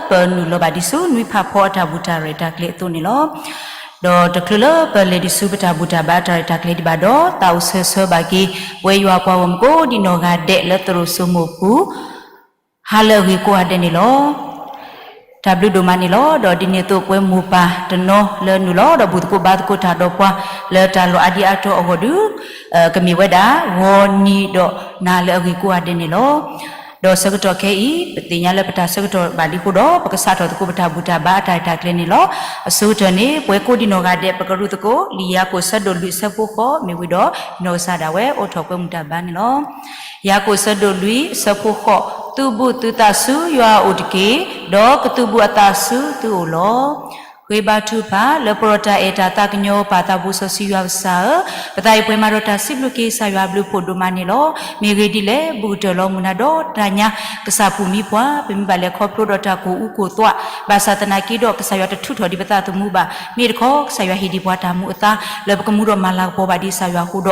ပနုာ်လီၤဘၣ်ဒံးဆူနွံဖးဖီအတၢ်ဘူၣ်တၢ်ရဲၣ်တၢ်ကျဲၤအသိးန့ၣ်လီၤ. ဒီးတချုးလၢပလဲၤဒံးဆူပတၢ်ဘူၣ်တၢ်ဘါတၢ်ရဲၣ်တၢ်ကျဲၤဒံးဘၣ်ဒီး သးအိၣ်ဆၢဆၢဘၣ်က့ၤ ပဝဲယွၤပှၤဂီၢ်မုၢ်ကိးဒံနီၢ်ဂၤဒဲးလၢသရိာ်စိမိၢ်ပူၤ ဟါလၢအဂ့ၤကိးဂၤဒဲးန့ၣ်လီၤ. တၢ်ဘျုးဒိၣ်မးန့ၣ်လီၤ. ဒီးဒ်န့ၣ်အသိး ပဝဲမိၢ်ပၢ်တနီၤလၢနုာ်လီၤ ဒီးဘူၣ်သကိးဘါသကိးတၢ်ဒီးပှၤ လၢတၢ်လီၢ်အါဒံအါတီၤအဂီၢ်ဒုး ကမ့ၢ်ဝဲဒၣ် ဂီၤနံၤဒီးနၤလၢအဂ့ၤကိးဂၤဒဲးန့ၣ်လီၤ. ဒီးဆၢကတီၢ်ခဲအံၤ ပသ့ၣ်ညါလၢပတၢ်ဆၢကတီၢ်ဘၣ်လံအဃိဒီး ပကစးထီၣ်သကိးပတၢ်ဘူၣ်တၢ်ဘါအတၢ်ရဲၣ်တၢ်ကျဲၤန့ၣ်လီၤ. အဆိကတၢၢ်န့ၣ် ပဝဲကိးဒံနီၢ်ဂၤဒဲး ပကရူၢ်သကိး လံာ်ယၤကိာ်ဆၢဒိၣ်လွံၢ်ဆၢဖိဃိး မ့ၢ်ဝံၤဒီး နီၢ်ကစၢ်ဒၣ်ဝဲ အိးထီၣ်ပှဲၤမုၢ်တၢ်ဘါန့ၣ်လီၤ. ယၤကိာ်ဆၢဒိၣ်လွံၢ်ဆၢဖိဃိး, သုးဘူးသုသးဆူယွၤအအိၣ်တက့ၢ်, ဒီးကသုးဘူးအသးဆူသုအိၣ်လီၤ. ဂ့ၤဘါထုကဖၣ်လၢပရီတၢ်အဲၣ်တၢ်သးကညီၤပၢ်သးဘိစီဆှံယွၤကစၢ်ဧၢ, ပသးအံၤပှဲၤမးဒီးတၢ်စံးဘျုးက့ၤကစၢ်ယွၤအဘျုးဖှိၣ်ဒိၣ်မးန့ၣ်လီၤ. မ့ၢ်ဂ့ၢ်ဒ်လဲၣ်, ဘူးကတၢၢ်လီၤမုၢ်နၤဒီးတၢ်ညါ ကစၢ်ပူၤမံပှၤ, ပမ့ၢ်ဘၣ်လဲၤခီဖျိဒီးတၢ်ကိၢ်အူကိၢ်သွး, ဘၣ်ဆၣ်သနာ်က့ဒီး ကစၢ်ယွၤတထုးထီၣ်ဒံးပသးသမူဘၣ်. မ့ၢ်တခီ ကစၢ်ယွၤဟ့ၣ်ဒံးပှၤတၢ်မူအသါ လၢပကမူဒီးမၤလၤကပီၤဘၣ်ဒံးကစၢ်ယွၤအဃိဒီး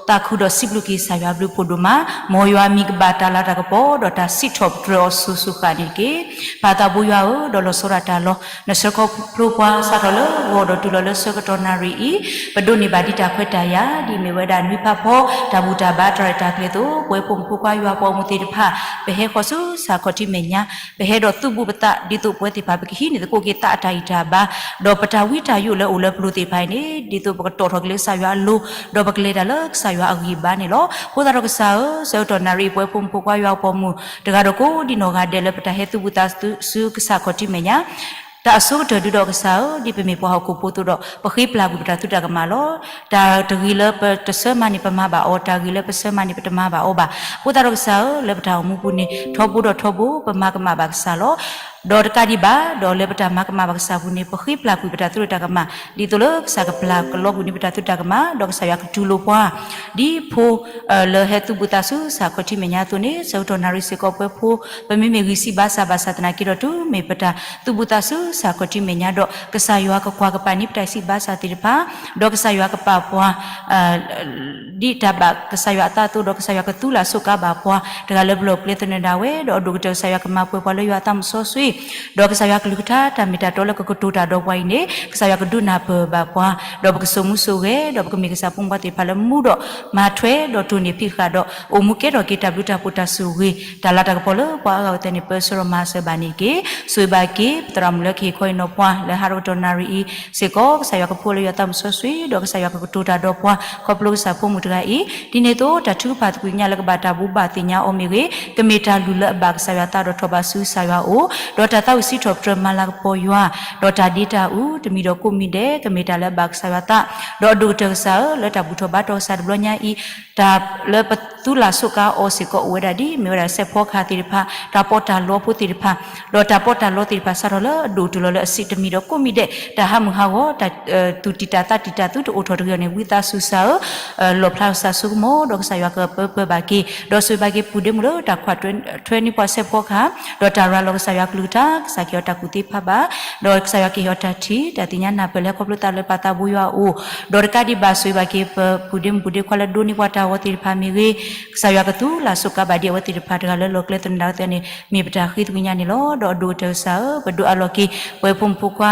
သးခုဒီးစံးဘျုးက့ၤကစၢ်ယွၤအဘျုးဖှိၣ်ဒိၣ်မး, မ်ယွၤမံၤကဘၣ်တၢ်လၤတၢ်ကပီၤ ဒီးတၢ်စံးထီၣ်ပတြၢၤအီၤစိၤစိၤဃၣ်န့ၣ်တက့ၢ်. ပၢ်သးဘိယွၤဧၢ, ဒီးလီၤဆီဒၣ်တၢ်လီၤ. နဆှၢခီဖျိပှၤ စးထီၣ်လၢဂီၤဒီးတုၤလီၤလၢဆၢကတီၢ်နၣ်ရံၣ်အံၤ, ပဒိးန့ၢ်ဘၣ်ဒံးတၢ်ခွဲးတၢ်ယာ် ဒ်အမ့ၢ်ဝဲဒၣ်နွံဖးဖီ တၢ်ဘူၣ်တၢ်ဘါတၢ်ရဲၣ်တၢ်ကျဲၤအသိး, ပဝဲဖိမုၣ်ဖိခွါယွၤပှၤဂီၢ်မုၢ်သ့ၣ်တဖၣ် ပဟဲဃီၤဆူကစၢ်ခီၣ်ထံးမဲာ်ညါ, ပဟဲဒီးသုးဘူးပသး ဒ်သိးပဝဲသ့ၣ်တဖၣ် ပကဟံးန့ၢ်သကိးက့ၤသးအတၢ်ဂံၢ်တၢ်ဘါ, ဒီးပတၢ်ဝံတၢ်ယိးလၢအိၣ်လၢပလိၤသ့ၣ်တဖၣ်အံၤန့ၣ် ဒ်သိးပကတီၣ်ထီၣ်က့ၤလၢကစၢ်ယွၤအလိၤ, ဒီးပကလဲၤတၢ်လၢကစၢ်ယွၤအဂံၢ်ဘါန့ၣ်လီၤ. အဃိသတးဒီးကစၢ်ဧၢ, ဆၢကတီၢ်နၣ်ရံၣ်အံၤ ပဝဲဖိမုၣ်ဖိခွါယွၤပှၤဂီၢ်မုၢ် တဂၤဒီးကိးဒံနီၢ်ဂၤဒဲးလၢပတၢ်ဟဲသုးဘူးသးဆူကစၢ်ခီၣ်ထံးမဲာ်ညါ တၢ်အဆိကတၢၢ်ဒုဒီးကစၢ်ဧၢ, ဒ်ပမ့ၢ်ပှၤဟီၣ်ခိၣ်ဖိအသိးဒီး ပဃ့ပျၢ်ကွံာ်ပတၢ်သုးတၢ်ကမၣ်လီၤ. တၢ်တဂ့ၤလၢပတဆၢမၤန့ၣ် ပမၤဘၣ်အီၤ, တၢ်ဂ့ၤလၢပဆၢမၤန့ၣ် ပတမၤဘၣ်အီၤဘၣ်. အဃိသတးဒီးကစၢ်ဧၢ, လၢပတၢ်အိၣ်မူပူၤန့ၣ် ထီဘိဒီးထီဘိ ပမၤကမၣ်ဘၣ်ကစၢ်လီၤ. ဒီးတကးဒံးဘၣ်, ဒီးလၢပတၢ်မၤကမၣ်ဘၣ်ကစၢ်ပူၤန့ၣ် ပဃ့ပျၢ်ကွံာ်ပတၢ်သုးတၢ်ကမၣ် ဒ်သိးလၢကစၢ်ကပျၢ်ကလီကွံာ်န့ၢ်ပတၢ်သုးတၢ်ကမၣ်, ဒီးကစၢ်ယွၤကတူၢ်လိာ်ပှၤ ဒ်ဖိ လၢဟဲသုးဘူးသးဆူကစၢ်ခီၣ်ထံးမဲာ်ညါအသိးန့ၣ်, ဆၢကတီၢ်နၣ်ရံၣ်စ့ၢ်ကီးပဝဲဖိ ပမ့မ့ၢ်ဂံၢ်စၢ်ဘါစၢ်ဘၣ်ဆၣ်သနာ်က့ဒီး တုၤမ့ၢ်ပတၢ်သုးဘူးသးဆူကစၢ်ခီၣ်ထံးမဲာ်ညါဒီး ကစၢ်ယွၤကကွၢ်ကပၤန့ၢ်ပတၢ်ဂံၢ်စၢ်ဘါစၢ်သ့ၣ်တဖၣ်, ဒီးကစၢ်ယွၤကပာ်ပှၤ ဒ်တၢ်ဘၣ်ကစၢ်ယွၤအသးအသိးဒီး ကစၢ်ယွၤကသူလၢ်ဆိးကါဘၣ်ပှၤ တဂၤလၢပလီၢ်ပကျဲသနၢၣ်ဒၣ်ဝဲ, ဒီးအဒိၣ်ကတၢၢ်ကစၢ်ယွၤကမၤပှဲၤပှၤလၢယွၤအသးမုၢ်စီဆှံ, ဒီးကစၢ်ယွၤကလုၢ်ကထါတၢ်မ့ၢ်တၢ်တီလၢကကတိၤတၢ်ဒီးပှၤအံၤန့ၣ် ကစၢ်ယွၤကဒုးနၢ်ပၢၢ်ဘၣ်ပှၤ, ဒီးပကစိာ်မူစိာ်ဂဲၤ, ဒီးပကမ့ၢ်ကစၢ်ဖိမုၣ်ဖိခွါသ့ၣ်တဖၣ်လၢမူဒီးမၤထွဲ ဒီးတိၢ်န့ၢ်ဖံးဃာ်ဒီး အိၣ်မူကဲထီၣ်က့ၤတၢ်ဘျုးတၢ်ဖှိၣ်တၢ်ဆိၣ်ဂ့ၤ တၢ်လၤတၢ်ကပီၤလၢပှၤအါဂၤအဝဲသ့ၣ်န့ၣ် ပၢဆှၢဒီးမၤစၢၤဘၣ်န့ၣ်တက့ၢ်. ဆိၣ်ဂ့ၤဘၣ်က့ၤ ပသရၣ်မုၣ်လၢကဟ့ၣ်ခီဟ့ၣ်နီၤပှၤ လၢဟးထီၣ်ကတီၢ်နၣ်ရံၣ်အံၤစ့ၢ်ကီး ကစၢ်ယွၤကဖိလၢယွၤသးမုၢ်စီဆှံ ဒီးကစၢ်ယွၤကကတိၤတၢ်ဒီးပှၤ ခီဖျိကစၢ်ဖိမုၣ်တဂၤအံၤ, ဒ်န့ၣ်အသိး တၢ်ထုကဖၣ်သကွံာ်ကညးလၢကဘၣ်တၢ်ဘိးဘၣ်သ့ၣ်ညါအီၤမ့ၢ်ဂ့ၤ, ကမ့ၢ်တၢ်လုၢ်လၢအဘၣ်ကစၢ်ယွၤအသးဒီးထီၣ်ဘးဆူကစၢ်ယွၤအအိၣ်, ဒီးတၢ်သးဝံၣ်စံးထီၣ်ပတြၢၤမၤလၤကပီၤယွၤ, ဒီးတၢ်ဒ့တၢ်အူ တမံၤဒီးကိးမံၤဒဲး ကမ့ၢ်တၢ်လၢအဘၣ်ကစၢ်ယွၤအသး, ဒီးအဒိၣ်ကတၢၢ်ကစၢ်ဧၢ, လၢတၢ်ဘူၣ်ထီၣ်ဘါထီၣ်ကစၢ်တဘျီညါအံၤ, တၢ်လၢပသူလၢ်ဆိးကါအီၤစ့ၢ်ကီးအိၣ်ဝဲဒၣ်ဒ် မ့ၢ်ဝဲဒၣ်စဲးဖီကဟၣ်သ့ၣ်တဖၣ်, တၢ်ပီးတၢ်လီဖိသ့ၣ်တဖၣ်, ဒီးတၢ်ပီးတၢ်လီသ့ၣ်တဖၣ် စးထီၣ်လၢအဒိၣ်တုၤလီၤလၢအဆံးတမံၤဒီးကိးမံၤဒဲး, တၢ်ဟးမုၢ်ဟးဂီၤ, တၢ်သူၣ်တံၢ်တၢ်သးတံၢ်တၢ်သူတအိၣ်ထီၣ်တဂ့ၤအီၤန့ၣ် ဝံသးစူၤကစၢ်ဧၢ, လီၣ်ဖျါကစၢ်စိကမီၤ ဒီးကစၢ်ယွၤကပၢပၢဘၣ်က့ၤ, ဒီးဆိၣ်ဂ့ၤဘၣ်က့ၤပူၤဒ့မုၣ်လၢတၢ်ကွၢ်ထွဲန့ၢ်ပှၤစဲးဖီကဟၣ်, ဒီးတၢ်ရၤလီၤကစၢ်ယွၤကလုၢ်ကထါ, ကစၢ်ကဟ့ၣ်အီၤတၢ်ကူၣ်သ့ဖးဘၣ်, ဒီးကစၢ်ယွၤကဟ့ၣ်အီၤတၢ်ထံၣ်, တၢ်သ့ၣ်ညါနၢ်ပၢၢ်လၢခီဖျိသးလၢပၢ်သးဘိယွၤအအိၣ်, ဒီးတကးဒံးဘၣ်ဆိၣ်ဂ့ၤဘၣ်က့ၤပပူၤဒ့မုၣ်ပူၤဒ့ခွါလၢဒိးန့ၢ်ပှၤတၢ်ဂီၤသ့ၣ်တဖၣ်မ့ၢ်ဂ့ၤ, ကစၢ်ယွၤကသူလၢ်ဆိးကါဘၣ်ဒံးအဝဲသ့ၣ်တဖၣ်တဂၤလၢလီၢ်ကျဲသနၢၣ်ဒၣ်ဝဲသ့ၣ်န့ၣ် မ့ၢ်ပတၢ်ဃ့သကွံာ်ညါန့ၣ်လီၤ. ဒီးအဒိၣ်ကတၢၢ်ကစၢ်ဧၢ, ပဒိးအးလီၤက့ၤ ပဝဲဖိမုၣ်ဖိခွါ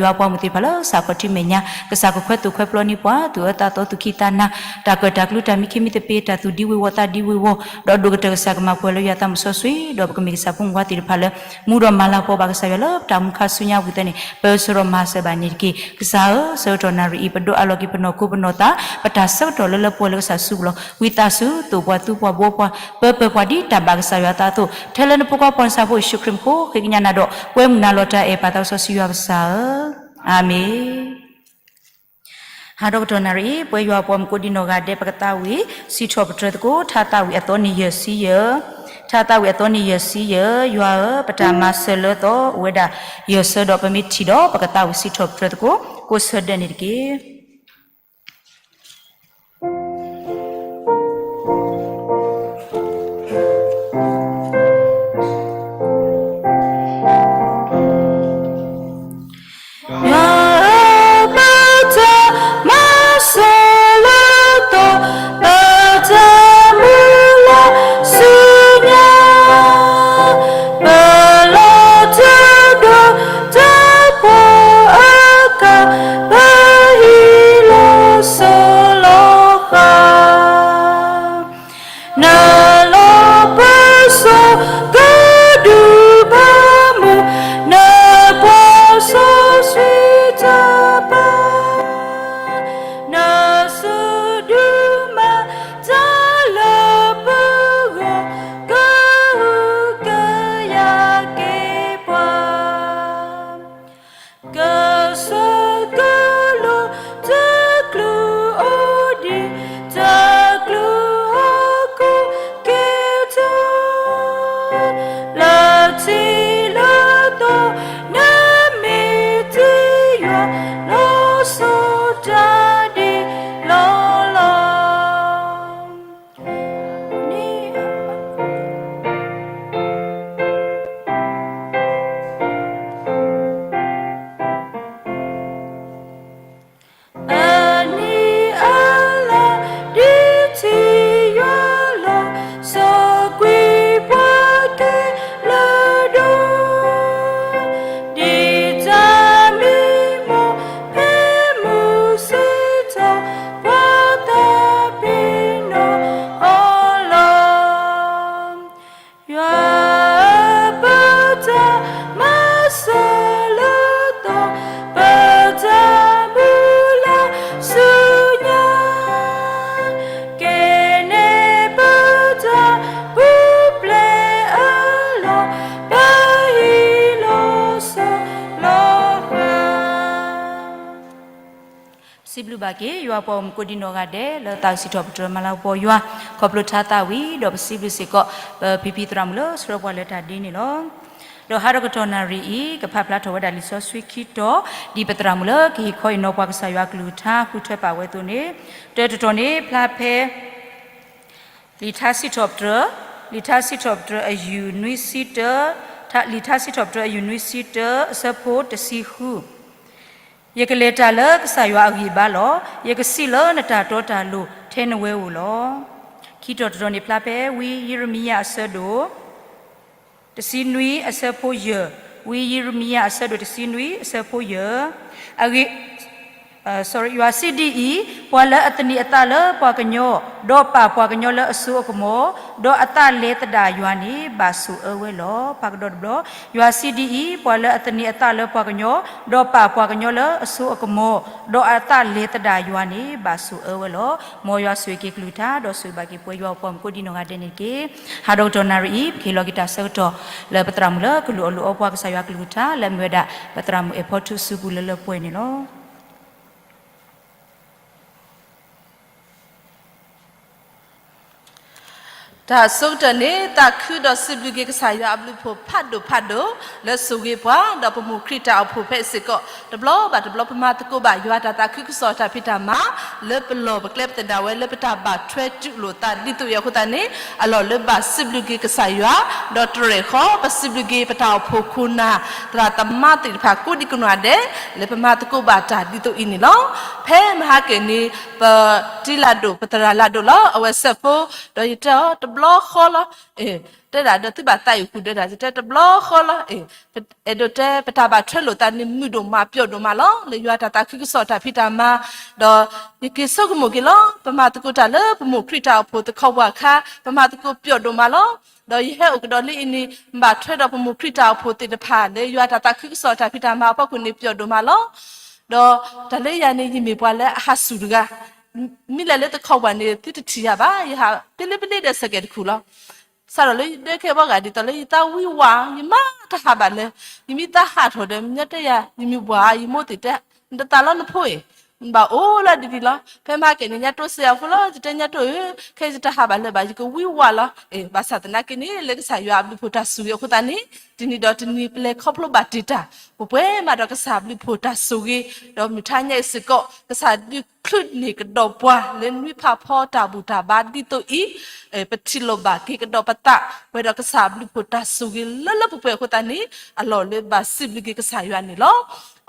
ယွၤပှၤမုၣ်သ့ၣ်တဖၣ်လၢကစၢ်ခီၣ်ထံးမဲာ်ညါ, ကစၢ်ကခွဲးသိၣ်ခွဲးပျီန့ၢ်ပှၤ, သူၣ်အၢသးသီသူၣ်ခံသးနၤ, တၢ်ကၢၣ်တၢ်ကျူတၢ်မံခ့မံသပ့ၤ, တၢ်သူၣ်ဒံဝ့ၤဝီၤသးဒံဝ့ၤဝီၤ, ဒီးအဒိၣ်ကတၢၢ်ကစၢ်ကမၤပှဲၤလၢယွၤသးမုၢ်စီဆှံ, ဒီးပကမ့ၢ်ကစၢ်ဖိမုၣ်ဖိခွါသ့ၣ်တဖၣ်လၢ မူဒီးမၤလၤကပီၤဘၣ်ကစၢ်ယွၤလၢပတၢ်မူခါဆူညါဝံၤသတးန့ၣ် ပၢဆှၢဒီးမၤစၢၤဘၣ်န့ၣ်တက့ၢ်. ကစၢ်ဧၢ, ဆၢကတီၢ်နၣ်ရံၣ်အံၤ ပဒိးအးလီၤက့ၤပနီၢ်ခိပနီၢ်သး, ပတၢ်ဆၢကတီၢ်လၢလၢပှဲၤပှဲၤလၢကစၢ်စုပူၤလီၤ. ဝံသးစူၤသိၣ်ပှၤသူပှၤဘှီပှၤ, ပၢပၢၤပှၤဒ်တၢ်ဘၣ်ကစၢ်ယွၤအသးအသိး, ထဲလၢနဖိခွါပှၤနၢ်ပၢၢ်ဖိယ့ၣ်ၡူးခရံာ်အမံၤအဃိ ဃ့ကညးနၤဒီး ပှဲၤမုၢ်နၤလီၤတၢ်အဲၣ်ပၢ်သးစီဆှံယွၤပကစၢ်ဧၢ, အၤမ့ၣ်. ဟါဒီကတီၢ်နၣ်ရံၣ်အံၤ ပဝဲယွၤပှၤမုၣ်ကိးဒံနီၢ်ဂၤဒဲး ပကသးဝံၣ်စံးထီၣ်ပတြၢၤသကိး ထါသးဝံၣ်အသီနံၣ်ယဲၢ်ဆံယဲၢ်, ထါသးဝံၣ်အသီနံၣ်ယဲၢ်ဆံယဲၢ်, ယွၤဧၢ, ပတၢ်မၤစၢၤလၢအသီအိၣ်ဝဲဒၣ်ယဲၢ်ဆၢဒီး ပမ့ၢ်ထံၣ်ဒီး ပကသးဝံၣ်စံးထီၣ်ပတြၢၤသကိး ကိးဆၢဒဲးန့ၣ်တက့ၢ်. ယွၤဧၢ, ပတၢ်မၤစၢၤလၢအသီ, ပတၢ်မုၢ်လၢ်ဆူညါ, ပလီၤတူာ် စံးဘျုးဘၣ်က့ၤ ယွၤပှၤအိၣ်မူကိးဒံနီၢ်ဂၤဒဲး လၢသးစီဆှံထီၣ်ပတြၢၤမၤလၤကပီၤယွၤ ခီဖျိထါသးဝံၤ ဒီးပစံးဘျုးစ့ၢ်ကီး ပဖံဖံသရၣ်မုၣ်လၢဆှၢပှၤလၢတၢ်ဒ်န့ၣ်လီၤ. ဒီးဟါဒီးကတီၢ်နၣ်ရံၣ်အံၤ ကဖးဖျါထီၣ်ဝဲဒၣ်လံာ်စီဆှံခံတီၤ ဒ်ပသရၣ်မုၣ်လၢကဟ့ၣ်ခီဟ့ၣ်နီၤပှၤကစၢ်ယွၤအကလုၢ်ကထါ ဃုထၢပာ်ဝဲအသိးန့ၣ်, တၢတတီၤန့ၣ် ဖျါဖဲ လံာ်ထါစံးထီၣ်ပတြၢၤ, လံာ်ထါစံးထီၣ်ပတြၢၤအယုၢ်နွံဆံတၢ, လံာ်ထါစံးထီၣ်ပတြၢၤအယုၢ်နွံဆံတၢ အဆၢဖိတဆံဃု, ယကလဲၤတၢ်လၢကစၢ်ယွၤအဂံၢ်အဘါလီၤ. ယကစံးလၢနတၢ်တီတၢ်လိၤထဲနဝဲဧိၤလီၤ. ခံတီၤတတီၤန့ၣ်ဖျါဖဲဝံယံးရမံယၤအဆၢဒိၣ် တဆံနွံ အဆၢဖိယဲၢ်, ဝံယံးရမံယၤအဆၢဒိၣ်တဆံနွံ အဆၢဖိယဲၢ်, အဂ့ၢ် sorry ယွၤစံးဒ်အံၤ, ပှၤလၢအသန့ၤအသးလၢပှၤကညီ, ဒီးပာ်ပှၤကညီလၢအစိအကမီၤ, ဒီးအသးလဲၤသဒၣ်ယွၤန့ၣ် ဘၣ်ဆိၣ်အၢဝဲလီၤ. ဖးကဒီးတဘျီ, ယွၤစံးဒ်အံၤ, ပှၤလၢအသန့ၤအသးလၢပှၤကညီ, ဒီးပာ်ပှၤကညီလၢအစိအကမီၤ, ဒီးအသးလဲၤသဒၣ်ယွၤန့ၣ် ဘၣ်ဆိၣ်အၢဝဲလီၤ. မ်ယွၤဆိၣ်ဂ့ၤက့ၤကလုၢ်ကထါ ဒီးဆိၣ်ဂ့ၤဘၣ်က့ၤပဝဲယွၤအပှၤမုၢ်ကိးဒံနီၢ်ဂၤဒဲးန့ၣ်တက့ၢ်. ဟါဒီးကတီၢ်နၣ်ရံၣ်အံၤ ပကဟ့ၣ်လီၤက့ၤတၢ်ဆၢကတီၢ် လၢပသရၣ်မုၣ်လၢကလူးအီၣ်လူအီပှၤကစၢ်ယွၤကလုၢ်ကထါ လၢအမ့ၢ်ဝဲဒၣ် ပသရၣ်မုၣ်အဲၣ်ဖီထူစုပူၤလၢလၢပှဲၤပှဲၤန့ၣ်လီၤ. တၢ်အဆိကတၢၢ်န့ၣ် သးခုဒီးစံးဘျုးက့ၤကစၢ်ယွၤအဘျုးအဖှိၣ်ဖးဒိၣ်ဖးဒိၣ် လၢဆိၣ်ဂ့ၤပှၤ ဒီးပမိၢ်ခရံာ်တၢ်အိၣ်ဖှိၣ်ဖဲအံၤစ့ၢ်ကီး တဘျီဘၣ်တဘျီ ပမၤသကိးဘၣ်ယွၤတၢ်သးခုကစီၣ်တၢ်ဖံးတၢ်မၤ လၢပလီၢ်ပကျဲပသဒၣ်ဝဲလၢပတၢ်ဘၣ်ထွဲတူၢ်လိာ်သးဒ်သိးအံၤအဃိသတးန့ၣ် အလီၢ်လၢဘၣ်စံးဘျုးက့ၤကစၢ်ယွၤ ဒီးတရဲၣ်ဃီ ပစံးဘျုးက့ၤပတၢ်အိၣ်ဖှိၣ်ခိၣ်နၢ် သရၣ်သမါသ့ၣ်တဖၣ်ကိးဒံကနီၢ်ဒဲး လၢပမၤသကိးဘၣ်တၢ်ဒ်သိးအံၤန့ၣ်လီၤ. ဖဲမဟါက့ၤန့ၣ် ပတံၤလၢ်ဒိၣ် ပသရၣ်လၢ်ဒိၣ်လီၤ အဝဲစဲးဖိ ဒီးယတဲအီၤတဘျီဃီလီၤ. တဲဒၣ်ဒီးသုဘၣ်သးအံၤဃုာ်ဒီးဒၣ် ယတဲတဘျီဃီလီၤ. အဲၣ်ဒိးတဲ ပတၢ်ဘၣ်ထွဲလိာ်သးန့ၣ် မုာ်ဒိၣ်မးပျီၣ်ဒိၣ်မးလီၤ. လၢယွၤတၢ်သးခုကစီၣ်တၢ်ဖံးတၢ်မၤ ဒီးယက့ၤဆိကမိၣ်က့ၤလီၤ. ပမၤသကိးတၢ်လၢပမိၢ်ခရံာ်တၢ်အိၣ်ဖှိၣ်သခီပှၢ်အခါ ပမၤသကိးပျီၣ်ဒိၣ်မးလီၤ. ဒီးယဟဲအိၣ်ကဒီးလံအံၤန့ၣ် ဘၣ်ထွဲဒီးပမိၢ်ခရံာ်တၢ်အိၣ်ဖှိၣ်သ့ၣ်တဖၣ် လၢယွၤတၢ်သးခုကစီၣ်တၢ်ဖံးတၢ်မၤအဖီခိၣ်န့ၣ် ပျီၣ်ဒိၣ်မးလီၤ. ဒီးတၢ်လၢယၤန့ၣ် ယမ့ၢ်ပှၤလၢအဟးဆူၣ်တဂၤ မ့ၢ်လဲၤလၢသခီပှၢ်န့ၣ် သုတထံၣ်ယၤဘၣ်, ယဟးပလ့ပလ့ဒီးစဲးကဲးတခူၣ်လီၤ. စးထီၣ်လၢယဒၢခဲအဘီဂာ်ဒ်သိးလၢယသးဝံဝါ ယမၤတဟးဘၣ်လၢၤ, ယမ့ၢ်သးဟးထီၣ်ဒီး မ့ၢ်ညါတဲယၤ ယမ့ၢ်ပှၢ် ယမိၢ်သ့ၣ်တဲ နတသးလီနဖိအံၤ, နဘၣ်အိၣ်လၢဒ်န့ၣ်လီၤ. ဖဲမဟါက့ၤန့ၣ် ညါတိစဲးအဖိလီၤ, ယတဲညါတိဧၢ, ခဲအံၤယတဟးဘၣ်လၢၤဘၣ် ယကဝံဝါလီၤ. ဘၣ်ဆၣ်သနာ်က့န့ၣ် လၢကစၢ်ယွၤအဘျုးဖှိၣ်တၢ်ဆိၣ်ဂ့ၤအဃိသတးန့ၣ် တနံၤဒီးတနံၤ ပလဲၤခီဖျိဘၣ်တ့ၢ်တၢ် ပှဲၤပှဲၤမးဒီးကစၢ်အဘျုးဖှိၣ်တၢ်ဆိၣ်ဂ့ၤ, ဒီးမုၢ်ထါညါအံၤစ့ၢ်ကီး ကစၢ်ဒုးချုးန့ၢ်ကဒီးပှၤလၢနွံဖးဖီတၢ်ဘူၣ်တၢ်ဘါဒ်သိးအံၤ, ပထံၣ်လိာ်ဘၣ်က့ၤကဒီးပသး ပှဲၤဒီးကစၢ်အဘျုးဖှိၣ်တၢ်ဆိၣ်ဂ့ၤလၢလၢပှဲၤပှဲၤအဃိသတးန့ၣ် အလီၢ်လၢဘၣ်စံးဘျုးက့ၤကစၢ်ယွၤန့ၣ်လီၤ.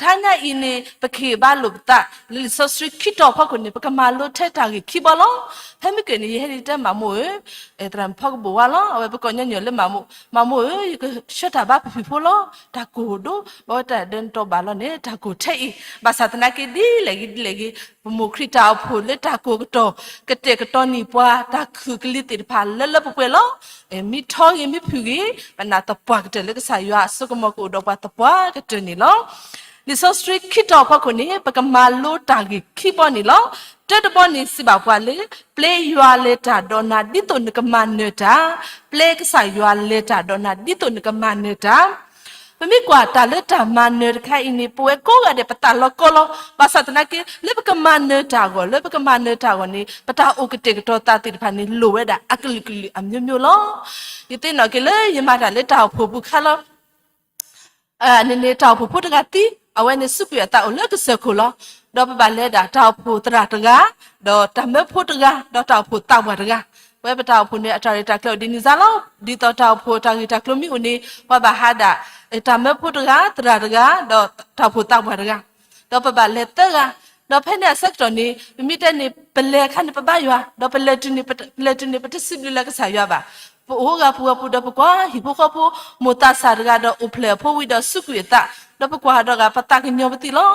ထါညါအံၤန့ၣ် ပကဟ့ၣ်ဘါလိာ်ပသး လၢလံာ်စီဆှံခံတီၤဖီခိၣ်န့ၣ် ပကမၤလိထဲတၢ်ဂ့ၢ်ခံဘီလီၤ. ဖဲမုၢ်က့ၤန့ၣ် ယဟဲဒ်တဲမးမိၢ်ဧၢ, သရၣ်မုၣ်ဖီကဘိၣ်ဝါလီၤ, အဝဲပကိးညီနုၢ်လၢမးမိၢ်, မးမိၢ်ဧၢ, ယကဆှၢတၢ်ဘါဖံဖုဖိလီၤ, တၢ်ကိၢ်ဒိၣ်, ဘၣ်ဝဲတၢ်ဒၢနတီၤဘၣ်လီၤန့ၣ် တၢ်ကိၢ်ထဲအံၤ, ဘၣ်ဆၣ်သနာ်က့ဒ်လဲၣ်ဂ့ၤဒ်လဲၣ်ဂ့ၤ, ပမိၢ်ခရံာ်တၢ်အိၣ်ဖှိၣ်လၢတၢ်ကိၢ်ကတီၢ် ကတဲာ်ကတီၤန့ၢ်ပှၤ တၢ်ခုၣ်ကလံၤသ့ၣ်တဖၣ်လၢလၢပှဲၤပှဲၤလီၤ. မ့ၢ်ထီဂ့ၤမ့ၢ်ဖုၣ်ဂ့ၤ, ပနာ်သပှၢ်ကတၢၢ်လၢကစၢ်ယွၤအစိကမီၤကအိၣ်ဒီးပှၤသပှၢ်ကတၢၢ်န့ၣ်လီၤ. လံာ်စီဆှံခံတီၤဖီခိၣ်န့ၣ် ပကမၤလိတၢ်ဂ့ၢ်ခံဘီန့ၣ်လီၤ. တၢတဘီန့ၣ်စံးဘၣ်ပှၤလၢ ပျဲယွၤလဲၤတၢ်ဒီးနၤဒ်သိးနကမၤနၢၤတၢ်, ပျဲကစၢ်ယွၤလဲၤတၢ်ဒီးနၤဒ်သိးနကမၤနၢၤတၢ်. ပမ့ၢ်ကွၢ်တၢ်လၢတၢ်မၤနၢၤတခါအံၤန့ၣ် ပဝဲကိးဂၤဒဲးပသးလီၤကီလီၤ. ဘၣ်ဆၣ်သနာ်က့ လၢပကမၤနၢၤတၢ်အဂီၢ် လၢပကမၤနၢၤတၢ်အဂီၢ်န့ၣ် ပတၢ်အိၣ်ကတဲာ်ကတီၤသးသ့ၣ်တဖၣ်န့ၣ် လိၣ်ဝဲဒၣ်အကလုာ်ကလုာ်အမျိုးမျိုးလီၤ. ယသ့ၣ်နီၣ်က့ၤလၢယမၤတၢ်လၢတၢ်အိၣ်ဖှိၣ်ပူၤခါလီၤ. န့ၣ်န့ၣ် တၢ်အိၣ်ဖှိၣ်ဖိတဂၤသံ, အဝဲန့ၣ်စူးကွံာ်အသးအိၣ်လၢကစၢၢ်ခိၣ်လီၤ. ဒီးပဘၣ်လဲၤဒၣ်တၢ်အိၣ်ဖှိၣ်သရၣ်တဂၤ, ဒီးတၢ်မၢဖိတဂၤ, ဒီးတၢ်အိၣ်ဖှိၣ်သးပှၢ်တဂၤ, ပဝဲပတၢ်အိၣ်ဖှိၣ်န့ၣ် အတၢ်ရဲၣ်တၢ်ကျဲၤအိၣ်ဒ်န့ၣ်စ့ၢ်လီၤ. ဒ်သိးတၢ်အိၣ်ဖှိၣ်တၢ်ဂ့ၢ်တၢ်ကျိၤမ့ၢ်အိၣ်န့ၣ် ပှၤဘၣ်ဟးဒၣ် တၢ်မၢဖိတဂၤ, သရၣ်တဂၤ, ဒီးတၢ်အိၣ်ဖှိၣ်သးပှၢ်တဂၤ, ဒီးပဘၣ်လဲၤသၢဂၤ, ဒီးဖဲန့ၣ်အဆၢကတီၢ်န့ၣ် ပမ့ၢ်တဲန့ၣ် ပလဲၤအခါန့ၣ် ပဘါယွၤ, ဒီးပလဲၤတုၤန့ၣ် ပလဲၤတုၤန့ၣ် ပတစံးဘျုးလၢကစၢ်ယွၤဘၣ်. ပအိၣ်ဂၤပူၤဂၤပူၤဒီးပကွၢ်ဟံၣ်ဖိဃီဖိ မိၢ်သးစၢ်တဂၤဒီးအိၣ်ဖျဲၣ်အဖိဝံၤဒီးစူးကွံာ်အသး, ဒီးပကွၢ်ဒီးဂၤပသးကညီၤပသံလီၤ.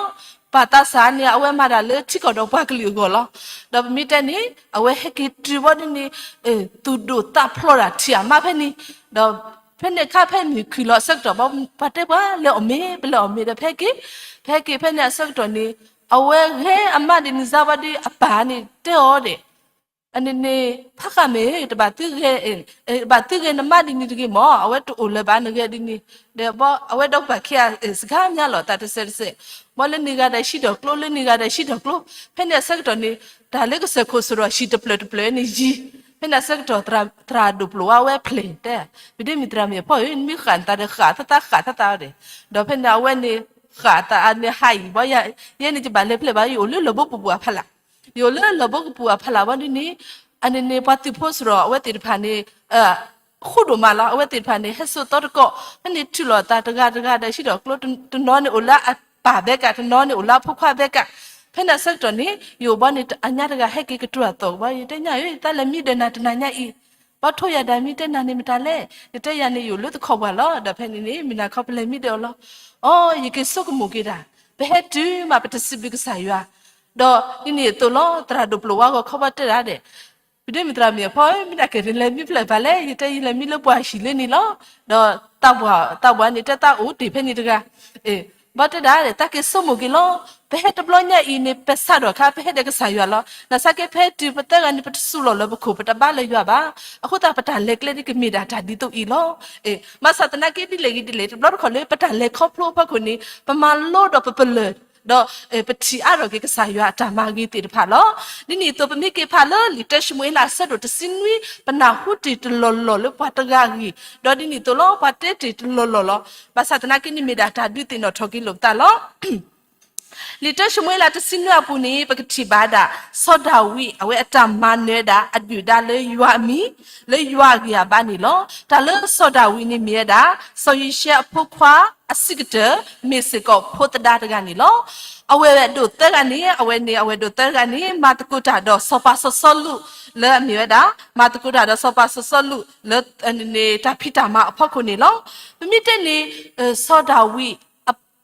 ပၢ်သးစၢ်န့ၣ် အဝဲမၤတၢ်လၢထံကီၢ်ဒီးပှၤကလုာ်အဂီၢ်လီၤ. ဒီးပမ့ၢ်တဲန့ၣ် အဝဲဟဲက့ၤတုၤဘီဒ်န့ၣ် သူၣ်ဒိၣ်သးဖျိးတၢ်ထံၣ်အမါဖဲန့ၣ်, ဒီးဖဲန့ၣ်အခါဖဲမုၢ်ခုၣ်လီၤအဆၢကတီၢ် ပှၤတဲပှၤလဲၤအီၣ်မ့ၤ ပလဲၤအီၣ်မ့ၤဒီးဖဲက့ၤ, ဖဲက့ၤဖဲန့ၣ်အဆၢကတီၢ်န့ၣ် အဝဲဂဲၤအမါဒ်န့ၣ်စ့ၢ်ဘီဒ်အပၢ်န့ၣ်တဲအီၤဒီး အန့ၣ်န့ၣ် ဖးဃာ်မ့ၢ် တဘၣ်သုဂဲၤ, ဘၣ်သုဂဲၤနမါဒ်န့ၣ်တဂ့ၤမၢ်, အဝဲတအိၣ်လၢၤဘၣ်နဂဲၤဒ်န့ၣ်, ဒီးအဝဲဒီးပှၤခံဂၤစှၤမးလီၤ တၢ်တစဲးတစဲး, ဘီလၢန့ၢ်ဂၤဒီးဟံးထီၣ်ကျိ လၢန့ၢ်ဂၤဒီးဟံးထီၣ်ကျိ, ဖဲန့ၣ်အဆၢကတီၢ်န့ၣ် တၢ်လၢကစၢၢ်ခိၣ်စိရိၤဟံၣ်တဖျၢၣ်တဖျၢၣ်န့ၣ်ယံၤ, ဖဲန့ၣ်အဆၢကတီၢ် သရၣ်ဒိၣ်ပျိၢ်ဝါဝဲဖျဲၣ်တဲ, ပဒ့မုၣ်သရၣ်မုၣ်အဖီၣ်ဧၢ နမ့ၢ်ဃၣ်နသးဒီးဃၣ်သးသးဃၣ်သးသးဒီး, ဒီးဖဲန့ၣ်အဝဲန့ၣ် ဃၣ်သးန့ၣ်ဟးအံၤဘီယဲ, ယဲန့ၣ်ယဘၣ်လဲၤဖျဲၣ်ဘၣ် ယအိၣ်လၢလီၢ်ဘိကပူၤအဖီလာ်, ယအိၣ်လၢလီၢ်ဘိကပူၤအဖီလာ်ဘီဒ်န့ၣ်, အန့ၣ်န့ၣ် ပှၤသုးဖိစရီ အဝဲသ့ၣ်တဖၣ်န့ၣ် ဃူဒိၣ်မးလီၤ. အဝဲသ့ၣ်တဖၣ်န့ၣ် ဟဲစိာ်သီတကိး, ဖဲန့ၣ်ထုးလီၤသးတဂၤတဂၤဒီးဟံးထီၣ်ကျိ, တနီၤန့ၣ်အိၣ်လၢအပၢ်ဘဲကး, တနီၤန့ၣ်အိၣ်လၢအဖိခွါဘဲကး, ဖဲန့ၣ်အဆၢကတီၢ်န့ၣ် ယအိၣ်ဘီန့ၣ် အညါတဂၤဟဲက့ၤကတိၤအသီၣ်ကဘီ ယတဲညါဧၢ ယသးလဲၤမံဒီးနၤတနၤညါအံၤ, ဘီထိယၤဒၣ်မံတဲနၤန့ၣ်မတၤလဲၣ်, ယတဲယၤန့ၣ် ယအိၣ်လၢတခီပှၤလီၤ. ဒီးဖဲန့ၣ်န့ၣ် မုၢ်နၤခီပလဲၤမံဒီးအီၤလီၤ. အီ ယက့ၤဆိကမိၣ်က့ၤတၢ်, ပဟဲတုၤမးပတစံးဘျုးကစၢ်ယွၤ, ဒီးဒ်န့ၣ်အသိးလီၤ သရၣ်ဒိၣ်ပျိၢ်ဝါဂီၤခီဘီတဲဒၣ်ဒဲး, ပဒ့မုၣ်သရၣ်မုၣ်အဖီ မ့ၢ်တၢ်ကဲၤန့ၣ်လဲၤမံဖျဲၣ်ဘၣ်လဲၣ်, ယတဲယလဲၤမံလၢပှၤဟံၣ်လၢန့ၣ်လီၤ. ဒီးသးပှၢ်သးပှၢ်န့ၣ် တဲသးအိၣ်တ့ၢ်ဖဲန့ၣ်တဂၤ, ဘီတဲဒၣ်ဒဲး တၢ်က့ၤဆိကမိၣ်က့ၤလီၤ. ပဟဲတဘျီညါအံၤန့ၣ် ပစးထီၣ်အခါ ပဟဲဒီးကစၢ်ယွၤလီၤ. နာ်သက့ ပဟဲတုၤပသၢဂၤန့ၣ် ပတစူးလီၤလၢပခိၣ် ပတဘါလၢယွၤဘၣ်. အဃိသတး ပတၢ်လဲၤကျဲဒ်ကမ့ၢ်ဒၣ်တၢ်ဒ်သိးအံၤလီၤ. ဘၣ်ဆၣ်သနာ်က့ဒ်လဲၣ်ဂ့ၤဒ်လဲၣ် တဘျီတခီၣ်လၢပတၢ်လဲၤခီဖျိအဖီခိၣ်န့ၣ် ပမၤလိဒီးပပလၢၢ် ဒီးပထံၣ်အါထီၣ်က့ၤကစၢ်ယွၤအတၢ်မၤဂ့ၤသ့ၣ်တဖၣ်လီၤ. ဒ်န့ၣ်အသိးပမ့ၢ်က့ၤဖးလၢလံာ်တၢၡမူၤအ့လးအဆၢဒိၣ်တဆံနွံ ပနၢ်ဟူတ့ၢ်တလီၢ်လီၢ်လၢပှၤတဂၤအဂ့ၢ်, ဒီးဒ်န့ၣ်အသိးလီၤ ပှၤတဲတ့ၢ်တလီၢ်လီၢ်လီၤ. ဘၣ်ဆၣ်သနာ်က့န့ၣ်မ့ၢ်ဒၣ်တၢ်ဒုးသ့ၣ်နီၣ်ထီၣ်က့ၤလိာ်ပသးလီၤ. လံာ်တၢၡမူၤအ့လးတဆံနွံအပူၤန့ၣ် ပကထံၣ်ဘၣ်ဒၣ် စီၤဒၤဝံး အဝဲအတၢ်မၤနၢၤဒၣ်အဒုၣ်ဒါလၢယွၤအမံၤ, လၢယွၤအဂံၢ်အဘါန့ၣ်လီၤ. တၢ်လၢစီၤဒၤဝံးန့ၣ်မ့ၢ်ဝဲဒၣ် စီၤယံၤၡဲအဖိခွါအဆံးကတၢၢ် မ့ၢ်စ့ၢ်ကီးဖိသဒါတဂၤန့ၣ်လီၤ. အဝဲၢ်ဒိၣ်သၢဂၤန့ၣ် အဝဲန့ၣ် အဝဲၢ်ဒိၣ်သၢဂၤန့ၣ် မၤသကိးတၢ်ဒီးစီၤပၤစီၤစီလူး လၢအမ့ၢ်ဝဲဒၣ် မၤသကိးတၢ်ဒီးစီၤပၤစီၤစီလူး လၢ တၢ်ဖံးတၢ်မၤအဖီခိၣ်န့ၣ်လီၤ. ပမ့ၢ်တဲန့ၣ် စီၤဒၤဝံး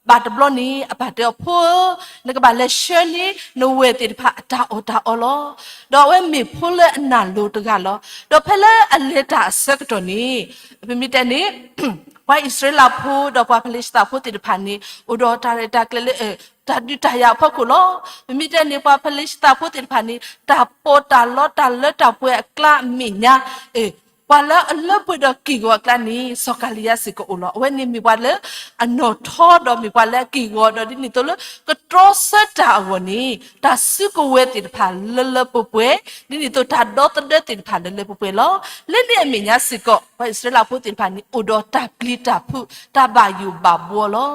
ဘၣ်တဘျီန့ၣ် အပၢ်တဲအီၤ ဖိဧၢ, နကဘၣ်လဲၤဆှၢန့ၢ် နဝဲၢ်သ့ၣ်တဖၣ်အတၢ်အီၣ်တၢ်အီလီၤ. ဒီးအဝဲမ့ၢ်ဖိလၢအနၢ်လိၤတဂၤလီၤ. ဒီးဖဲလၢအလဲၤတၢ်အဆၢကတီၢ်န့ၣ် ပမ့ၢ်တဲန့ၣ် ပှၤအံၣ်စရ့လးဖိဒီးပှၤဖလ့ၡသးဖိသ့ၣ်တဖၣ်န့ၣ် အိၣ်ဒီးတၢ်ရဲၣ်တၢ်ကျဲၤလၢ တၢ်ဒုးတၢ်ယၤအဖီခိၣ်လီၤ. ပမ့ၢ်တဲန့ၣ် ပှၤဖလ့ၡသးဖိသ့ၣ်တဖၣ်န့ၣ် တၢ်ပီးတၢ်လီတၢ်လၢတၢ်ပှဲၤအကျါအမဲာ်ညါ ပှၤလၢအလၢပှဲၤဒီးက့ၢ်ဂီၤအကျါန့ၣ် စီၤကၤလံယါစ့ၢ်ကီးအိၣ်လီၤ. အဝဲန့ၣ်မ့ၢ်ပှၤလၢအနီၣ်ထီဒီးမ့ၢ်ပှၤလၢအက့ၢ်ဂီၤဒီး ဒ်န့ၣ်အသိးလၢကတြီဆၢတၢ်အဂီၢ်န့ၣ် တၢ်စုကဝဲၤသ့ၣ်တဖၣ်လၢလၢပှဲၤပှဲၤ, ဒ်န့ၣ်အသိးတၢ်ဒီသဒၢသ့ၣ်တဖၣ်လၢလၢပှဲၤပှဲၤလီၤ. လၢန့ၣ်အမဲာ်ညါစ့ၢ်ကီး ပှၤအံၣ်စရ့လးဖိသ့ၣ်တဖၣ်န့ၣ် အိၣ်ဒီးတၢ်ပျံၤတၢ်ဖုး တၢ်ဘၣ်ယိၣ်ဘၣ်ဘှီလီၤ.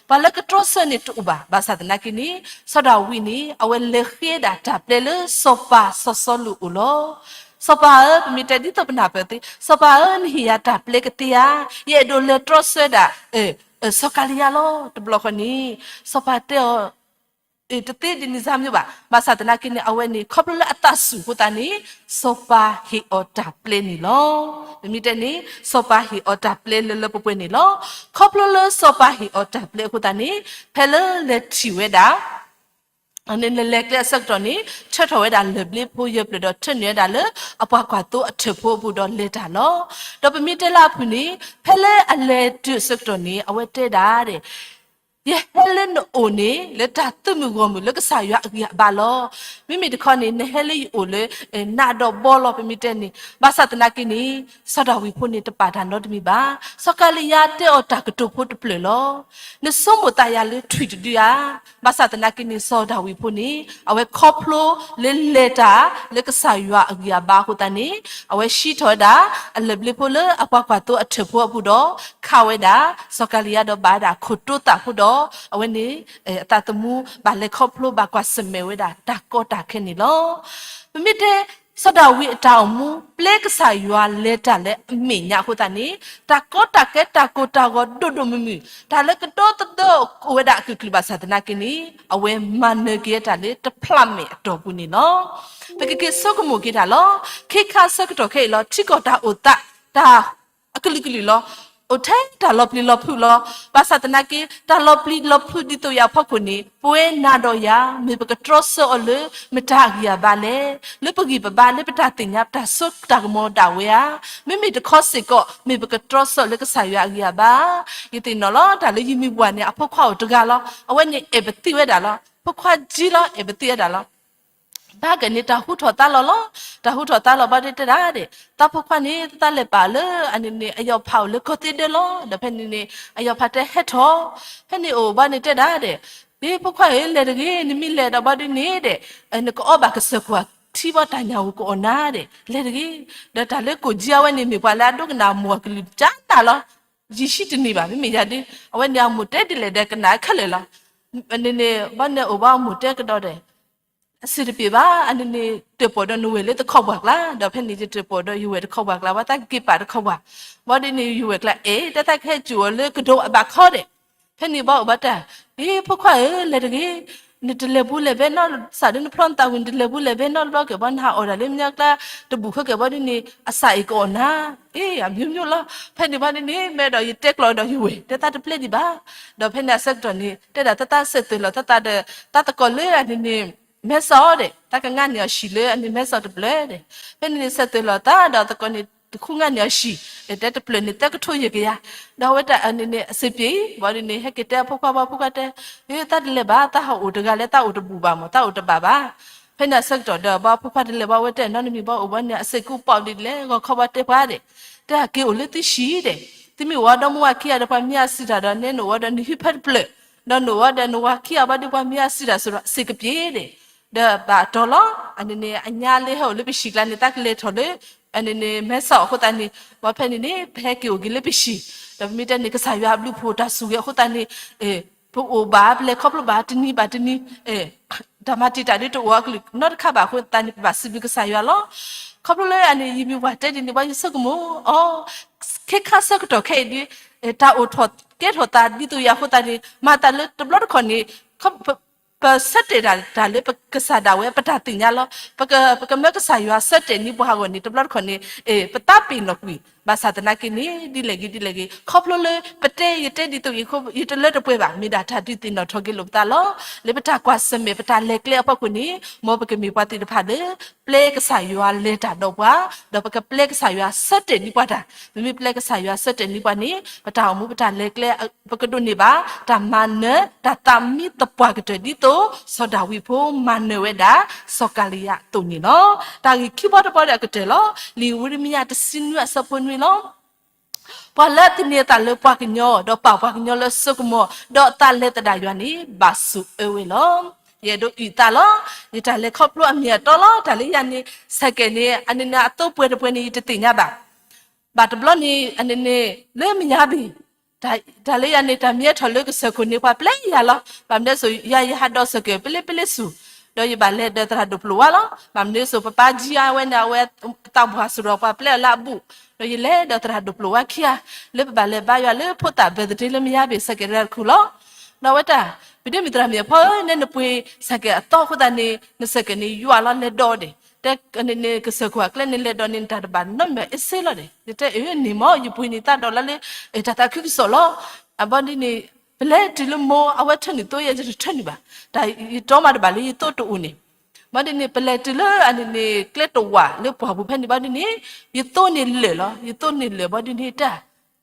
ပှၤလၢကတြီဆၢန့ၣ်တအိၣ်ဘၣ်. ဘၣ်ဆၣ်သနာ်က့န့ၣ် စီၤဒၤဝံးန့ၣ် အဝဲလဲၤဃ့ဒၣ်တၢ်ပျဲလၢစီၤပၤစီၤစီလူးအအိၣ်လီၤ. စီၤပၤဧၢ, ပမ့ၢ်တဲဒ်သိးပနၢ်ပၢၢ်သ့, စီၤပၤဧၢ, နဟ့ၣ်ယၤတၢ်ပျဲကသ့ဧါ, ယအဲၣ်ဒိးလဲၤတြီဆၢဒၣ် စီၤကၤလံယါလီၤ. တဘျီဃီန့ၣ် စီၤပၤတဲအီၤ တသ့ဒ်န့ၣ်စၢ်မ့ၢ်ဘၣ်. ဘၣ်ဆၣ်သနာ်က့န့ၣ် အဝဲန့ၣ် ခီဖျိလၢအသးစူၤအဃိသတးန့ၣ် စီၤပၤဟ့ၣ်အီၤတၢ်ပျဲန့ၣ်လီၤ. ပမ့ၢ်တဲန့ၣ် စီၤပၤဟ့ၣ်အီၤတၢ်ပျဲလၢလၢပှဲၤပှဲၤန့ၣ်လီၤ. ခီဖျိလၢစီၤပၤဟ့ၣ်အီၤတၢ်ပျဲအဃိသတးန့ၣ် ဖဲလၢလဲၤထံၣ်ဝဲဒၣ် လဲၤကျဲအဆၢကတီၢ်န့ၣ် ထၢထီၣ်ဝဲဒၣ်လၢၢ်ဘျ့ဖိယၢၤဖျၢၣ်ဒီးထၢနုာ်ဝဲဒၣ်လၢအပှၤကွၢ်သိအထၢၣ်ဖိအပူၤဒီးလဲၤတၢ်လီၤ. ဒီးပမ့ၢ်တဲလၢအဖုၣ်န့ၣ် ဖဲလၢအလဲၤတုၤအဆၢကတီၢ်န့ၣ် အဝဲတဲဒၣ်ဒဲး ယဟဲလၢနအိၣ်န့ၣ် လၢတၢ်သုးမုၢ်ဂီၢ်မုၢ်လၢကစၢ်ယွၤအဂံၢ်အဘါလီၤ. မ့မ့ၢ်တခီန့ၣ် နဟဲလၢယအိၣ်လၢ နးဒီးဘီလီၤ ပမ့ၢ်တဲန့ၣ်. ဘၣ်ဆၣ်သနာ်က့န့ၣ် စီၤဒၤဝံးဖိန့ၣ်တပာ်တၢ်နီတမံၤဘၣ်. စီၤကၤလံယါတဲအီၤတၢ်ကတိၤဖိတဖျၢၣ်လီၤ. နဆိကမိၣ်သးယၤလၢထွံၣ်တဒုဧါ. ဘၣ်ဆၣ်သနာ်က့န့ၣ် စီၤဒၤဝံးဖိန့ၣ် အဝဲခီဖျိလၢလဲၤတၢ် လၢကစၢ်ယွၤအဂံၢ်အဘါအဃိသတးန့ၣ် အဝဲဟံးထီၣ်ဝဲဒၣ် အလၢၢ်ဘျ့ဖိလၢအပှၤကွၢ်သိအထၢၣ်ဖိအပူၤဒီး ခးဝဲဒၣ် စီၤကၤလံယါဒီးဘၣ်ဝဲဒၣ်ခိၣ်တိသးဖိဒီး အဝဲန့ၣ် အသးသမူဘၣ်လဲၤခီဖျိဘၣ်ကွၢ်ဆၢၣ်မဲာ်ဝဲဒၣ်တၢ်ကီတၢ်ခဲန့ၣ်လီၤ. ပမ့ၢ်တဲ စီၤဒၤဝံးအတၢ်အိၣ်မူ ပျဲကစၢ်ယွၤလဲၤတၢ်လၢအမဲာ်ညါအဃိသတးန့ၣ် တၢ်ကီတၢ်ခဲတၢ်ကိၢ်တၢ်ဂီၤဒိၣ်ဒိၣ်မုၢ်မုၢ် တၢ်လၢကဒီသဒၢအိၣ်ဝဲဒၣ်အကုၢ်အကျၢၤဘၣ်ဆၣ်သနာ်က့န့ၣ် အဝဲမၤနၢၤက့ၤတၢ်လၢတဖျးမဲာ်အတီၢ်ပူၤန့ၣ်လီၤ. ပကက့ၤဆိကမိၣ်က့ၤတၢ်လီၤ. ခဲခါဆၢကတီၢ်ခဲအံၤလီၤ ထံကီၢ်တၢ်အိၣ်သး တၢ် အကလုာ်ကလုာ်လီၤ. အိၣ်ထဲတၢ်လီၤပျံၤလီၤဖုးလီၤ. ဘၣ်ဆၣ်သနာ်က့ တၢ်လီၤပျံၤလီၤဖုးဒ်သိးယၤအဖီခိၣ်န့ၣ် ပဝဲနၤဒီးယၤ မ့ၢ်ပကတြီဆၢအီၤလၢမတၤအဂံၢ်အဘါလဲၣ်. လၢပဂံၢ်ပဘါ လၢပတၢ်သ့ၣ်ညါ ပတၢ်စိတၢ်ကမီၤဒၣ်ဝဲဧါ. မ့မ့ၢ်တခီစ့ၢ်ကီး မ့ၢ်ပကတြီဆၢလၢကစၢ်ယွၤအဂံၢ်အဘါ. ယသ့ၣ်နီၣ်လီၤ တၢ်လၢယမံၤပှၢ်န့ၣ် အဖိခွါအိၣ်တဂၤလီၤ. အဝဲန့ၣ်အဲၣ်ပသံဝဲဒၣ်လီၤ. ဖိခွါဒ်လီၤ အဲၣ်ပသံဝဲဒၣ်လီၤ. ဘၣ်က့ၤန့ၣ် တၢ်ဟူထီၣ်သါလီၤလီၤ. တၢ်ဟူထီၣ်သါလီၤဘၣ်ဒီးတဲဒၣ်ဒဲး, တၢ်ဖိခွါန့ၣ် တၢ်လဲၤပာ်လၢအန့ၣ်န့ၣ် အယီၤဖးအိၣ်လၢကီၢ်သ့ဒၢလီၤ. ဒီးဖဲန့ၣ်န့ၣ် အယီၤဖးတဲဟဲထီၣ်, ဖဲန့ၣ်အိၣ်ဘၣ်န့ၣ်တဲဒၣ်ဒဲး, ဒ်ဖိခွါဧၢ လဲၤတဂ့ၤ, နမ့ၢ်လဲၤဒီးဘၣ်ဒ်န့ၣ်ဒဲး နကအီၣ်ဘၣ်ကစၢၢ်ခိၣ်ထံဘၣ်တၢ်ညၣ်ဧိၤကအိၣ်နၤဒဲး လဲၤတဂ့ၤ. ဒီးတၢ်လၢကိၣ်ကၠံအဝဲန့ၣ် မ့ၢ်ပှၤလၢအဒိကနၣ်အမိၢ်အကလုၢ်ကၠါနၤလီၤ. ယံာ်ဆံးတနံၤဘၣ်, မ့မ့ၢ်ယၤဒ် အဝဲန့ၣ်အမိၢ်တဲဒ်လဲၣ်ဒီးကနၣ်ခဲလၢာ်လီၤ. န့ၣ်န့ၣ် ဘၣ်န့ၣ်အိၣ်ဘၣ်အမိၢ်တဲကဒီးဒဲး အစံးတပ့ၤဘၣ်, အန့ၣ်န့ၣ် တၢၣ်ပီၣ်ဒီးနဝဲၢ်လၢတခီပှၤကျါ, ဒီးဖဲန့ၣ်ယတၢၣ်ပီၣ်ဒီးယဝဲၢ်တခီပှၤကျါ, ဘၣ်သးကက့ၤပာ်တခီပှၤ, ဘၣ်ဒ်န့ၣ် ယဝဲၢ်ကျါအဲၣ် တၢ်သးကဟဲစူၣ်အီၤလၢကဒိအဘးခီဒဲး, ဖဲန့ၣ်ဘၣ်အိၣ်ဘၣ်တၢ်, အ့ ဖိခွါဧၢ လဲၤတဂ့ၤ, နတလဲၤဘူးလဲၤဘဲနီတစးဒီးနဖျီနသးဝံၤ နတလဲၤဘူးလဲၤဘဲနီတဘျီကဲဘၣ် နဟးအီၣ်ဒၣ်လၢမဲာ်ညါကျါ တဘူၣ်ဃီကဲဘၣ်ဒ်န့ၣ် အစးအံၤကအီၣ်နၤ, အ့ အမျိုးမျိုးလီၤ. ဖဲန့ၣ်ဘၣ်ဒ်န့ၣ် မ့ၢ်ဒီးယတဲကျိးဒီးယဝဲၢ် တဲသးတပျဲဒံးဘၣ်, ဒီးဖဲန့ၣ်အဆၢကတီၢ်န့ၣ် တဲဒၣ်တၢ်သးစဲးသုးလီၤ တၢ်သးဒီး တၢ်သကိးလၢအန့ၣ်န့ၣ် မဲစီၣ်ဒဲး တၢ်ကငါန့ၢ်အီၤဆံးလၢအန့ၣ်မဲစီၣ်တဖျၢၣ်ဒဲး, ဖဲန့ၣ်န့ၣ် စဲးသုးလီၤသးဒီးသကိးန့ၣ် တဃုငါန့ၢ်အီၤဆံး, ဒီးတဲတဖျၢၣ်န့ၣ် သၢကထိယဲၢ်ကယၤ, ဒီးအဝဲတၢ်အန့ၣ်န့ၣ် အစံးပ့ၤ ဘၣ်ဒ်န့ၣ် ဟဲက့ၤတဲအဖိခွါဘၣ် ဖိခွါတဲ, အ့ တၢ်တလဲၤဘၣ်, တၢ်ဟးအိၣ်တဂၤလဲၣ် တၢ်အိၣ်တဘူၣ်ဘၣ်မး တၢ်အိၣ်တဘၣ်ဘၣ်. ဖဲန့ၣ်အဆၢကတီၢ်ဒီးဘၣ်ဖိခွါတလဲၤဘၣ် အဝဲတဲနီတမံၤဘၣ်အိၣ်ဘၣ်န့ၣ် အစ့ၢ်ကီးပီၣ်ဒ်လဲၣ် ဂီၤခီဘၣ်တဲပှၤဒဲး, တဲအက့ၤအိၣ်လၢသုဆံးဒဲး, သုမ့ၢ်အိၣ်ဝဲဒီးမိၢ်ဝၤခံဂၤဒီးပှၤမ့ၢ်အစံးတၢ်ဒီး နဲနအိၣ်ဝဲဒီးနဟံၣ်ဖၢတဖျၢၣ်, ဒီးနအိၣ်ဝဲဒီးနဝၤခံဂၤဘၣ်ဒီးပှၤမ့ၢ်အစံးတၢ်စ့ၢ်ကီး စ့ၢ်ကပ့ၤဒဲး ဒီးဘၣ်တီလီၤ. အန့ၣ်န့ၣ် အညါလၢဟဲအိၣ်လၢပဟံၣ်ကျါန့ၣ် တၢ်ကလဲၤထီၣ်လၢ အန့ၣ်န့ၣ် မဲစီၣ်အဃိသတးန့ၣ် ဘၣ်ဖဲန့ၣ်န့ၣ် ပဟဲက့ၤအိၣ်က့ၤလၢပဟံၣ်, ဒီးပမ့ၢ်တဲန့ၣ် ကစၢ်ယွၤအဘျုးအဖှိၣ်တၢ်ဆိၣ်ဂ့ၤအဃိသတးန့ၣ် ပအိၣ်ဘၣ် ပလဲၤခီဖျိဘၣ်တနံၤဘၣ်တနံၤ တၢ်မၤတံာ်တာ်ဒ်တအိၣ်အကလုာ်နီတခါဘၣ်အဃိသတးန့ၣ် ပဘၣ်စံးဘျုးကစၢ်ယွၤလီၤ. ခီဖျိလၢအန့ၣ် ယမ့ၢ်ပှၤတဲဒ်န့ၣ် ဘၣ်ယဆိကမိၣ်အီၤ ခဲခါဆၢကတီၢ်ခဲအံၤဒ် တၢ်အိၣ်ထီၣ်ကဲထီၣ်သးဒ်သိးယၤအဃိသတးန့ၣ် မၤသးလၢတဘျီတခီၣ်န့ၣ် ပဆၢတဲာ်တၢ်လၢပကစၢ်ဒၣ်ဝဲ ပတၢ်သ့ၣ်ညါလီၤ. ပကမၢကစၢ်ယွၤဆၢတဲာ်န့ၢ်ပှၤအဂီၢ်န့ၣ် တဘျီတခီၣ်န့ၣ် ပသးပ့ၤနီၣ်ကွံာ် ဘၣ်ဆၣ်သနာ်က့န့ၣ် ဒ်လဲၣ်ဂ့ၤဒ်လဲၣ်ဂ့ၤ ခီဖျိလၢပတဲ ယတဲဒ်သိးအံၤ ယတလၢတပှဲၤဘၣ် မ့ၢ်ဒၣ်တၢ်ဒုးသ့ၣ်နီၣ်ထီၣ်က့ၤလိာ်ပသးလီၤ. လၢပတၢ်ကွၢ်ဆၢၣ်မဲာ် ပတၢ်လဲၤကျဲအဖီခိၣ်န့ၣ် မ်ပကမ့ၢ်ပှၤသ့ၣ်တဖၣ်လၢ ပျဲကစၢ်ယွၤလဲၤတၢ်ဒီးပှၤ, ဒီးပကပျဲကစၢ်ယွၤဆၢတဲာ်န့ၢ်ပှၤတၢ်. ပမ့ၢ်ပျဲကစၢ်ယွၤဆၢတဲာ်န့ၢ်ပှၤန့ၣ် ပတၢ်အိၣ်မူပတၢ်လဲၤကျဲ ပကဒိးန့ၢ်ဘၣ် တၢ်မၤနၢၤ တၢ်သးမံသပှၢ်ကတၢၢ်ဒ်သိး စီၤဒၤဝံးဖိမၤနၢၤဝဲဒၣ် စီၤကၤလံယၤအသိးန့ၣ်လီၤ. တၢ်ဂ့ၢ်ခံဘီတဘီဒီးအကတၢၢ်လီၤ. လံာ်ဝံရမံယၤတဆံနွံအဆၢဖိနွံလီၤ. ပှၤလၢအသန့ၤအသးလၢပှၤကညီ ဒီးပာ်ပှၤကညီလၢအစိကမီၤ ဒီးအသးလဲၤသဒၣ်ယွၤန့ၣ် ဘၣ်ဆိၣ်အၢဝဲလီၤ. ယအဲၣ်ဒိးအုၣ်သးလီၤ. ယတၢ်လဲၤခီဖျိအမ့ၢ်အတီလီၤ. တၢ်လၢယၤန့ၣ် စဲးကဲးန့ၣ် အန့ၣ်န့ၣ် အသိပှဲၤတပှဲၤန့ၣ် ယတသ့ၣ်ညါဘၣ်. ဘၣ်တဘျီန့ၣ် အန့ၣ်န့ၣ် လၢမယါဘ့ၣ် တၢ်လၢယၤန့ၣ် တၢ်မ့ၢ်ဟဲထီၣ်လၢကစၢၢ်ခိၣ်န့ၣ် ပှၤပျဲယၤလီၤ. ဘၣ်မနုၤအဃိ ယၤယဟးဒိးစဲးကဲး ပလ့ပလ့ဆူၣ်, ဒီးယဘၣ်လဲၤဒီးသရၣ်ဒိၣ်ပျိၢ်ဝါလီၤ. ဘၣ်မနုၤအဃိ ပပၢ်ကၠံအဝဲန့ၣ် အဝဲသးပှၢ်စရီ ပှၤပျဲအီၤလၢအဘူး, ဒီးယလဲၤဒီးသရၣ်ဒိၣ်ပျိၢ်ဝါခံဂၤ လၢပဘၣ်လဲၤဘါယွၤလၢဖိသၣ်ဘၢၣ်သဒ့လၢမယါဘ့ၣ် စဲးကဲးတဂၤတခူၣ်လီၤ. ဒီးအဝဲတၢ် ပဒိၣ်မုၣ်သရၣ်မုၣ်အဖီဧၢ နဲနပှ့ၤစဲးကဲးအသီအဃိသတးန့ၣ် နစဲးကဲးန့ၣ်ယွၤလီၤ လဲၤဒိးဒဲး, တဲန့ၣ်န့ၣ် ကစၢၢ်ခိၣ်အကျဲန့ၣ် လဲၤဒိးန့ၣ် နတၢ်တဘၣ်နီတမံၤအ့စ့လီၤဒဲး. ယတဲအၢန့ၣ်မ့ၢ် ယပှ့ၤန့ၣ်သးဒီးလၢလၢ တၢ်သးခုကစီၣ်လီၤ. အဘီဒ်န့ၣ် ပလဲၤတုၤလၢမိၢ်အဝဲထၢနုာ်သိယဲ ယတထၢနုာ်ဘၣ်. တၢ်ယတီမးတဘၣ်လၢယသိတအိၣ်န့ၣ် ဘၣ်ဒ်န့ၣ် ပလဲၤတုၤလၢအန့ၣ်န့ၣ် ကျဲတဝာ်လၢပှၢ်ပူၤဖဲန့ၣ်ဘၣ်ဒ်န့ၣ် ယသိန့ၣ်လၢာ်လီၤ. ယသိန့ၣ်လၢာ်ဘၣ်ဒ်န့ၣ်တၢ်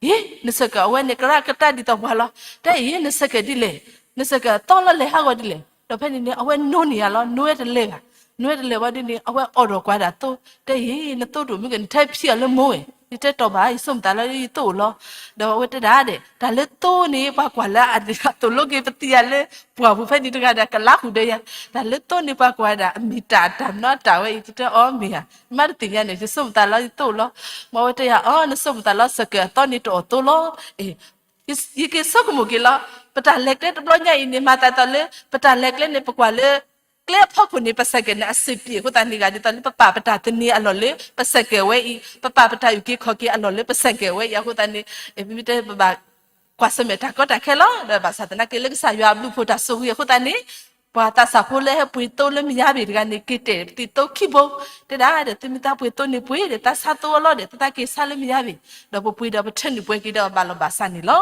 အ့ နစဲးကဲးအဝဲန့ၣ် ကရၢကတၢၢ်ဒ်သိးပှၤလီၤ. တၢ်အံၤ နစဲးကဲးဒ်လဲၣ်, နစဲးကဲးအသီလီၤလဲၤဟးဂီၤဒ်လဲၣ်. ဒီးဖဲန့ၣ်န့ၣ် အဝဲနိန့ၢ်ယၤလီၤ. နိဝဲတလဲၤဘၣ်. နိဝဲတလဲၤဘၣ်ဒ်န့ၣ် အဝဲအိးထီၣ်ကွၢ်ဒၣ်သိ, တၢ်အံၤ နသိတအိၣ်မ့ၢ်ဂ့ၤ နထဲဖံးအီၤလၢမိၢ်ဝဲ. ယတဲတီၢ်ဘၣ် ယဆိကမိၣ်သးလၢယသိအိၣ်လီၤ. ဒီးအဝဲတဲဒၣ်ဒဲး တၢ်လၢသိန့ၣ် ပှၤကွၢ်လၢအသိၣ်လိက့ၤပသံယၤလၢ ပှၢ်ပူၤဖဲန့ၣ်တဂၤဒီး ကလါဃုာ်ဒီးယၤ, တၢ်လၢသိန့ၣ် ပှၤကွၢ်ဒၣ်အမ့ၢ်တၢ်တၢ်နီတၢ်ဝဲအံၤ ယတဲအီၤမ့ၢ်ဧါ, ယမ့ၢ်တသ့ၣ်ညါန့ၣ် ယဆိကမိၣ်သးလၢယသိအိၣ်လီၤ. မ့ၢ်အဝဲတဲယၤအီၤ နဆိကမိၣ်သးလီၤ စဲးကဲးအသီန့ၣ်တအိၣ်သိလီၤ. ယက့ၤဆိကမိၣ်က့ၤလီၤ. ပတၢ်လဲၤကျဲတဘျီညါအံၤန့ၣ် မၤသးဒ်သိးလၢ ပတၢ်လဲၤကျဲန့ၣ် ပကွၢ်လၢ ကျဲအဖီခိၣ်န့ၣ် ပစဲးကဲးန့ၣ် အစ့းပံၣ်အဃိသတးန့ၣ် ဂၤဒ်သိးလၢပပာ်ပတၢ်သန့ၤအလီၢ်လၢ ပစဲးကဲးဝဲအံၤ, ပပာ်ပတၢ်အုၣ်က့ၤခီၣ်က့ၤအလီၢ်လၢ ပစဲးကဲးဝဲအံၤအဃိသတးန့ၣ် မ့ၢ်တဲပဘၣ် ကွၢ်ဆၢၣ်မဲာ်တၢ်ကီတၢ်ခဲလီၤ. ဒီးဘၣ်ဆၣ်သနာ်က့လၢကစၢ်ယွၤအဘျုးအဖှိၣ်တၢ်ဆိၣ်ဂ့ၤအဃိသတးန့ၣ် ပှၤသးစၢ်ဖိလၢဟဲပှ့ၤသိလၢမယါဘ့ၣ်တဂၤန့ၣ် က့ၤတဲာ်ပသံသိခံဘိ, တဲဒၣ်ဒီး သုမ့ၢ်သးပှ့ၤသိန့ၣ်ပှ့ၤဒီး သးဆါသိအလီၤဒီး သးသးက့ၤဆါလၢမယါဘ့ၣ်, ဒီးပပှ့ၤဒီးပထၢနုာ်ပှဲၤက့ၤဒီးဘၣ်လီၤဘၣ်စးန့ၣ်လီၤ.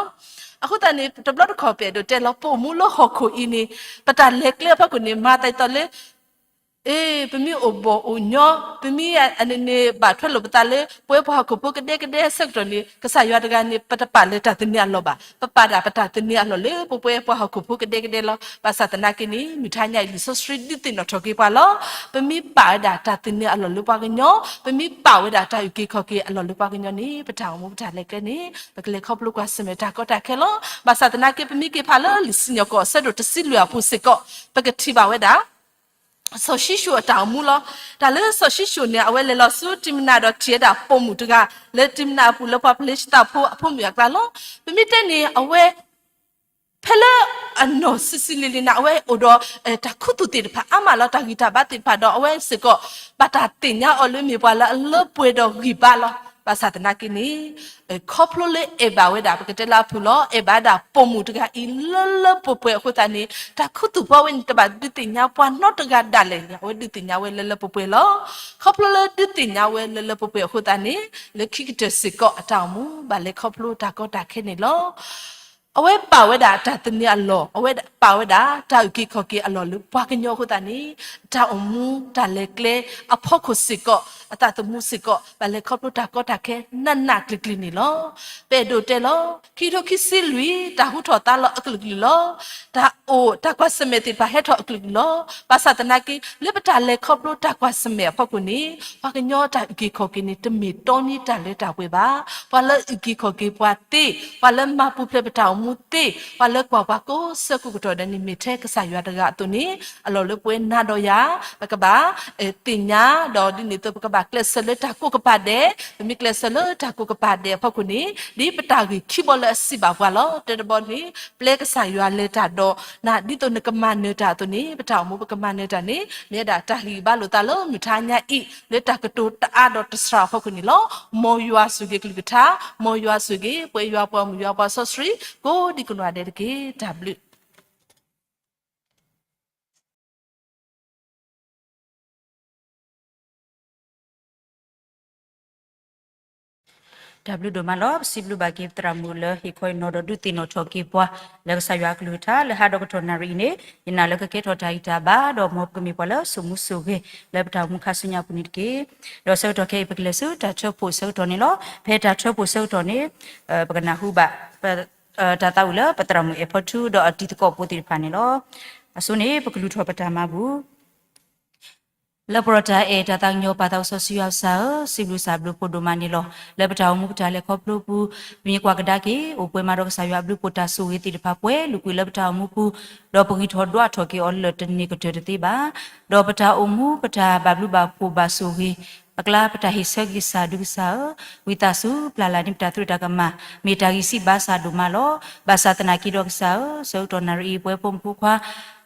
အဃိသတးန့ၣ် တဘျီတခီၣ်ပအဲၣ်ဒိးတဲလီၤ ပအိၣ်မူလၢဟီၣ်ခိၣ်အံၤန့ၣ် ပတၢ်လဲၤကျဲအဖီခိၣ်န့ၣ် မၤသးဒ်သိးလၢ အ့ ပမ့ၢ်အိၣ်ဘီၣ်အိၣ်ညီ, ပမ့ၢ်အန့ၣ်န့ၣ် ဘၣ်ထွဲလိာ်ပသးလၢ ပဝဲပှၤဟီၣ်ခိၣ်ဖိကဒဲကဒဲဆၢကတီၢ်န့ၣ် ကစၢ်ယွၤတဂၤန့ၣ် ပတပာ်လၢတၢ်သန့ၤအလီၢ်ဘၣ်. ပပာ်ဒၣ်ပတၢ်သန့ၤအလီၢ်လၢ ပဝဲပှၤဟီၣ်ခိၣ်ဖိကဒဲကဒဲလီၤ. ဘၣ်ဆၣ်သနာ်က့န့ၣ် မုၢ်ထါညါအံၤ လံာ်စီဆှံဒုးသ့ၣ်နီၣ်ထီၣ်က့ၤပှၤလီၤ. ပမ့ၢ်ပာ်ဝဲဒၣ်တၢ်သန့ၤအလီၢ်လၢပှၤကညီ, ပမ့ၢ်ပာ်ဝဲဒၣ်တၢ်အုၣ်က့ၤခီၣ်က့ၤအလီၢ်လၢပှၤကညီန့ၣ် ပတၢ်အိၣ်မူပတၢ်လဲၤကျဲန့ၣ် ပကလဲၤခီဖျိကွၢ်ဆၢၣ်မဲာ်တၢ်ကီတၢ်ခဲလီၤ. ဘၣ်ဆၣ်သနာ်က့ ပမ့ၢ်က့ၤဖးလၢလံာ်စံၣ်ညီၣ်ကွီၢ်အဆၢဒိၣ်တဆံလွံၢ်အပူၤစ့ၢ်ကီး ပကထံၣ်ဘၣ်ဝဲဒၣ် စီၤၡံၣ်ၡိၣ်အတၢ်အိၣ်မူလီၤ. တၢ်လၢစီၤၡံၣ်ၡိၣ်န့ၣ် အဝဲလဲၤလီၤဆူတံၤမနၤဒီးထံၣ်ဝဲဒၣ်ပိာ်မုၣ်တဂၤ လၢတံၤမနၤအပူၤလၢပှၤဖလ့ၡသးဖိအဖိမုၣ်အကျါလီၤ. ပမ့ၢ်တဲန့ၣ် အဝဲ ဖဲလၢအနီၢ်ဆံးဆံးလံၤလံၤန့ၣ် အဝဲအိၣ်ဒီး တၢ်ခူသူၣ်သ့ၣ်တဖၣ်အါမးလီၤ, တၢ်ဂံၢ်တၢ်ဘါသ့ၣ်တဖၣ်ဒီး အဝဲစ့ၢ်ကီး ဘၣ်တၢ်သ့ၣ်ညါအီၤလၢမ့ၢ်ပှၤလၢအလၢပှဲၤဒီးဂံၢ်ဘါလီၤ. ဘၣ်ဆၣ်သနာ်က့န့ၣ် ခီဖျိလၢအဲၣ်ဘၣ်ဝဲဒၣ် ပကတဲလၢအဖုၣ်လီၤ, အဲၣ်ဘၣ်ဝဲဒၣ်ပိာ်မုၣ်တဂၤအံၤလၢလၢပှဲၤပှဲၤအဃိသတးန့ၣ် တၢ်ခူသူၣ်ဖီဝဲန့ၣ် တဘၣ်ဒုးသ့ၣ်ညါပှၤနီတဂၤဒၣ်လဲာ်န့ၣ် အဝဲဒုးသ့ၣ်ညါဝဲလၢလၢပှဲၤပှဲၤလီၤ. ခီဖျိလၢဒုးသ့ၣ်ညါဝဲလၢလၢပှဲၤပှဲၤအဃိသတးန့ၣ် လၢခံကတၢၢ်စ့ၢ်ကီးအတၢ်အိၣ်မူ ဘၣ်လဲၤခီဖျိတၢ်ကီတၢ်ခဲန့ၣ်လီၤ. အဝဲပာ်ဝဲဒၣ်တၢ်သန့ၤအလီၢ်, အဝဲပာ်ဝဲဒၣ်တၢ်အုၣ်က့ၤခီၣ်က့ၤအလီၢ်လၢပှၤကညီအဃိသတးန့ၣ် တၢ်အိၣ်မူတၢ်လဲၤကျဲအဖီခိၣ်စ့ၢ်ကီး အသးသမူစ့ၢ်ကီး ဘၣ်လဲၤခီဖျိတၢ်ကီတၢ်ခဲနးနးကျံၤကျံၤန့ၣ်လီၤ. ပအဲၣ်ဒိးတဲလီၤ ခံကထိခံဆံလွံၢ် တၢ်ဟူထီၣ်သါလီၤအကလုာ်ကလုာ်လီၤ. တၢ်အိၣ်တၢ်ကွၢ်ဆၢၣ်မဲာ်သ့ၣ်တဖၣ်ဟဲထီၣ်အကလုာ်ကလုာ်လီၤ. ဘၣ်ဆၣ်သနာ်က့ လၢပတၢ်လဲၤခီဖျိတၢ်ကွၢ်ဆၢၣ်မဲာ်အဖီခိၣ်န့ၣ် ပှၤကညီတၢ်အုၣ်က့ၤခီၣ်က့ၤန့ၣ် တမ့ၢ်တီန့ၢ်တၢ်လၢတၢ်ပှဲၤဘၣ်. ပှၤလၢအုၣ်က့ၤခီၣ်က့ၤပှၤသ့, ပှၤလၢမၤပူၤဖျဲးပတၢ်အိၣ်မူသ့, ပှၤလၢကွၢ်ပှၤကိးဆၢကိးကတီၢ်ဒဲးန့ၣ် မ့ၢ်ထဲကစၢ်ယွၤတဂၤအသိးန့ၣ် အလီၢ်လၢပဝဲနၤဒီးယၤ ပကဘၣ် သ့ၣ်ညါ ဒီးဒ်န့ၣ်အသိး ပကဘၣ်ကျဲးစၢးလၢတၢ်ကိးကပၤဒဲး, ပမ့ၢ်ကျဲးစၢးလၢတၢ်ကိးကပၤဒဲးအဖီခိၣ်န့ၣ် ဒ်ပတၢ်ဂ့ၢ်ခံဘီလၢအစံးဘၣ်ပှၤလီၤ. တၢတဘီန့ၣ် ပျဲကစၢ်ယွၤလဲၤတၢ်ဒီးနၤ ဒ်သိးနကမၤနၢၤတၢ်အသိးန့ၣ် ပတၢ်အိၣ်မူပကမၤနၢၤတၢ်န့ၣ် မ့ၢ်ဝဲဒၣ်တၢ်ဂံၢ်ဘါလိာ်သးလၢမုၢ်ထါညါအံၤ လၢတၢ်ကတိၤတအါဒီးတစှၤအဖီခိၣ်န့ၣ်လီၤ. မ်ယွၤဆိၣ်ဂ့ၤကလုၢ်ကထါ, မ်ယွၤဆိၣ်ဂ့ၤ ပှၤယွၤပှၤမုၣ်ယွၤပှၤစီဆှံ ကိးဒံကိးနီၢ်ဂၤဒဲးတက့ၢ်. တၢ်ဘျုး တၢ်ဘျုးဒိၣ်မးလီၤ. ပစံးဘျုးဘၣ်က့ၤပသရၣ်မုၣ်လၢဟ့ၣ်ခီအံၤနီၢ်ဒီးဒုးသ့ၣ်နီၣ်ထီၣ်က့ၤပှၤ လၢကစၢ်ယွၤအကလုၢ်ကထါ လၢဟါဒီးကတီၢ်နၣ်ရံၣ်အံၤန့ၣ် ယနာ်လၢကကဲထီၣ်တၢ်ဂံၢ်တၢ်ဘါ ဒီးမ်ပကမ့ၢ်ပှၤလၢအစိာ်မူစိာ်ဂဲၤ လၢပတၢ်အိၣ်မူခါဆူညါအပူၤန့ၣ်တက့ၢ်. ဒီးဆၢကတီၢ်ခဲအံၤ ပကလဲၤဆူတၢ်ထၢဖှိၣ်ဆၢကတီၢ်န့ၣ်လီၤ. ဖဲတၢ်ထၢဖှိၣ်ဆၢကတီၢ်န့ၣ် ပကနၢ်ဟူဘၣ် တၢ်သးဝံၣ်လၢပသရၣ်မုၣ်အဲၣ်ဖီထူဒီးအတံၤသကိးဖိသ့ၣ်တဖၣ်န့ၣ်လီၤ. အဆိန့ၣ် ပကလူၤထီၣ်ပတၢ်မၤဘူၣ် လၢပှၤတၢ်အဲၣ်တၢ်သးကညီၤပၢ်သးစီဆှံယွၤကစၢ်ဧၢ, စံးဘျုးကစၢ်ဘျုးဖှိၣ်ဒိၣ်မးန့ၣ်လီၤ. လၢပတၢ်အိၣ်မူပတၢ်လဲၤခီဖျိပူၤ ပမ့ၢ်ကွၢ်ကဒါက့ၤ အိၣ်ပှဲၤမးဒီးကစၢ်ယွၤအဘျုးဖှိၣ်တၢ်ဆိၣ်ဂ့ၤသ့ၣ်တဖၣ်ပှဲၤလုာ်ကွံာ်လၢပတၢ်အိၣ်မူပူၤ, ဒီးပဂံၢ်ထီၣ်ဒွးထီၣ်က့ၤအီၤလၢာ်တန့ၢ်ကတၢၢ်တသ့ဘၣ်. ဒီးပတၢ်အိၣ်မူပတၢ်ဘၣ်ဘျုးဘၣ်ဖှိၣ်ဘၣ်ဆိၣ်ဂ့ၤအကျါ ပတၢ်ဟ့ၣ်ဆၢက့ၤကစၢ်ဒုးကစၢ်ဧၢ, ဝံသးစူၤပျၢ်လၢ်န့ၢ်ပတၢ်သရူးတၢ်ကမၣ် မ့ၢ်တၢ်ဂံၢ်စၢ်ဘါစၢ်ဒိၣ်မးလီၤ. ဘၣ်ဆၣ်သနာ်က့ဒီးကစၢ်ဧၢ, ဆၢကတီၢ်နၣ်ရံၣ်အံၤ ပဝဲဖိမုၣ်ဖိခွါ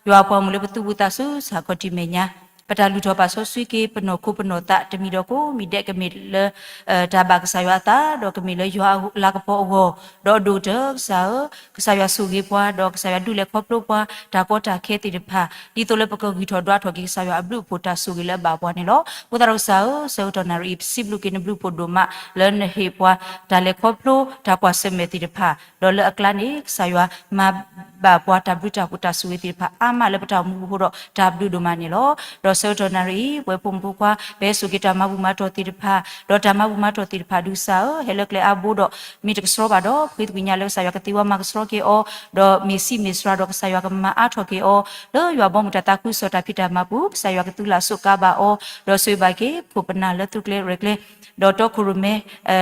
ယွၤပှၤမုၣ်လၢပသူၣ်ဝံသးစူၤစ့ၢ်ကီး တမံၤညါ ပတၢ်လုၢ်ထီၣ်ပာ်စီဆှံက့ၤ ပနီၢ်ခိပနီၢ်သး တမံၤဒီးကိးမံၤဒဲး ကမ့ၢ်လၢ တၢ်ဘၣ်ကစၢ်ယွၤအသး ဒီးကမ့ၢ်လၢယွၤအလၤကပီၤအဂီၢ်, ဒီးအဒိၣ်ကတၢၢ်ကစၢ်ဧၢ, ကစၢ်ယွၤဆိၣ်ဂ့ၤပှၤ ဒီးကစၢ်ယွၤဒုးလဲၤခီဖျိပှၤ တၢ်ကီတၢ်ခဲသ့ၣ်တဖၣ် ဒ်သိးလၢပကဂံၢ်ထီၣ်ဒွးထီၣ်က့ၤကစၢ်ယွၤအဘျုးအဖှိၣ်တၢ်ဆိၣ်ဂ့ၤလၢအဘၣ်ပှၤန့ၣ်လီၤ. အဃိသတးဒီးကစၢ်ဧၢ, ဆၢကတီၢ်နၣ်ရံၣ်အံၤ ပစံးဘျုးက့ၤနဘျုးဖှိၣ်ဒိၣ်မး လၢနဟ့ၣ်ပှၤတၢ်လဲၤခီဖျိတၢ်ကွၢ်ဆၢၣ်မဲာ်သ့ၣ်တဖၣ် ဒီးလၢအကျါန့ၣ် ကစၢ်ယွၤမၤဘၣ်ပှၤတၢ်ဘျုးတၢ်ဖှိၣ်တၢ်ဆိၣ်ဂ့ၤသ့ၣ်တဖၣ်အါမးလၢပတၢ်အိၣ်မူပူၤအဃိဒီး တၢ်ဘျုးဒိၣ်မးန့ၣ်လီၤ. ဒီးဆၢကတီၢ်နၣ်ရံၣ်အံၤ ပဝဲဖိမုၣ်ဖိခွါ ပဟဲစိာ်က့ၤတၢ်မၤဘူၣ်မၤတီၢ်သ့ၣ်တဖၣ် ဒီးတၢ်မၤဘူၣ်မၤတီၢ်သ့ၣ်တဖၣ်ဒုးကစၢ်ဧၢ, ဟဲလၢကျဲအါဘိဒီး မ့ၢ်တကဆှီဘၣ်ဒီး ပဃ့သကွံာ်ညါလၢကစၢ်ယွၤကသ့ဝဲမၤကဆှီက့ၤအီၤ, ဒီးမ့ၢ်စံးမ့ၢ်စှၤဒီးကစၢ်ယွၤကမၤအါထီၣ်က့ၤအီၤ လၢယွၤဘီမုၢ်တၢ်သးခုကစီၣ်တၢ်ဖံးတၢ်မၤပူၤ ကစၢ်ယွၤကသုလၢ်ဆိးကါဘၣ်အီၤ, ဒီးဆိၣ်ဂ့ၤဘၣ်က့ၤ ခိၣ်ပနၢ်လၢသုးကျဲရဲၣ်ကျဲၤ ဒီးတီခိၣ်ရိၣ်မဲ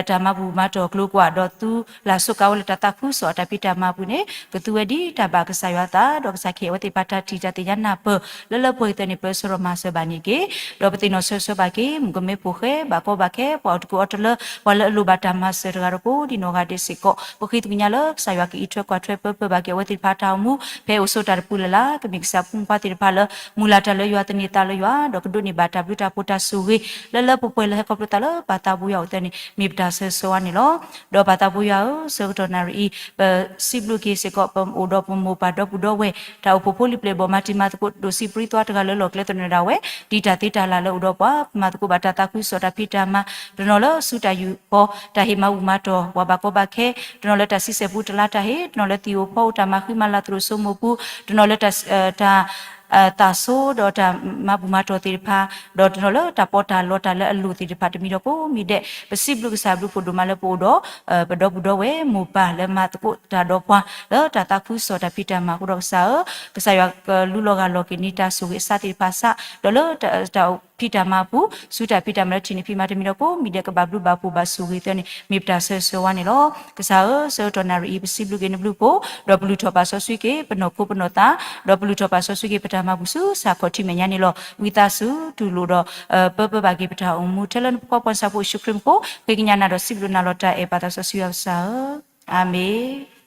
တၢ်မၤဘူၣ်မၤတီၢ်ကျိၤကွာ် ဒီးသုလၢ်ဆိးကါဝဲလၢတၢ်သးခုကစီၣ်အတၢ်ဖံးတၢ်မၤပူၤန့ၣ် ကသူဝဲဒ်တၢ်ဘၣ်ကစၢ်ယွၤအသး ဒီးကစၢ်ကဟ့ၣ်အဝဲသ့ၣ်တဖၣ်တၢ်ထံၣ်တၢ်သ့ၣ်ညါနၢ်ပၢၢ် လၢလၢပှဲၤပှဲၤအသိးန့ၣ် ပၢဆှၢဒီးမၤစၢၤဘၣ်န့ၣ်တက့ၢ်. ဒီးပသ့ၣ်နီၣ်ဆၢဆၢဘၣ်က့ၤ မုၣ်ကမဲဖိဃဲ ဘၣ်ကီဘၣ်ခဲ ပှၤအီၣ်တကူအီတလၢ ပှၤလၢအလိၣ်ဘၣ်တၢ်မၤစၢၤတဂၤဒီးကိးဒံနီၢ်ဂၤဒဲးစ့ၢ်ကီး ပဃ့သကွံာ်ညါလၢကစၢ်ယွၤကအံးထွဲကွၢ်ထွဲပၢပၢဘၣ်က့ၤအဝဲသ့ၣ်တဖၣ်တၢ်အိၣ်မူ ဖဲအိၣ်ဆိးတၢ်တပူၤလၢ်လၢ် ကမ့ၢ်ကစၢ်ဖိမုၣ်ဖိခွါသ့ၣ်တဖၣ်လၢ မုၢ်လၢ်တၢ်လၢယွၤသန့ၤသးလၢယွၤ ဒီးကဒိးန့ၢ်ဘၣ်တၢ်ဘျုးတၢ်ဖှိၣ်တၢ်ဆိၣ်ဂ့ၤ လၢလၢပှဲၤပှဲၤလၢဟဲခီဖျိသးလၢပၢ်သးဘိယွၤအအိၣ်အသိးန့ၣ် မ့ၢ်ပတၢ်ဆၢဂ့ၤဝဲန့ၣ်လီၤ. ဒီးပၢ်သးဘိယွၤဧၢ, ဆၢကတီၢ်နၣ်ရံၣ်အံၤ ပစံးဘျုးက့ၤစ့ၢ်ကီး ပအိၣ်ဒီးပမိၢ်ပၢ်ဒီပုၢ်ဒီဝဲၢ် တၢ်အိၣ်ဖှိၣ်ဖိလံၤပျဲၢ်ဘီၣ်မၤတံၤမၤသကိး ဒိၣ်စံးပြံသွါတဂၤလၢလီၢ်ကျဲသနၢၣ်ဒၣ်ဝဲ ဒ်တၢ်သ့တၢ်လၢ်လၢအိၣ်ဒီးပှၤ ပမၤသကိးဘၣ်တၢ်သးခုကစီၣ်တၢ်ဖံးတၢ်မၤ တနီၤလၢစုတၢ်ယူၢ်ဃီ တၢ်ဟ့ၣ်မၤဘူၣ်မၤတီၢ် ပှၤဘၣ်ကီဘၣ်ခဲ တနီၤလၢတၢ်ဆံဆဲၣ်ပူတလါတၢ်ဟ့ၣ် တနီၤလၢသံၣ်ဧိၤဖီဧိၤတၢ်မၤဃံမၤလၤသရိာ်စိမိၢ်ပူၤ တနီၤလၢတၢ် တၢ် သးဆိဒီးတၢ်မၤဘူၣ်မၤတီၢ်သ့ၣ်တဖၣ်, ဒီးတနီၤလၢတၢ်ပီးတၢ်လီတၢ်လၢအလိၣ်သ့ၣ်တဖၣ် တမံၤဒီးကိးမံၤဒဲး ပစံးဘျုးကစၢ်ဘျုးဖှိၣ်ဒိၣ်မးလၢပအိၣ်ဒီး ပဒီပုၢ်ဒီဝဲၢ်မိၢ်ပၢ်လၢမၤသကိးတၢ်ဒီးပှၤ လၢတၢ်သးခုကစီၣ်တၢ်ဖံးတၢ်မၤအဃိဒီးကစၢ်ဧၢ, ကစၢ်ယွၤကလူလီၤဂၢ်လီၤက့ၤန့ၢ်တၢ်ဆိၣ်ဂ့ၤအစးသ့ၣ်တဖၣ်စး, ဒီးလၢတၢ်ဖံးတၢ်မၤအပူၤ ဆူတၢ်ဖံးတၢ်မၤလၢထံၣ်န့ၣ်ဖံးမၤတမံၤဒီးကိးမံၤဒဲး ကဘၣ်ဘျုးဘၣ်ဖှိၣ်ဘၣ်ဆိၣ်ဂ့ၤသၢန့ၣ် မ့ၢ်ပတၢ်ဆၢဂ့ၤဆၢဝါန့ၣ်လီၤ. ကစၢ်ဧၢ, ဆၢကတီၢ်နၣ်ရံၣ်အံၤ ပစံးဘျုးက့ၤနဘျုးဖှိၣ်, ဒီးပလုၢ်ထီၣ်ပာ်စီဆှံက့ၤ ပနီၢ်ခိပနီၢ်သး, ဒီးပလုၢ်ထီၣ်ပာ်စီဆှံက့ၤ ပတၢ်မၤဘူၣ်ဆူစးခီၣ်ထံးမဲာ်ညါန့ၣ်လီၤ. ဝံသးစူၤတူၢ်လိာ်ဒီး ပၢပၢဘၣ်က့ၤပတၢ်အိၣ်မူ ထဲလၢနဖိခွါပှၤဆၣ်ဖိယ့ၣ်ၡူးခရံာ်မူခိၣ် ဃ့ကညးနၤဒီးစံးဘျုးနၤလီၤတၢ်အဲၣ်ပၢ်သးစီဆှံယွၤကစၢ်ဧၢ, အၤမ့ၣ်.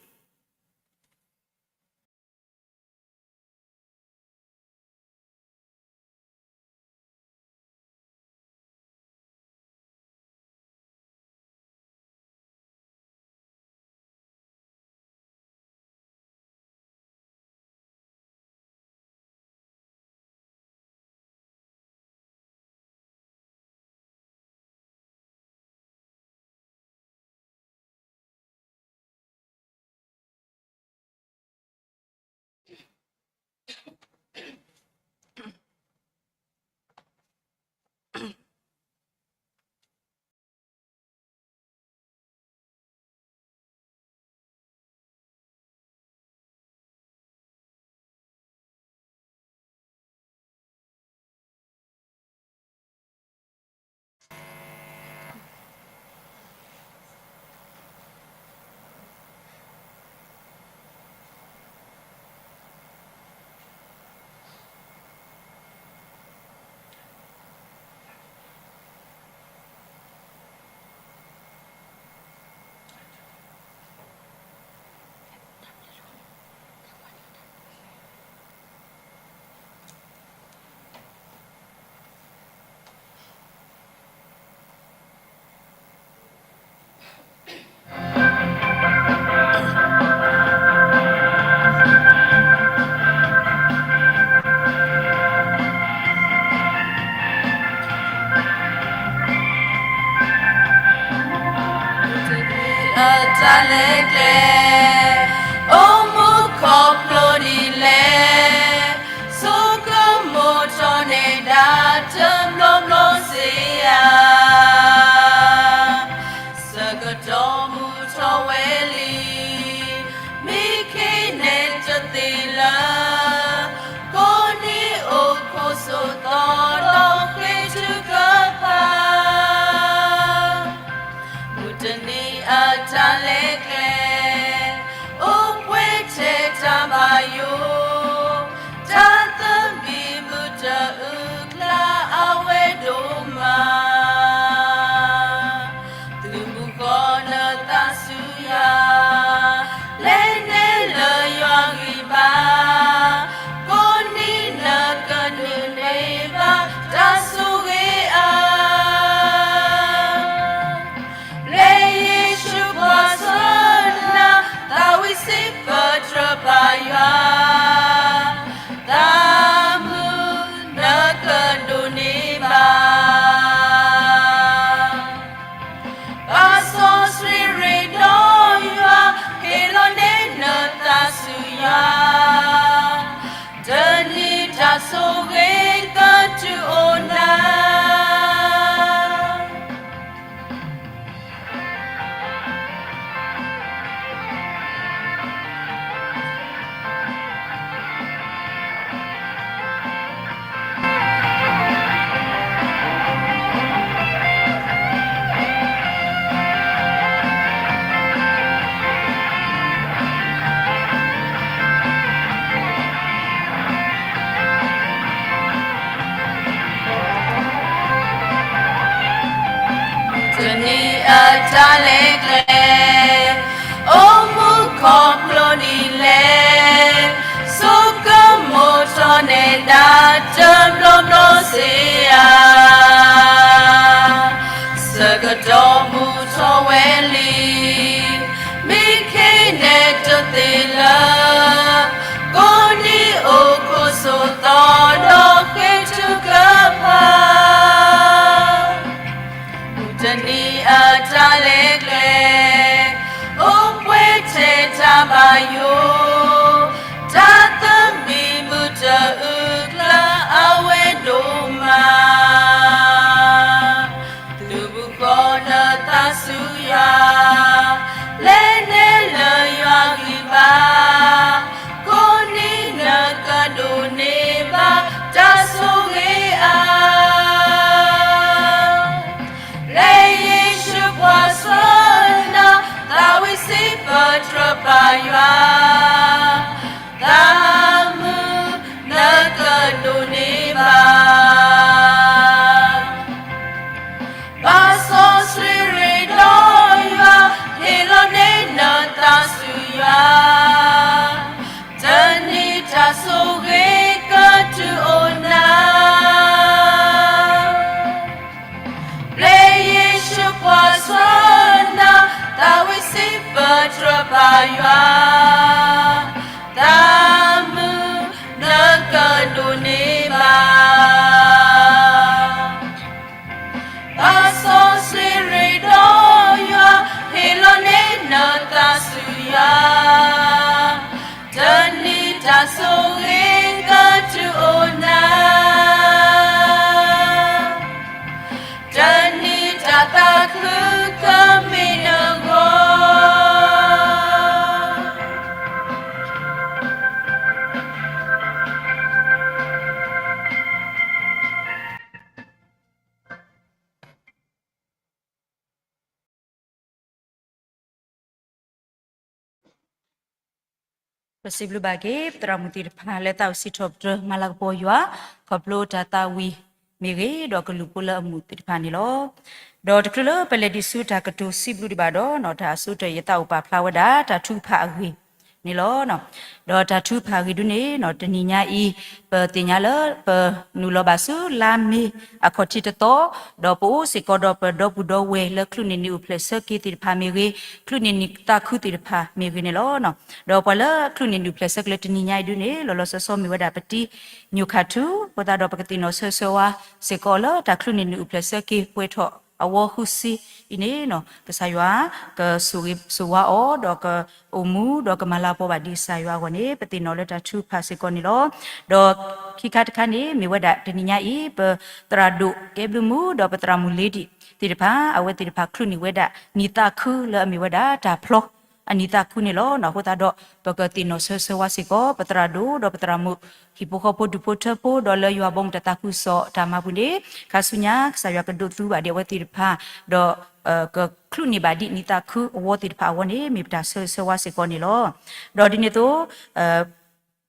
တနံၤအတၢ်လဲၤကျဲ အိၣ်မူခီဖျိဒ်လဲၣ်, ဆိကမိၣ်ထီၣ်န့ၢ်ဒၣ်တဘျီဘျီစ့ၢ်ဧါ. ဆၢကတီၢ်မုၢ်ထီၣ်ဝဲလံ, မ့ၢ်ခဲန့ၣ်တသ့လၢ ကိးနံၤအိၣ်ခိးစိာ်သီဒီးဃ့ထုကဖၣ် မုၢ်တနံၤအတၢ်လဲၤကျဲ အိၣ်ပှဲၤထဲတၢ်ဘၣ်ယိၣ်, တၢ်သဘံၣ်ဘုၣ်တအုၣ်ကျါအဝဲဒိၣ်မး. သုးမုၢ်ဃီနသးစူၤယၤ, လဲၤနဲလၢယွၤဂံၢ်ဘါ, ကိးနံၤနကဒိးန့ၢ်ဘၣ်တၢ်ဆိၣ်ဂ့ၤဧါ. လၢယ့ၣ်ၡူးပှၤစီနၤ, သးဝံၣ်စံးပတြၢၤပၢ်ယွၤ, သးမုာ်နကဒိးန့ၢ်ဘၣ်. ပာ်စီဆှံရ့ဒီးယွၤ, ဟ့ၣ်လီၤန့ၢ်နသးစူၤယၤ, တနံၤတၢ်ဆိၣ်ဂ့ၤကတုၤအိၣ်နၤ. ယွၤ, သးမုာ်နကဒိးန့ၢ်ဘၣ်. အစီဆှံရ့ဒီးယွၤ, ဟ့ၣ်လီၤန့ၢ်နသးဆူယၤ, တနံၤတၢ်ဆိၣ်ဂ့ၤကတုၤအိၣ်နၤ, တနံၤတၢ်သးခုကမ့ၢ်နဂီၢ်. ပစံးဘျုးဘၣ်က့ၤ ပသရၣ်မုၣ်သ့ၣ်တဖၣ် လၢသးအိၣ်စံးထီၣ်ပတြၢၤမၤလၤကပီၤယွၤ ခီဖျိတၢ်သးဝံၣ်မ့ၢ်ဂ့ၤ ဒီးကလုၢ်ဖိလၢအမုာ်သ့ၣ်တဖၣ်န့ၣ်လီၤ. ဒီးတချုးလၢပလဲၤဒံးဆူတၢ်ကတိၤစံးဘျုးဒံးဘၣ်ဒီး တၢ်အဆိကတၢၢ် ယသးအိၣ်ပာ်ဖျါဝဲဒၣ် တၢ်ထုကဖၣ်အဂ့ၢ်န့ၣ်လီၤ. ဒီးတၢ်ထုကဖၣ်အဂ့ၢ်ဒုန့ၣ် တနံၤညါအံၤ ပသ့ၣ်ညါလၢပနုာ်လီၤဘၣ်ဆူလါမ့ၤအခီၣ်ထံးတသီ, ဒီးပအိၣ်စ့ၢ်ကီးဒီးပဒီပုၢ်ဒီဝဲၢ်လၢ ချုးန့ၢ်နံၣ်အိၣ်ဖျဲၣ်ဆၢက့ၤသ့ၣ်တဖၣ်မ့ၢ်ဂ့ၤ, ချုးန့ၢ်နံၣ်သးခုသ့ၣ်တဖၣ်မ့ၢ်ဂ့ၤန့ၣ်လီၤ. ဒီးပှၤလၢချုးန့ၢ်နံၣ်အိၣ်ဖျဲၣ်ဆၢက့ၤလၢတနံၤညါအံၤဒုန့ၣ် လီၤလီၤဆီဆီမ့ၢ်ဝဲဒၣ် ပတံၤညိၣ်ခၣ်ထူ, အဃိသတးဒီးပကသ့ၣ်နီၣ်ဆၢဆၢဝါစ့ၢ်ကီးလၢ တၢ်ချုးန့ၢ်နံၣ်အိၣ်ဖျဲၣ်ဆၢက့ၤပှဲၤထီၣ်အဝီဃုဆံအံၤန့ၣ် ကစၢ်ယွၤကဆိၣ်ဂ့ၤဆိၣ်ဝါအီၤ ဒီးကအိၣ်မူ ဒီးကမၤလၤကပီၤဘၣ်ဒ်ကစၢ်ယွၤအဂီၢ်န့ၣ် ပသ့ၣ်နီၣ်လၢတၢ်ထုကဖၣ်စ့ၢ်ကီးန့ၣ်လီၤ. ဒီးခံခါတခါန့ၣ် မ့ၢ်ဝဲဒၣ်တနံၤညါအံၤ ပသရၣ်ဒိၣ်ကဲဘျုးမုၢ် ဒီးပသရၣ်မုၣ်လ့ဒံၣ်သ့ၣ်တဖၣ် အဝဲသ့ၣ်တဖၣ်ချုးန့ၢ်ဝဲဒၣ် နံၣ်သးခုလၢအမ့ၢ်ဝဲဒၣ်တၢ်ဖျီအနံၣ်သးခုန့ၣ်လီၤ. အဃိသတးဒီး ပကသ့ၣ်နီၣ်ဆၢဆၢဝါစ့ၢ်ကီး ပသရၣ်ဒိၣ် ဒီးပသရၣ်မုၣ် ဟံၣ်ဖိဃီဖိဒူၣ်ဖိထၢဖိ ဒီးလၢယွၤဘီမုၢ်တၢ်သးခုကစီၣ်တၢ်မၤပူၤန့ၣ် ခါဆူညါ ကစၢ်ယွၤကဒိးသူဘၣ်ဒံးအဝဲသ့ၣ်တဖၣ် ဒီး ကချုးန့ၢ်ဘၣ်ဒံးနံၣ်သးခုအဝီသ့ၣ်တဖၣ်အဂီၢ်န့ၣ် မ့ၢ်ပတၢ်ဆၢဂ့ၤဆၢဝါစ့ၢ်ကီးန့ၣ်လီၤ. ဒီးဒ်န့ၣ်အသိး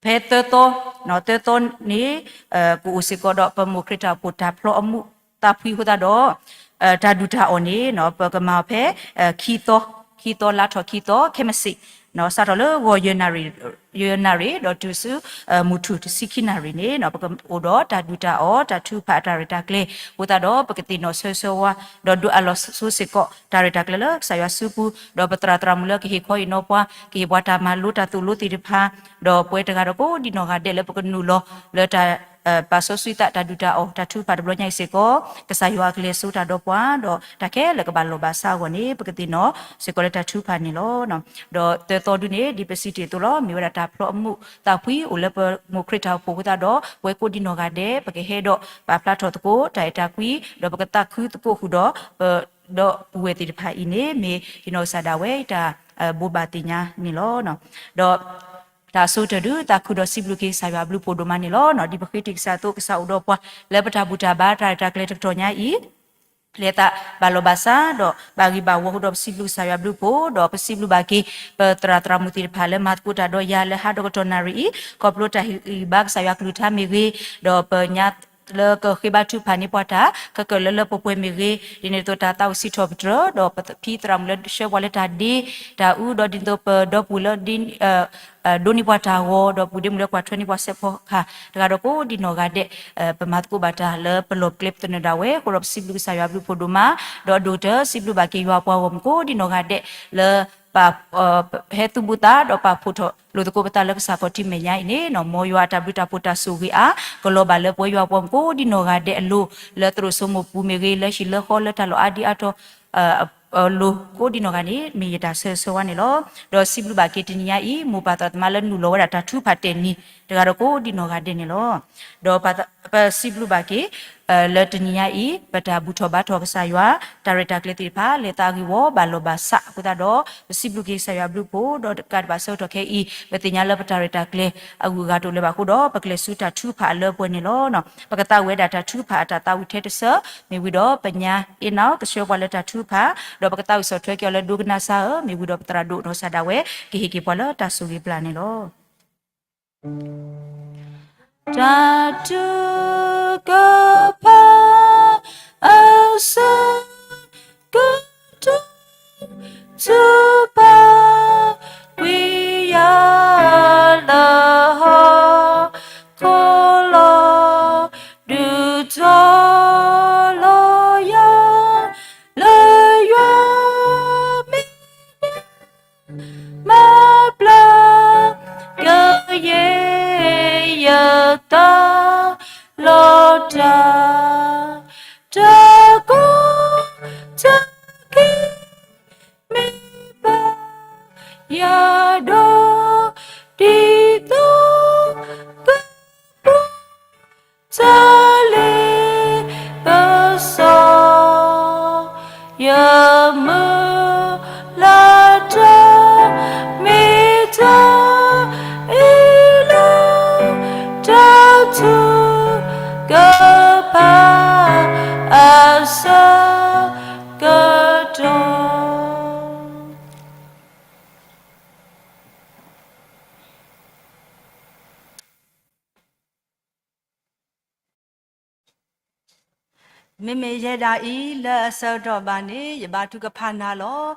ဖဲသၢသီ, သၢသီန့ၣ် ကအိၣ်စ့ၢ်ကီးဒီးပမိၢ်ခရံာ်တၢ်အိၣ်ဖှိၣ်တၢ်ဖျီအမူးသးဖှံအဃိသတးဒီး တၢ်ဒုၣ်တၢ်အီၣ်န့ၣ် ပကမၤအီၤဖဲ ခံသီ, ခံသီလါထီၣ်ခံသီ ခဲမုၢ်ဆ့ၣ် စးထီၣ်လၢဂီၤယဲၢ်နၣ်ရံၣ်, ယဲၢ်နၣ်ရံၣ် ဒီးတုၤဆူ မုၢ်ထူၣ်တဆံခံနၣ်ရံၣ်န့ၣ် ပကအိၣ်ဒီးတၢ်ဒုၣ်တၢ်အီၣ် တၢ်ထုကဖၣ်အတၢ်ရဲၣ်တၢ်ကျဲၤအဃိသတးဒီး ပကသ့ၣ်နီၣ်ဆၢဆၢဝါ ဒီးဒိးအးလီၤဆိစ့ၢ်ကီး တၢ်ရဲၣ်တၢ်ကျဲၤလၢကစၢ်ယွၤစုပူၤ ဒီးပသရၣ်သရၣ်မုၣ်လၢကဟ့ၣ်ခီဟ့ၣ်နီၤပှၤ ကဟ့ၣ်ပှၤတၢ်မၤလိတၢ်သိၣ်လိသ့ၣ်တဖၣ်, ဒီးပဝဲတဂၤဒီးကိးဒံနီၢ်ဂၤဒဲးလၢပကနုာ်လီၤလၢတၢ် ပာ်စီဆှံသးတၢ်ဒုၣ်တၢ်အီၣ် တၢ်ထုကဖၣ်တဘျီညါအံၤစ့ၢ်ကီး, ကစၢ်ယွၤအကလဲၤစိတၢ်ဒီးပှၤ ဒီးတၢ်ခဲလၢာ်ကဘၣ်လိာ်ဘၣ်စးအဂီၢ်န့ၣ် ပကသ့ၣ်နီၣ်စ့ၢ်ကီးလၢတၢ်ထုကဖၣ်န့ၣ်လီၤ. ဒီးသၢသီဒုန့ၣ် ဒ်ပစံးတ့ၢ်အသိးလီၤ, မ့ၢ်ဝဲဒၣ်တၢ်ဖျီအမူးသးဖှံ အိၣ်လၢပမိၢ်ခရံာ်တၢ်အိၣ်ဖှိၣ်အဃိသတးဒီး ပဝဲကိးဒံနီၢ်ဂၤဒဲး ပကဟဲဒီးပာ်ဖျါထီၣ်သကိး တၢ်အဲၣ်တၢ်ကွံ ဒီးပကသးခုသကိးဃုာ်ဒီး ဒီပုၢ်ဝဲၢ်သ့ၣ်တဖၣ်အံၤန့ၣ် မ့ၢ်ဟံးနီၤကစၢ်ဒၣ်ဝဲ တၢ်ဘိးဘၣ်သ့ၣ်ညါန့ၣ်လီၤ. ဒီးတၢ်အဆိကတၢၢ်ဒု သးခုဒီးစံးဘျုးက့ၤကစၢ်ယွၤအဘျုးဖှိၣ်ဒိၣ်မးန့ၣ်လီၤ. ဒ်ပဃ့တ့ၢ်ကစၢ်အသိး ကစၢ်အိၣ်ဒီးပှၤ လၢပတၢ်ဘူၣ်တၢ်ဘါတၢ်ရဲၣ်တၢ်ကျဲၤတကတီၢ်ညါအံၤ လဲၤသးဘၣ်လီၤဘၣ်စး ဒီးဘၣ်ဂ့ၤဘၣ်ဝီအဃိဒီး ပစံးဘျုးကစၢ်ယွၤအဘျုးဖှိၣ် ဒီးပစံးဘျုးဘၣ်က့ၤ ပသရၣ်သရၣ်မုၣ်သ့ၣ်တဖၣ်လၢမၤသကိးတၢ်ဒီးယၤလၢဟါဒီကတီၢ်နၣ်ရံၣ်အံၤ ခီဖျိတၢ်ဟ့ၣ်ဂံၢ်ဘါကစၢ်ယွၤကလုၢ်ကထါမ့ၢ်ဂ့ၤ, ဒီးပညါလၢကဃ့ဘါထုကဖၣ်န့ၢ်ပှၤတၢ် ခဲကၢၣ်လၢလၢပှဲၤပှဲၤမ့ၢ်ဂ့ၤ, ဒ်န့ၣ်အသိးတၢ်သးဝံၣ်စံးထီၣ်ပတြၢၤ ဒီးပဖံသရၣ်မုၣ်လၢဆှၢပှၤလၢတၢ်ဒ့တၢ်အူ ဒီးဒ်န့ၣ်အသိးပဒီပုၢ်ဝဲၢ်လၢ ဒိးန့ၢ်ပှၤတၢ်ဂီၤ ဒီးပုၢ်ဒ့မုၣ်လၢကွၢ်ထွဲန့ၢ်ပှၤစဲးဖီကဟၣ် တဂၤဒီးကိးဒံနီၢ်ဂၤဒဲး ပမၤသကိးဘၣ်တၢ်လၢပလီၢ်ပကျဲပသနၢၣ်ဒၣ်ဝဲအဃိဒီး ပစံးဘျုးကစၢ်ယွၤအဘျုးဖှိၣ်ဒိၣ်မး, ဒီးဒိၣ်ကတၢၢ်စံးဘျုးဘၣ်က့ၤယွၤပှၤဂီၢ်မုၢ်ကိးဒံနီၢ်ဂၤဒဲးလၢ ပဟဲသူၣ်ဘူၣ်သး ဒီးပာ်ဖှိၣ်ထီၣ်လိာ်သကိးပသးလၢကစၢ်ခီၣ်ထံးမဲာ်ညါအံၤန့ၣ် မ်ယွၤအတၢ်ဘျုးတၢ်ဖှိၣ်တၢ်ဆိၣ်ဂ့ၤအါ ကလီၤဘၣ်လၢပဝဲယွၤပှၤဂီၢ်မုၢ်ကိးဒံနီၢ်ဂၤဒဲးအလိၤ လၢသရိာ်စိမိၢ်ပူၤမ့ၢ်ဂ့ၤ လၢဟံၣ်လၢဃီလၢတၢ်လီၢ်အါဒံအါတီၤ အလိၤကိးဒံနီၢ်ဂၤန့ၣ် မ့ၢ်ယတၢ်ဆၢဂ့ၤဆၢဝါန့ၣ်လီၤ. ဒီးစံးဘျုးဘၣ်က့ၤတနံၤညါအံၤ မိၢ်ပၢ်သရၣ်သမါလၢနုာ်လီၤဝဲဒၣ်တၢ်ထုကဖၣ်တဲာ်နံၤ တဂၤဒီးကိးဒံနီၢ်ဂၤဒဲးန့ၣ်လီၤ. ဒီးပစံးဘျုးဘၣ်က့ၤ လၢတနံၤညါအံၤ ပတၢ်ဘူၣ်ထီၣ်ဘါထီၣ်ကစၢ်ယွၤ တၢ်ရဲၣ်တၢ်ကျဲၤသ့ၣ်တဖၣ် လဲၤသးဂ့ၤဝီဘၣ်လီၤဘၣ်စးအဃိသတးဒီး ပစံးဘျုးက့ၤကစၢ်ယွၤအဘျုးဖှိၣ် ဒီးတကးဒံးဘၣ်ဆၢကတီၢ်ခဲအံၤ ပသ့ၣ်ညါလၢပတၢ်ရဲၣ်တၢ်ကျဲၤအဂုၤအဂၤတအိၣ်လၢၤဘၣ်အဃိဒီး ပကလဲၤဆူတၢ်ထုကဖၣ်အလၢပှဲၤန့ၣ်လီၤ. ပကသးဝံၣ်ဝဲဒၣ်တၢ်ထုကဖၣ်အတၢ်သးဝံၣ်ထဲတစၢး မ့ၢ်ဝံၤဒီးပညါအ့ၣ်နီၣ်ကဆှၢပှၤလၢတၢ်ထုကဖၣ် ဒီးပကသးဝံၣ်ဆီၣ်ထွဲက့ၤအီၤလၢဒိကနၣ်စၢ်ဧၢ မ့ၢ်ဝံၤဒီးပသရၣ်ဒိၣ်နီၢ်ကစၢ်ဒၣ်ဝဲ ကဟ့ၣ်က့ၤပှၤလၢတၢ်ဆိၣ်ဂ့ၤပျၢ်န့ၣ်လီၤ. တၢ်ထုကဖၣ် အဆၢကတီၢ် ထုကဖၣ် ကွံာ်ယၤလၢဟီၣ်ခိၣ်လီၤ ဒုးထီၣ်လီၤယၤ လၢယွၤမ့ၢ် မၤ မ့မ့ၢ်ယဲဒၣ်အံၤ လၢအဆၢကတီၢ်ဘၣ်န့ၣ် ယဘါထုကဖၣ်နၤလီၤ.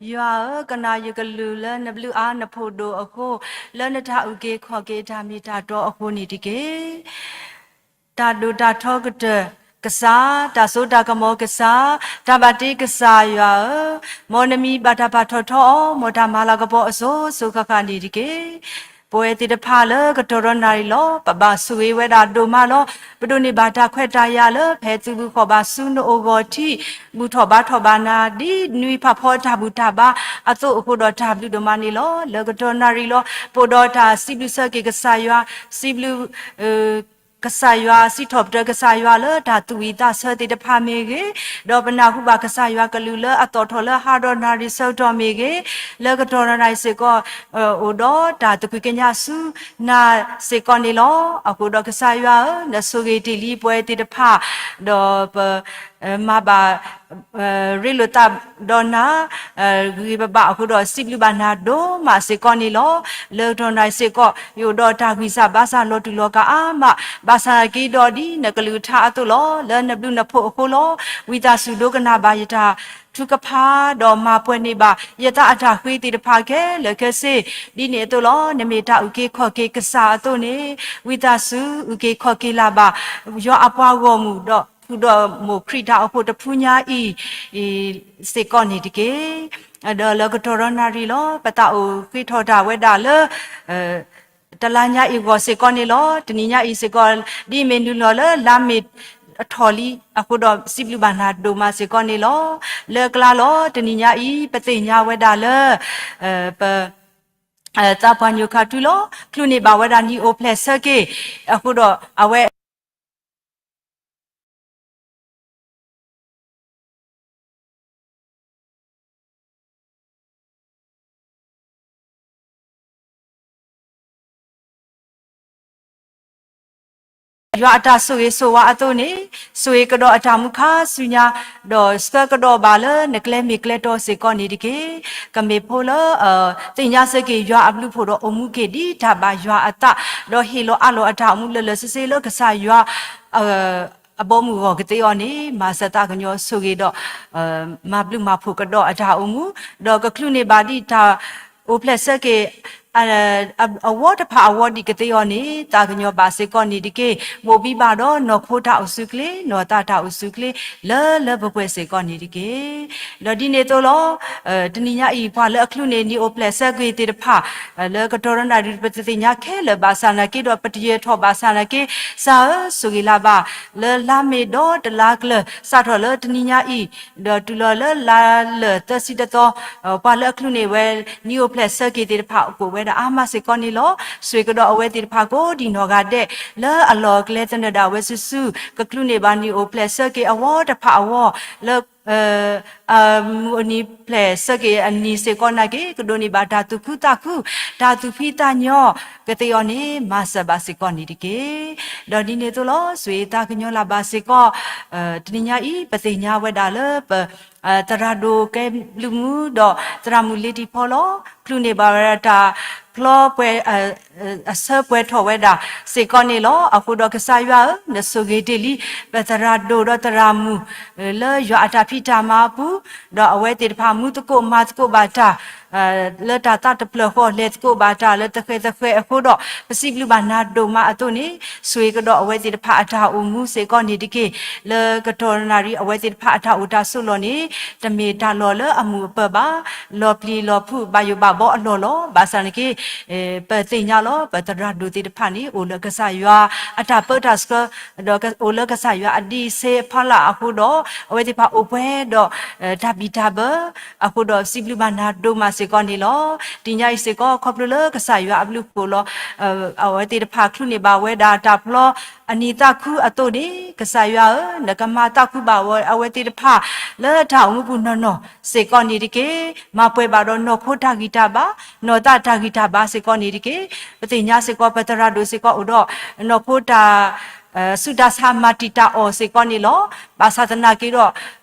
ယွၤဧၢ, ကနၣ်ယကလုၢ်လၢနဘျုးအါနဖှိၣ်ဒိၣ်အဃိ, လၢနတၢ်အုၣ်က့ၤခီၣ်က့ၤတၢ်မ့ၢ်တၢ်တီအဃိန့ၣ်တက့ၢ်. တၢ်ဒိၣ်တၢ်ထီကတၢၢ်ကစၢ်, တၢ်စိတၢ်ကမီၤကစၢ်, တၢ်ဘၣ်တ့ကစၢ်ယွၤဧၢ, မ်နမံၤဘၣ်တၢ်ပာ်ထီၣ်ထီအီၤ, မ်တၢ်မၤလၤကပီၤအစိၤစိၤဃၣ်ဃၣ်န့ၣ်တက့ၢ်. ပဝဲသ့ၣ်တဖၣ်လၢကတီၢ်ဒီနၣ်ရံၣ်လီၤ, ပဘၣ်ဆိၣ်ဂ့ၤဝဲဒၣ်ဒိၣ်မးလီၤ. ပဒိးန့ၢ်ဘၣ်တၢ်ခွဲးတၢ်ယာ်လၢ ဖဲသုးဘူးဃီၣ်ဘါဆူနအိၣ်ဂီၢ်ထံး, ဘူၣ်ထီၣ်ဘါထီၣ်ဘၣ်နၤ ဒ်နွံဖးဖီတၢ်ဘူၣ်တၢ်ဘါအသိးအဃိဒီး တၢ်ဘျုးဒိၣ်မးန့ၣ်လီၤ. လၢကတီၢ်နၣ်ရံၣ်လီၤ, ပအိၣ်ဒီးတၢ်စံးဘျုးစၢက့ၤကစၢ်ယွၤ, စံးဘျုး ကစၢ်ယွၤ, စံးထီၣ်ပတြၢၤကစၢ်ယွၤလၢတၢ်သူၣ်ဝံၣ်သးဆၢသ့ၣ်တဖၣ်မ့ၢ်ဂ့ၤ, ဒီးပနၢ်ဟူဘၣ်ကစၢ်ယွၤကလုၢ်လၢအသီၣ်ထီၣ်လၢဟးဒီးနၣ်ရံၣ်ဆၢကတီၢ်မ့ၢ်ဂ့ၤ, လၢကတီၢ်နၣ်ရံၣ်စ့ၢ်ကီး အိၣ်ဒီးတၢ်သကွံာ်ကညးဆူနၤစ့ၢ်ကီးန့ၣ်လီၤ. အဃိဒီးကစၢ်ယွၤဧၢ, နဆိၣ်ဂ့ၤတ့ၢ်လံပဝဲသ့ၣ်တဖၣ်, ဒီးပ မၤဘၣ် ရ့လိာ်သးဒီးနၤ ဂ့ၤဂ့ၤဘၣ်ဘၣ်အဃိဒီး စံးဘျုးဘၣ်နၤဒိၣ်မးစ့ၢ်ကီးန့ၣ်လီၤ. လၢကတီၢ်နၣ်ရံၣ်စ့ၢ်ကီး ယအိၣ်ဒီးတၢ်ဂံၢ်စၢ်ဘါစၢ်လီၤတူာ်လီၤကာ်အါမး, ဘၣ်ဆၣ်က့ဒီးဒ်နကလုၢ်ကထါအသိးလီၤ. လၢနဘျုးနဖှိၣ်အဃိလီၤ. ဝံသးစူၤဒိကနၣ်ဘၣ်ယတၢ်ထုကဖၣ်, ဒီးမၤပှဲၤန့ၢ်ဘၣ်ယသးအတၢ်ဃ့သ့ၣ်တဖၣ်ခဲလၢာ်ခဲဆ့, ဒ်န့ၣ်အသိးလီၤ. နမ့ၢ်တၢ်အုၣ်က့ၤခီၣ်က့ၤကစၢ်အသိးန့ၣ်, ဝံသးစူၤအုၣ်က့ၤခီၣ်က့ၤလၢ်ဘၣ် ယွၤအပှၤဂီၢ်မုၢ်ဒီး ဖုၣ်ဒီးမိၢ်ခရံာ်တၢ်အိၣ်ဖှိၣ်တဖုညါအံၤ စ့ၢ်ကီးန့ၣ်တက့ၢ်. ဒီးလၢကတီၢ်ဒီနၣ်ရံၣ်လီၤ, ပသးအိၣ်ဃ့ထီၣ်တၢ်ဝဲဒၣ်လၢ တလါညါအံၤဂီၢ်စ့ၢ်ကီးန့ၣ်လီၤ. တနံၤညါအံၤစ့ၢ်ကီး ဒ်မ့ၢ်နုာ်လီၤလၢလါမ့ၤအထီၣ်လံအဃိဒီး စံးဘျုးဘၣ်နၤဒိၣ်မးစ့ၢ်ကီးန့ၣ်လီၤ. လၢကျါလီၤ, တနံၤညါအံၤ ပသ့ၣ်ညါဝဲဒၣ်လၢ ပ သးပှၢ်ညိၣ်ခါထူလီၤ. ချုးန့ၢ်ဘၣ်ဝဲဒၣ်နံၣ်အိၣ်ဖျဲၣ်ဆၢက့ၤအဃိဒီး အဝဲ ယွၤအတၢ်ဆိၣ်ဂ့ၤဆိၣ်ဝါအသိးန့ၣ်, ဆိၣ်ဂ့ၤကဒီးအတၢ်မူခါဆူညါ, ဒီးဆှၢကဒီးဘၣ်လၢနကျဲမ့ၢ်ကျဲတီစ့ၢ်ကီးန့ၣ်တက့ၢ်. ကမ့ၢ်ဖိလၢ သ့ၣ်ညါဆၢက့ၤယွၤအဘျုးအဖှိၣ်ဒီးအိၣ်မူက့ၤဒ်တၢ်ဘၣ်ယွၤအသး, ဒီးဟ့ၣ်လီၤအးလီၤအတၢ်အိၣ်မူလၢာ်လၢာ်ဆ့ဆ့လၢကစၢ်ယွၤ အဘီအမုၢ်အဂီၢ်ကသ့အီၤန့ၣ်, မၤစၢၤသးကညီၤဆိၣ်ဂ့ၤဒီး မၤဘျုးမၤဖှိၣ်ကဒီးအတၢ်အိၣ်မူ, ဒီးကချုးန့ၢ်ဘၣ်ဒ်တၢ်အိၣ်ဖျဲၣ်ဆၢက့ၤ အဝီတဖၣ်အဝီဒံးကသ့အီၤန့ၣ်, သးကညီၤဘၣ်စ့ၢ်ကီးန့ၣ်တက့ၢ်. ဘိးဘံဘၣ်ဒီးနီၢ်ခိတၢ်အိၣ်ဆူၣ်ချ့, နီၢ်သးတၢ်အိၣ်ဆူၣ်ချ့ လၢလၢပှဲၤပှဲၤစ့ၢ်ကီးန့ၣ်တက့ၢ်. ဒီးဒ်န့ၣ်အသိးလီၤ, တနံၤညါအံၤ ပှၤလၢအချုးန့ၢ်နံၣ်အိၣ်ဖျဲၣ်ဆၢက့ၤသ့ၣ်တဖၣ် လၢကတီၢ်ဒီနၣ်ရံၣ် ပတသ့ၣ်ညါခဲလၢာ်ဘၣ်ဆၣ်နာ်က့ဒီး ပတယၢၤထီၣ်ဘၣ်ဆၣ်နာ်က့, ကစၢ်ဧၢ, ဆိၣ်ဂ့ၤလၢ်ဘၣ် လၢလါမ့ၤဒီတလါကျၢၤ စးထီၣ်လၢတနံၤညါအံၤ ဒီးတုၤလီၤလၢလါလၢာ်သၢဆံတသီ, ပှၤလၢအချုးန့ၢ်ဝဲ နံၣ်အိၣ်ဖျဲၣ်ဆၢက့ၤသ့ၣ်တဖၣ် အိၣ်ဝဲဒၣ်အါမးစ့ၢ်ကီးန့ၣ်လီၤ. ဆိၣ်ဂ့ၤကဒီးအဝဲသ့ၣ်တဖၣ်ကိးဒံးနီၢ်ဂၤဒဲး လၢအလီၢ်အကျဲသနၢၣ်ဒၣ်ဝဲစုာ်စုာ်, ကချုးန့ၢ်ဘၣ်နံၣ်အိၣ်ဖျဲၣ်ဆၢက့ၤအဝီတဖၣ်အဝီ လၢ အမုၢ်အနံၤဖျဲၣ်ဆၢက့ၤအနံၤစ့ၢ်ကီးနာ်က့ ကဒိးန့ၢ်ဘၣ်တၢ်သူၣ်ခုသးခု, တၢ်သူၣ်ဖှံသးညီကသ့အီၤန့ၣ် မၤစၢၤဘၣ်စ့ၢ်ကီးန့ၣ်တက့ၢ်. ဒီးဒ်န့ၣ်အသိးလီၤ, ဆိၣ်ဂ့ၤသးကညီၤလၢ်ဘၣ်စ့ၢ်ကီး တနံၤညါအံၤ ပသ့ၣ်ညါဝဲဒၣ်လၢပ သရၣ်ဒိၣ်ကဲဘျုးမူဒီးသရၣ်မုၣ်လ့တံၢ်ဖီလီၤ. ချုးန့ၢ်ဘၣ်ဝဲဒၣ်တၢ်ဖျီပှဲၤ အဆၢပှဲၤထီၣ်ဝဲဒၣ်စ့ၢ်ကီးန့ၣ်လီၤ. အဃိဒီးကစၢ်ယွၤဧၢ, နဆိၣ်ဂ့ၤတ့ၢ်လံ ပသရၣ်ဒိၣ်ဒီးသရၣ်မုၣ် လၢယွၤအတၢ်ဖံးတၢ်မၤအပူၤ, ဒီးအဝဲသ့ၣ်တဖၣ်မူသကိးမၤသကိးဘၣ်တၢ် လၢတၢ်သးတဖျၢၣ်ဃီလဲၤသကိးဘၣ်တၢ်လၢသဃဲးသဃဲးအဃိဒီး ပစံးဘျုးဘၣ်နၤဒိၣ်မးအသိးန့ၣ်, ဆိၣ်ဂ့ၤကဒီးအဝဲသ့ၣ်တဖၣ်အတၢ်အိၣ်မူစ့ၢ်ကီးန့ၣ်တက့ၢ်. လၢကတီၢ်နၣ်ရံၣ် အဝဲသ့ၣ်တဖၣ်အတၢ်အိၣ်တၢ်ဆိးလီၢ်န့ၣ် တမ့ၢ်တၢ်လီၢ်လၢအမုာ်အပၢၤဘၣ်, လီၤပျံၤလီၤဖုးဘၣ်ယိၣ်ဘၣ်ဘီအလီၢ်လီၤ. ဘၣ်ဆၣ်နာ်က့ ပသ့ၣ်ညါလီၤ ပသရၣ်ဒိၣ်သ့ၣ်တဖၣ်န့ၣ် အိၣ်လၢကစၢ်ယွၤအတၢ်ပၢတၢ်ဆှၢ ဒီးအိၣ်လၢကစၢ်ယွၤအဒံးဆှံအဖီလာ်အဃိဒီး အဝဲသ့ၣ်တဖၣ်အိၣ်ပှဲၤဒီး တၢ်ဘံၣ်တၢ်ဘၢ အဃိဒီးစံးဘျုးဘၣ်နၤဒိၣ်မးစ့ၢ်ကီးန့ၣ်လီၤ. တနံၤညါအံၤစ့ၢ်ကီး ခီဖျိလၢကစၢ်ယွၤအဘျုးအဖှိၣ်လီၤ. အဝဲသ့ၣ်တဖၣ်ချုးန့ၢ်ဘၣ်ဝဲဒၣ်တၢ်ဖျီအနံၤသးခုအသိးန့ၣ်, ကစၢ်ယွၤဧၢ, နကမၤသးခုဘၣ်ဝဲအဝဲသ့ၣ်တဖၣ် လၢတၢ်အိၣ်မူပူၤနီၢ်နီၢ်စ့ၢ်ကီးန့ၣ်တက့ၢ်. မၤပှဲၤဘၣ်ဒီးနီၢ်ခိတၢ်ဂံၢ်တၢ်ဘါ, နီၢ်သးတၢ်ဂံၢ်တၢ်ဘါစ့ၢ်ကီးန့ၣ်တက့ၢ်. ပသ့ၣ်ညါစ့ၢ်ကီး ပသရၣ်ဒိၣ်စ့ၢ်ကီးအိၣ်ဒီး နီၢ်ခိတၢ် ဆူၣ်တၢ်ဆါမၤတံာ်တာ်အီၤစ့ၢ်ကီးန့ၣ်လီၤ. ဘၣ်ဆၣ်သနာ်က့ဒီး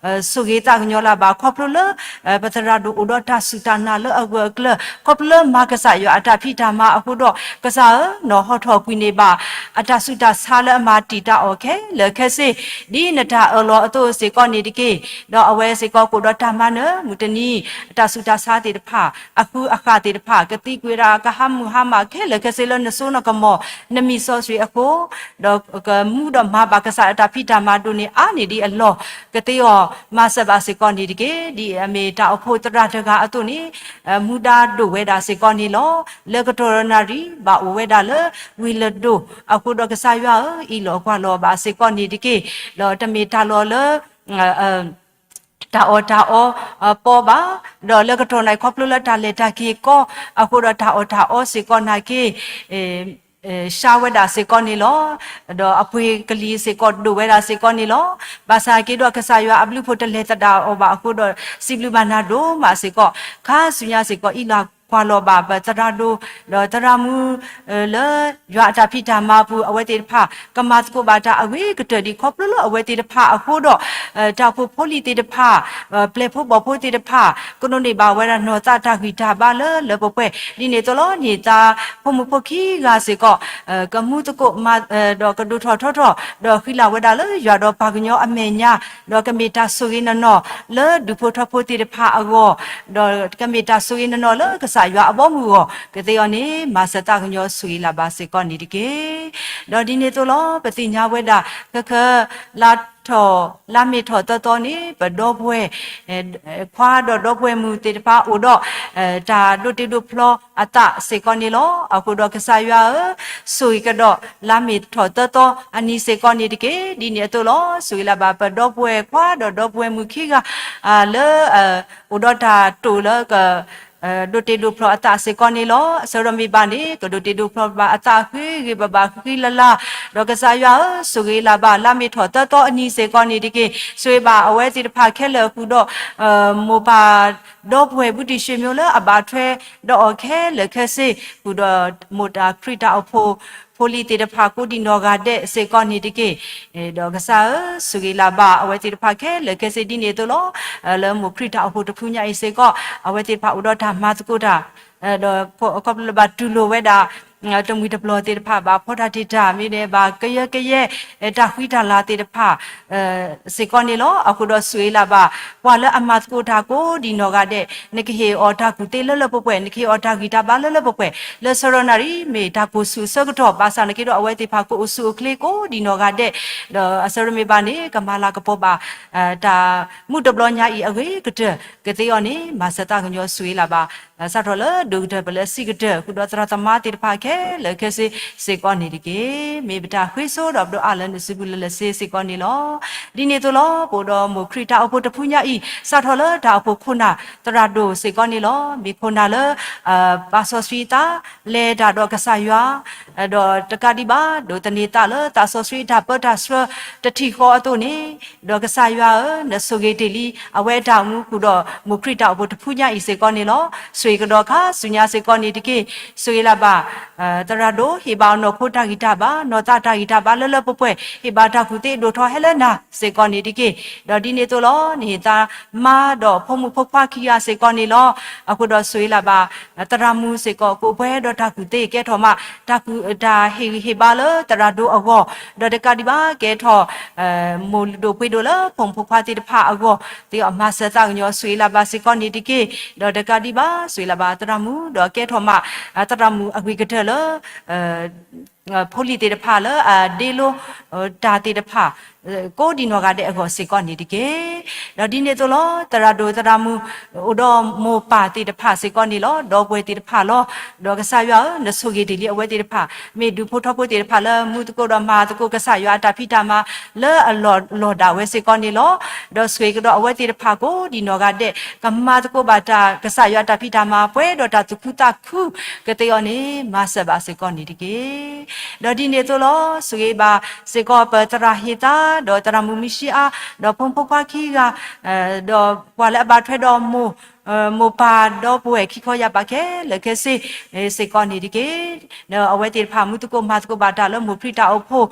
ဆိၣ်ဂ့ၤသးကညီၤလၢ်ဘၣ် ခီဖျိလၢ ပသရၣ်ဒိၣ်အိၣ်ဒီးတၢ်စူၢ်တၢ်နာ်လၢအဂၢၢ်အကျၢၤ ခီဖျိလၢမၤကစၢ်ယွၤအတၢ်ဖံးတၢ်မၤအဃိဒီး ကစၢ်ဧၢ, နီၢ်ဟီထီၣ်ကွံာ်န့ၢ်ဘၣ် အတၢ်ဆူၣ်တၢ်ဆါလၢအမၤတံာ်တာ်အီၤခဲလၢာ်ခဲဆ့ ဒ်နတၢ်အၢၣ်လီၤအသိးစ့ၢ်ကီးန့ၣ်တက့ၢ်. ဒီးအဝဲစ့ၢ်ကီးကအိၣ်ဒီးတၢ်မၤနၢၤ မုၢ်တနံၤ အတၢ်ဆူၣ်တၢ်ဆါသ့ၣ်တဖၣ် အဃုအဃၣ်သ့ၣ်တဖၣ် ကသံကွံာ်ဝဲဒၣ်ကဟးမုၢ်ဟါမးခဲလၢာ်ခဲဆ့လၢနစိနကမီၤ နမံၤစီဆှံအဃိ ဒီးကမူဒီးမၤဘၣ်ကစၢ်အတၢ်ဖံးတၢ်မၤဒိၣ်န့ၢ်အါန့ၢ်ဒံးအလီၢ် ကသ့အီၤမၤစၢၤဘၣ်စ့ၢ်ကီးန့ၣ်တက့ၢ်. ဒ်အမ့ၢ်တၢ်အိၣ်ဖှိၣ်သရၣ်တဂၤအသိးန့ၣ် မူဒါဒိၣ်ဝဲဒၣ်စ့ၢ်ကီးန့ၣ်လီၤ. လၢကတီၢ်နၣ်ရံၣ် ဘၣ်အိၣ်ဝဲဒၣ်လၢဝ့ၢ်လၢၢ်ဒိၣ်အဃိဒီးကစၢ်ယွၤဧၢ, အံးလီၤကွၢ်လီၤဘၣ်စ့ၢ်ကီးန့ၣ်တက့ၢ်. ဒီးတမ့ၢ်တၢ်လီၢ်လၢ တၢ်အီၣ်တၢ်အီပီဘၣ်, ဒီးလၢကတီၢ်နၣ်ရံၣ်ခီဖျိလၢတၢ်လဲၤတၢ်က့ၤကီ အဃိဒီးတၢ်အီၣ်တၢ်အီစ့ၢ်ကီးနာ်က့ ရှါဝဲဒၣ်စ့ၢ်ကီးန့ၣ်လီၤ. ဒီးအပှ့ၤကလံၤစ့ၢ်ကီးဒိၣ်ဝဲဒၣ်စ့ၢ်ကီးန့ၣ်လီၤ. ဘၣ်ဆၣ်က့ဒီးကစၢ်ယွၤအဘျုးအဖှိၣ်တလဲၤသဒၣ်အီၤဘၣ်အဃိဒီး စံးဘျုးဘၣ်နၤဒိၣ်မးစ့ၢ်ကီး, ခါဆူညါစ့ၢ်ကီး အံးလီၤကွၢ်လီၤဘၣ်ပသရၣ်ဒိၣ် ဒီးသရၣ်မုၣ် လၢယွၤအတၢ်ဖံးတၢ်မၤအပူၤ အဝဲသ့ၣ်တဖၣ် ကမၤသကိးဘၣ်တၢ်အဂ့ၤကတၢၢ်ဒံးခီဖျိလၢအဝဲသ့ၣ်တဖၣ်အဃိဒီး တၢ်အိၣ်ဖှိၣ်ဖိလံၤသ့ၣ်တဖၣ် ပျဲၢ်ဖိဘီၣ်ဖိသ့ၣ်တဖၣ် ကဒိးန့ၢ်ဘၣ်ဝဲဒၣ်နီၢ်သးတၢ်ဂံၢ်တၢ်ဘါလၢလၢပှဲၤပှဲၤ ဒ်န့ၣ်အသိးလီၤ. န့ၢ်သါဖိမုၣ်ဖိခံဂၤစ့ၢ်ကီး ကမူသကိးမၤ ဒီးကဒိၣ်ထီၣ်ထီထီၣ် ဒီးဃံလၤဝဲဒၣ်လၢယွၤဒီးပှၤကညီအမဲာ်ညါ ဒီးကမ့ၢ်တၢ်ဆိၣ်ဂ့ၤနီၢ်နီၢ်လၢဒူၣ်ဖိထၢဖိသ့ၣ်တဖၣ်အဂီၢ် ဒီးကမ့ၢ်တၢ်ဆိၣ်ဂ့ၤနီၢ်နီၢ်လၢကစၢ်ယွၤအဘီအမုၢ်အဂီၢ် ကသ့အီၤန့ၣ် မၤစၢၤသးကညီၤဆိၣ်ဂ့ၤလၢ်ဘၣ်စ့ၢ်ကီးန့ၣ်တက့ၢ်. ဒီးဒ်န့ၣ်အသိးလီၤ. ပသ့ၣ်ညါဝဲဒၣ် ခဲခၢ လါထီၣ် လါမ့ၤထီၣ်သၢသီန့ၣ် ပဒီပုၢ်ဝဲၢ်ခွါဒီးဒီပုၢ်ဝဲၢ်မုၣ်သ့ၣ်တဖၣ်အိၣ်ဒီး တၢ်ဒိးတ့ဒိးဖျီအသးစ့ၢ်ကီးန့ၣ်လီၤ. အဃိဒီးကစၢ်ယွၤဧၢ, ဆိၣ်ဂ့ၤကဒီး လါမ့ၤထီၣ်သၢသီအနံၤစ့ၢ်ကီးန့ၣ်တက့ၢ်. ဒ်န့ၣ်အသိးလီၤ. ဆိၣ်ဂ့ၤလၢ်ဘၣ်ပဒီပုၢ်ဝဲၢ်ခွါဒီးဒီပုၢ်ဝဲၢ်မုၣ်ခံဂၤ လၢ အိၣ်ဒီးတၢ်တိာ်လၢက ဒိးတ့ဒိးဖျီအသးစ့ၢ်ကီးန့ၣ်လီၤ. အဆၢဒီးမ့ၢ်ဘၣ်န့ၣ် ကဒိးတ့ဒိးဖျီဘၣ်အသးဃ့ဂ့ၤဘၣ်ဘၣ်ဃံလၤလၤ, ဒီးကစၢ်ယွၤဧၢ, ဆိၣ်ဂ့ၤလၢ်ဘၣ်လါမ့ၤထီၣ်သၢသီအနံၤစ့ၢ်ကီးန့ၣ်တက့ၢ်. ဆိၣ်ဂ့ၤဘၣ်အဝဲသ့ၣ်တဖၣ်ခဲလၢာ်ဃုာ်ဒီး မိၢ်ပၢ်ဒီပုၢ်ဝဲၢ်ဘူးတံၢ်ဆ့မိၤလၢအဘၣ်ထွဲဒီးအီၤခဲလၢာ်ခဲဆ့ ဃုာ်ဒီးမိၢ်တၢ်ခရံာ်တၢ်အိၣ်ဖှိၣ် ဖိလံၤသ့ၣ်တဖၣ်ကိးဒံးနီၢ်ဂၤဒဲးစ့ၢ်ကီးန့ၣ်တက့ၢ်. ဒီးကစၢ်ဧၢ, ဆိၣ်ဂ့ၤလၢ်ဘၣ်အဝဲသ့ၣ်တဖၣ်ခဲလၢာ်ခဲဆ့ဒ်န့ၣ်အသိးလီၤ. လၢမိၢ်ခရံာ်တၢ်အိၣ်ဖှိၣ်တဖုညါအံၤစ့ၢ်ကီး အဝဲသ့ၣ်တဖၣ်အိၣ်ဒီးတၢ်မၤသကိးတၢ် ဒီးခီဖျိလၢဘၣ်တူၢ်လိာ်ဝဲဒၣ် တမှံၤတပျီၤသ့ၣ်တဖၣ် ဘၣ်ဖီတၢ်တ့ၢ်တၢ် မ့ၢ်န့ၣ်ဘၣ်ကယၢကယဲ တၢ်ဃံတၢ်လၤသ့ၣ်တဖၣ် စ့ၢ်ကီးန့ၣ်လီၤ. အဃိဒီးဆိၣ်ဂ့ၤလၢ်ဘၣ် ပှၤလၢအမၤသကိးတၢ်ကိးဒံးနီၢ်ဂၤဒဲး နကဟ့ၣ်အီၤတၢ်ကူၣ်သ့လၢလၢပှဲၤပှဲၤ နကဟ့ၣ်အီၤတၢ်ဂံၢ်တၢ်ဘါလၢလၢပှဲၤပှဲၤ လၢဆၢရီနၣ်ရံၣ် မ့ၢ်တၢ်ကိၢ်ဆူၣ်အဆၢကတီၢ် ဘၣ်ဆၣ်နာ်က့ဒီး အဝဲသ့ၣ်တဖၣ်ကအိၣ်ဆူၣ်အိၣ်ချ့ကိးဒံးနီၢ်ဂၤဒဲး ဒီးအဆၢတမ့ၢ်ဘၣ်န့ၣ် ကမၤလၤကပီၤဘၣ် တၢ်မုၢ်တဘျီညါအံၤအဂ့ၤကတၢၢ် ကသ့အီၤန့ၣ် မၤစၢၤသးကညီၤဆိၣ်ဂ့ၤလၢ်ဘၣ် စးထီၣ်လၢဒိၣ်ကတၢၢ်ပလၢအဆံးကတၢၢ် ဃုာ်ဒီးသရၣ်သမါသ့ၣ်တဖၣ်ခဲလၢာ်ခဲဆ့စ့ၢ်ကီးန့ၣ်တက့ၢ်. မ့ၢ်ပတၢ်ဃ့ဆိဒီးပဒိးအၢၣ်လီၤနစုပူၤလၢလၢဆ့ဆ့ၢ်ကီးန့ၣ်လီၤ. ဒ်န့ၣ်အသိးလီၤ. ပအိၣ်ဒီးမိၢ်ခရံာ်တၢ်အိၣ်ဖှိၣ်တဖုညါအံၤ စးထီၣ်လၢတၢ်အိၣ်ဖှိၣ်ခိၣ်နၢ်သရၣ်ဒိၣ်စ့ၢ်ကီးန့ၣ်လီၤ. မ့ၢ်ခိၣ်နၢ်လၢ ပာ်စီဆှံသး လဲၤတၢ်ဒီးကစၢ်ယွၤ ဒီးတကးဒံးဘၣ် ဒိးသန့ၤသးလၢသးစီဆှံအတၢ်ပၢတၢ်ဆှၢတထံၣ်ဃီအသိးန့ၣ်, ဒီးကစၢ်ယွၤဧၢ, နဆိၣ်ဂ့ၤတ့ၢ်လံ အဝဲအတၢ်အိၣ်မူဃုာ်ဒီး မိၢ်ခရံာ်တၢ်အိၣ်ဖှိၣ်တဖုညါအံၤစ့ၢ်ကီးန့ၣ်လီၤ. ဆိၣ်ဂ့ၤကဒီးခါဆူညါစ့ၢ်ကီးန့ၣ်တက့ၢ်. ဆိၣ်ဂ့ၤလၢ်ဘၣ် သရၣ်ဒိၣ် ဟ့ၣ်ဘၣ်အနီၢ်ခိတၢ်ဂံၢ်တၢ်ဘါ နီၢ်သးတၢ်ဂံၢ်တၢ်ဘါလၢလၢပှဲၤပှဲၤ ဟ့ၣ်ဘၣ်တၢ်ကူၣ်သ့ဒိၣ်ထီၣ်ဟဲလၢနၤစ့ၢ်ကီးန့ၣ်တက့ၢ်. ဒီးဒ်န့ၣ်အသိးလီၤ. နဟ့ၣ်သးမါဒီးဖိမုၣ်ဖိခွါခံဂၤစ့ၢ်ကီးန့ၣ်လီၤ. အဃိဒီးဆိၣ်ဂ့ၤလၢ်ဘၣ် သရၣ်မုၣ်စ့ၢ်ကီး ကအိၣ်ပှဲၤဒီးတၢ်ကူၣ်သ့ ကဲထီၣ်မး တၢ်ကူၣ် တၢ်ဟ့ၣ်ဂံၢ်ဟ့ၣ်ဘါလၢသရၣ်ဒိၣ်အဂီၢ်, ဒီးတကးဒံးဘၣ် ကဲထီၣ် မိၢ်လုၢ်ဒိၣ်ပှ့ၤဒိၣ်လၢဖိမုၣ်ဖိခွါသ့ၣ်တဖၣ်အဂီၢ်, သ့အီၤမၤစၢၤသးကညီၤဆိၣ်ဂ့ၤလၢ်ဘၣ်စ့ၢ်ကီးန့ၣ်တက့ၢ်. ဒီးတကးဒံးဘၣ် ဆိၣ်ဂ့ၤလၢ်ဘၣ်သရၣ်မုၣ် ဒီးကဲထီၣ်မး သရၣ်မုၣ်အဂ့ၤကတၢၢ်လၢ ဖိလံၤသ့ၣ်တဖၣ်လၢအဒ့လိ တၢ်သ့ၣ်တဖၣ် ကိးဒံးနီၢ်ဂၤဒဲးအဂီၢ်စ့ၢ်ကီးန့ၣ်တက့ၢ်. ဒီးဒ်န့ၣ်အသိးလီၤ. သရၣ်ဒိၣ်သရၣ်မုၣ် အိၣ်ဒီးမိၢ်ပၢ်သ့ၣ်တဖၣ်စ့ၢ်ကီးန့ၣ်လီၤ. ဒီပုၢ်ဝဲၢ်သ့ၣ်တဖၣ်လီၤ. ဒီးကစၢ်ယွၤဧၢ, နဆိၣ်ဂ့ၤတ့ၢ်လံအဝဲသ့ၣ်တဖၣ် မ့ၢ်ဒူၣ်ဖိထီဖိသ့ၣ်တဖၣ်လၢမူသကိးဒီးမၤသကိး ကစၢ်ယွၤအတၢ်ဖံးတၢ်မၤလၢအလီၢ်ဒၣ်ဝဲစ့ၢ်ကီးန့ၣ်လီၤ. ဒီးဆိၣ်ဂ့ၤကဒီးအဝဲသ့ၣ်တဖၣ်ကိးဒံးနီၢ်ဂၤဒဲး ကမၤသကိးဘၣ်တၢ် ကစၢ်ယွၤအတၢ်ဖံးတၢ်မၤ ပှဲၤဒီးတၢ်သူၣ်ခုသးခု ကသ့အီၤန့ၣ် မၤစၢၤဘၣ်စ့ၢ်ကီးန့ၣ်တက့ၢ်. ဒီးဒ်န့ၣ်အသိးလီၤ. ဆိၣ်ဂ့ၤဘၣ်စ့ၢ်ကီးပသရၣ်ဟ့ၣ်သါ ဒီးသရၣ်မုၣ်မံၤၡံအါ ဒီးဖိမုၣ်ဖိခွါခံဂၤ ဒီးပှၤလၢအဘၣ်ထွဲဒီးမိၢ် မိၢ်ပၢ်ဒီပုၢ်ဝဲၢ်ခံခီယၢ်ပၤခဲလၢာ်ခဲဆ့ စ့ၢ်ကီးန့ၣ်တက့ၢ်. ဒီးအဝဲသ့ၣ်တဖၣ်မူသကိးမၤသကိးဘၣ်တၢ်လၢမိၢ်ခရံာ်တၢ်အိၣ်ဖှိၣ်